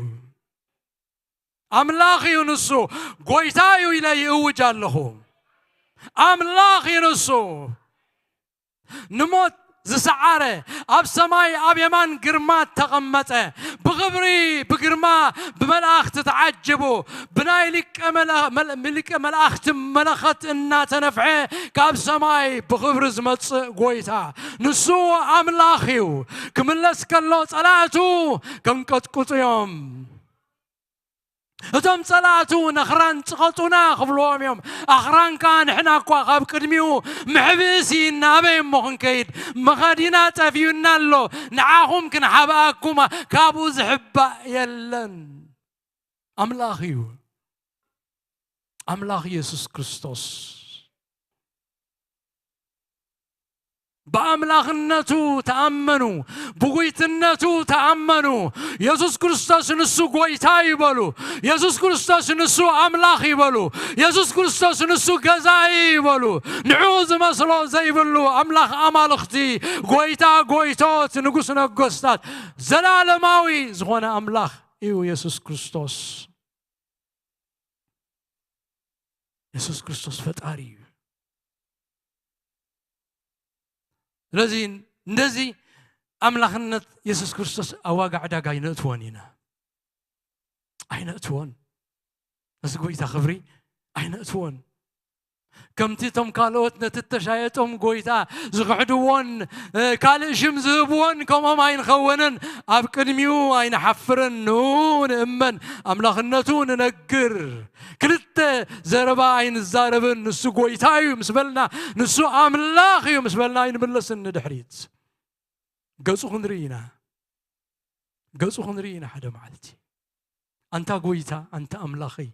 ኣምላኽ እዩ ንሱ፣ ጎይታ እዩ ኢለ ይእውጅ ኣለኹ። ኣምላኽ እዩ ንሱ። ንሞት ዝሰዓረ፣ ኣብ ሰማይ ኣብ የማን ግርማ ተቐመጠ፣ ብኽብሪ ብግርማ ብመላእኽቲ ተዓጅቡ፣ ብናይ ሊቀ መለ-፣ መል-፣ ሊቀ መላእኽቲ መለኸት እናተነፍሐ ካብ ሰማይ ብኽብሪ ዝመጽእ ጎይታ፣ ንሱ ኣምላኽ እዩ። ክምለስ ከሎ ጸላእቱ ከንቀጥቅጡ እዮም። እቶም ጸላእቱ ነኽራን ጽቐጡና ክብልዎም እዮም። ኣኽራን ከኣ ንሕና እኳ ካብ ቅድሚኡ ምሕብእሲ ናበይ እሞ ክንከይድ? መኸዲና ጠፊኡና ኣሎ። ንዓኹም ክንሓብኣኩም ካብኡ ዝሕባእ የለን። ኣምላኽ እዩ። ኣምላኽ የሱስ ክርስቶስ። ብኣምላኽነቱ ተኣመኑ፣ ብጉይትነቱ ተኣመኑ። የሱስ ክርስቶስ ንሱ ጎይታ ይበሉ። የሱስ ክርስቶስ ንሱ ኣምላኽ ይበሉ። የሱስ ክርስቶስ ንሱ ገዛኢ ይበሉ። ንዕኡ ዝመስሎ ዘይብሉ ኣምላኽ ኣማልኽቲ፣ ጎይታ ጎይቶት፣ ንጉስ ነገስታት፣ ዘላለማዊ ዝኾነ ኣምላኽ እዩ የሱስ ክርስቶስ። የሱስ ክርስቶስ ፈጣሪ እዩ። ስለዚ እንደዚ ኣምላኽነት የሱስ ክርስቶስ ኣብ ዋጋ ዕዳጋ ኣይነእትዎን ኢና። ኣይነእትዎን። ነዚ ጎይታ ክብሪ ኣይነእትዎን። ከምቲ እቶም ካልኦት ነቲ እተሻየጦም ጎይታ ዝኽሕድዎን፣ እ፣ ካልእ ሽም ዝህብዎን ከምኦም ኣይንኸውንን። ኣብ ቅድሚኡ ኣይንሓፍርን። ንኡ ንእመን፣ ኣምላኽነቱ ንነግር። ክልተ ዘረባ ኣይንዛረብን። ንሱ ጎይታ እዩ ምስ በልና፣ ንሱ ኣምላኽ እዩ ምስ በልና ኣይንምለስን ንድሕሪት። ገጹ ክንርኢ ኢና። ገጹ ክንርኢ ኢና ሓደ መዓልቲ። ኣንታ ጎይታ፣ ኣንታ ኣምላኸይ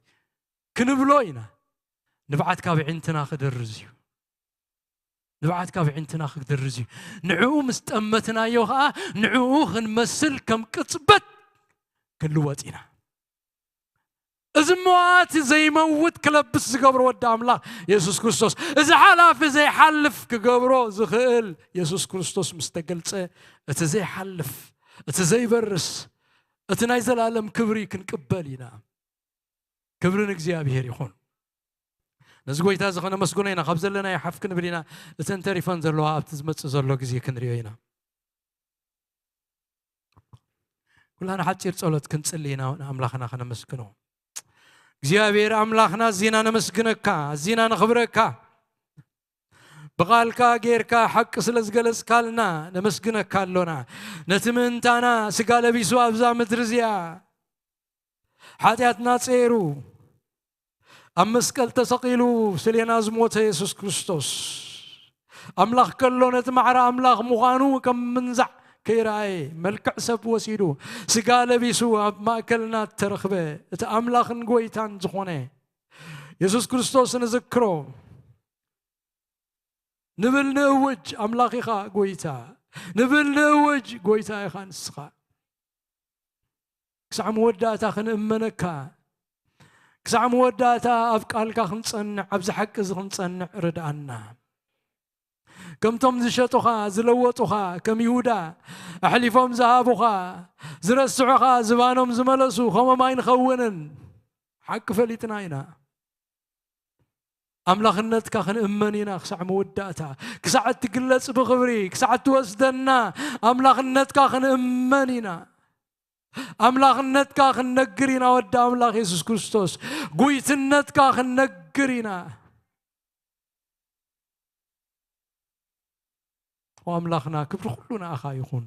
ክንብሎ ኢና። ንብዓት ካብ ዕንትና ክድርዝ እዩ። ንብዓት ካብ ዕንትና ክድርዝ እዩ። ንዕኡ ምስ ጠመትናዮ ኸዓ ንዕኡ ክንመስል ከም ቅጽበት ክንልወጥ ኢና። እዚ መዋቲ ዘይመውት ክለብስ ዝገብሮ ወዲ ኣምላኽ የሱስ ክርስቶስ፣ እዚ ሓላፊ ዘይሓልፍ ክገብሮ ዝኽእል የሱስ ክርስቶስ ምስ ተገልጸ፣ እቲ ዘይሓልፍ፣ እቲ ዘይበርስ፣ እቲ ናይ ዘላለም ክብሪ ክንቅበል ኢና። ክብሪ ንእግዚኣብሔር ይኹን። ነዚ ጎይታ እዚ ከነመስግኖ ኢና። ካብ ዘለናዮ ሓፍ ክንብል ኢና። እተን ተሪፈን ዘለዋ ኣብቲ ዝመጽእ ዘሎ ግዜ ክንሪኦ ኢና። ኩላና ሓጺር ጸሎት ክንጽሊ ኢና፣ ንኣምላኽና ከነመስግኖ። እግዚኣብሔር ኣምላኽና፣ ኣዚና ነመስግነካ፣ ኣዚና ነኽብረካ። ብቓልካ ጌርካ ሓቂ ስለ ዝገለጽካልና ነመስግነካ ኣሎና። ነቲ ምእንታና ስጋ ለቢሱ ኣብዛ ምድሪ እዚኣ ሓጢኣትና ጸይሩ ኣብ መስቀል ተሰቒሉ ስሌና ዝሞተ የሱስ ክርስቶስ፣ ኣምላኽ ከሎ ነቲ ማዕረ ኣምላኽ ምዃኑ ከም ምንዛዕ ከይረኣየ፣ መልክዕ ሰብ ወሲዱ፣ ስጋ ለቢሱ ኣብ ማእከልና እተረኽበ፣ እቲ ኣምላኽን ጐይታን ዝኾነ የሱስ ክርስቶስ ንዝክሮ። ንብል ንእውጅ፣ ኣምላኽ ኢኻ ጐይታ። ንብል ንእውጅ፣ ጐይታ ኢኻ ንስኻ። ክሳዕ መወዳእታ ክንእመነካ፣ ክሳዕ መወዳእታ ኣብ ቃልካ ክንጸንዕ፣ ኣብዚ ሓቂ እዚ ክንጸንዕ ርድኣና። ከምቶም ዝሸጡኻ፣ ዝለወጡኻ፣ ከም ይሁዳ ኣሕሊፎም ዝሃቡኻ፣ ዝረስዑኻ፣ ዝባኖም ዝመለሱ፣ ከምኦም ኣይንኸውንን። ሓቂ ፈሊጥና ኢና። ኣምላኽነትካ ክንእመን ኢና ክሳዕ መወዳእታ። ክሳዕ እትግለጽ ብኽብሪ፣ ክሳዕ እትወስደና ኣምላኽነትካ ክንእመን ኢና። ኣምላኽነትካ ክንነግር ኢና፣ ወዲ ኣምላኽ የሱስ ክርስቶስ። ጉይትነትካ ክንነግር ኢና። ኦ ኣምላኽና፣ ክብሪ ኩሉ ንኣኻ ይኹን።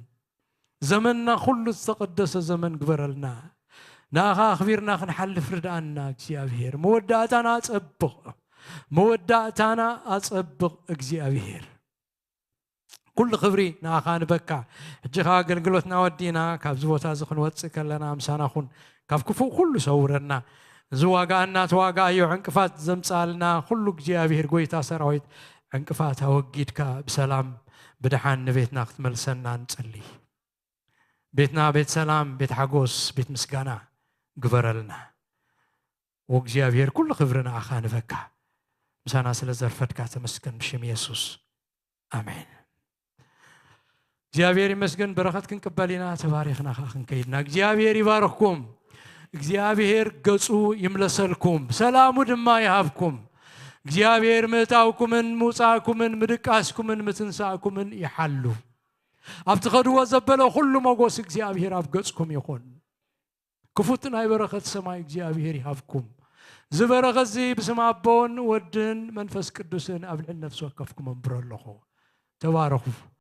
ዘመንና ኩሉ ዝተቐደሰ ዘመን ግበረልና። ንኣኻ ኣኽቢርና ክንሓልፍ ርድኣና እግዚኣብሔር። መወዳእታና ኣጸብቕ፣ መወዳእታና ኣጸብቕ እግዚኣብሔር። ኩሉ ክብሪ ንኣኻ ንበካ። ሕጂ ኸኣ ኣገልግሎትና ወዲእና ካብዚ ቦታ እዚ ክንወጽእ ከለና ምሳና ኩን፣ ካብ ክፉእ ኩሉ ሰውረና። እዚ ዋጋኣና ተዋጋኣዮ፣ ዕንቅፋት ዘምጽኣልና ኩሉ እግዚኣብሔር ጐይታ ሰራዊት ዕንቅፋት ኣወጊድካ ብሰላም ብደሓን ንቤትና ክትመልሰና ንጽሊ። ቤትና ቤት ሰላም፣ ቤት ሓጎስ፣ ቤት ምስጋና ግበረልና። ወእግዚኣብሔር ኩሉ ክብሪ ንኣኻ ንበካ። ምሳና ስለ ዘርፈድካ ተመስገን ብሽም የሱስ። ኣሜን። እግዚኣብሔር ይመስገን፣ በረኸት ክንቅበል ኢና፣ ተባሪኽና ኸዓ ክንከይድና። እግዚኣብሔር ይባርኽኩም። እግዚኣብሔር ገጹ ይምለሰልኩም፣ ሰላሙ ድማ ይሃብኩም። እግዚኣብሔር ምእታውኩምን ምውጻእኩምን ምድቃስኩምን ምትንሳእኩምን ይሓሉ። ኣብ ትኸድዎ ዘበለ ኩሉ ሞጎስ እግዚኣብሔር ኣብ ገጽኩም ይኹን። ክፉት ናይ በረኸት ሰማይ እግዚኣብሔር ይሃብኩም። እዚ በረኸት እዚ ብስም ኣቦን ወድን መንፈስ ቅዱስን ኣብ ልዕሊ ነፍሲ ወከፍኩም ኣንብሮ ኣለኹ። ተባረኹ።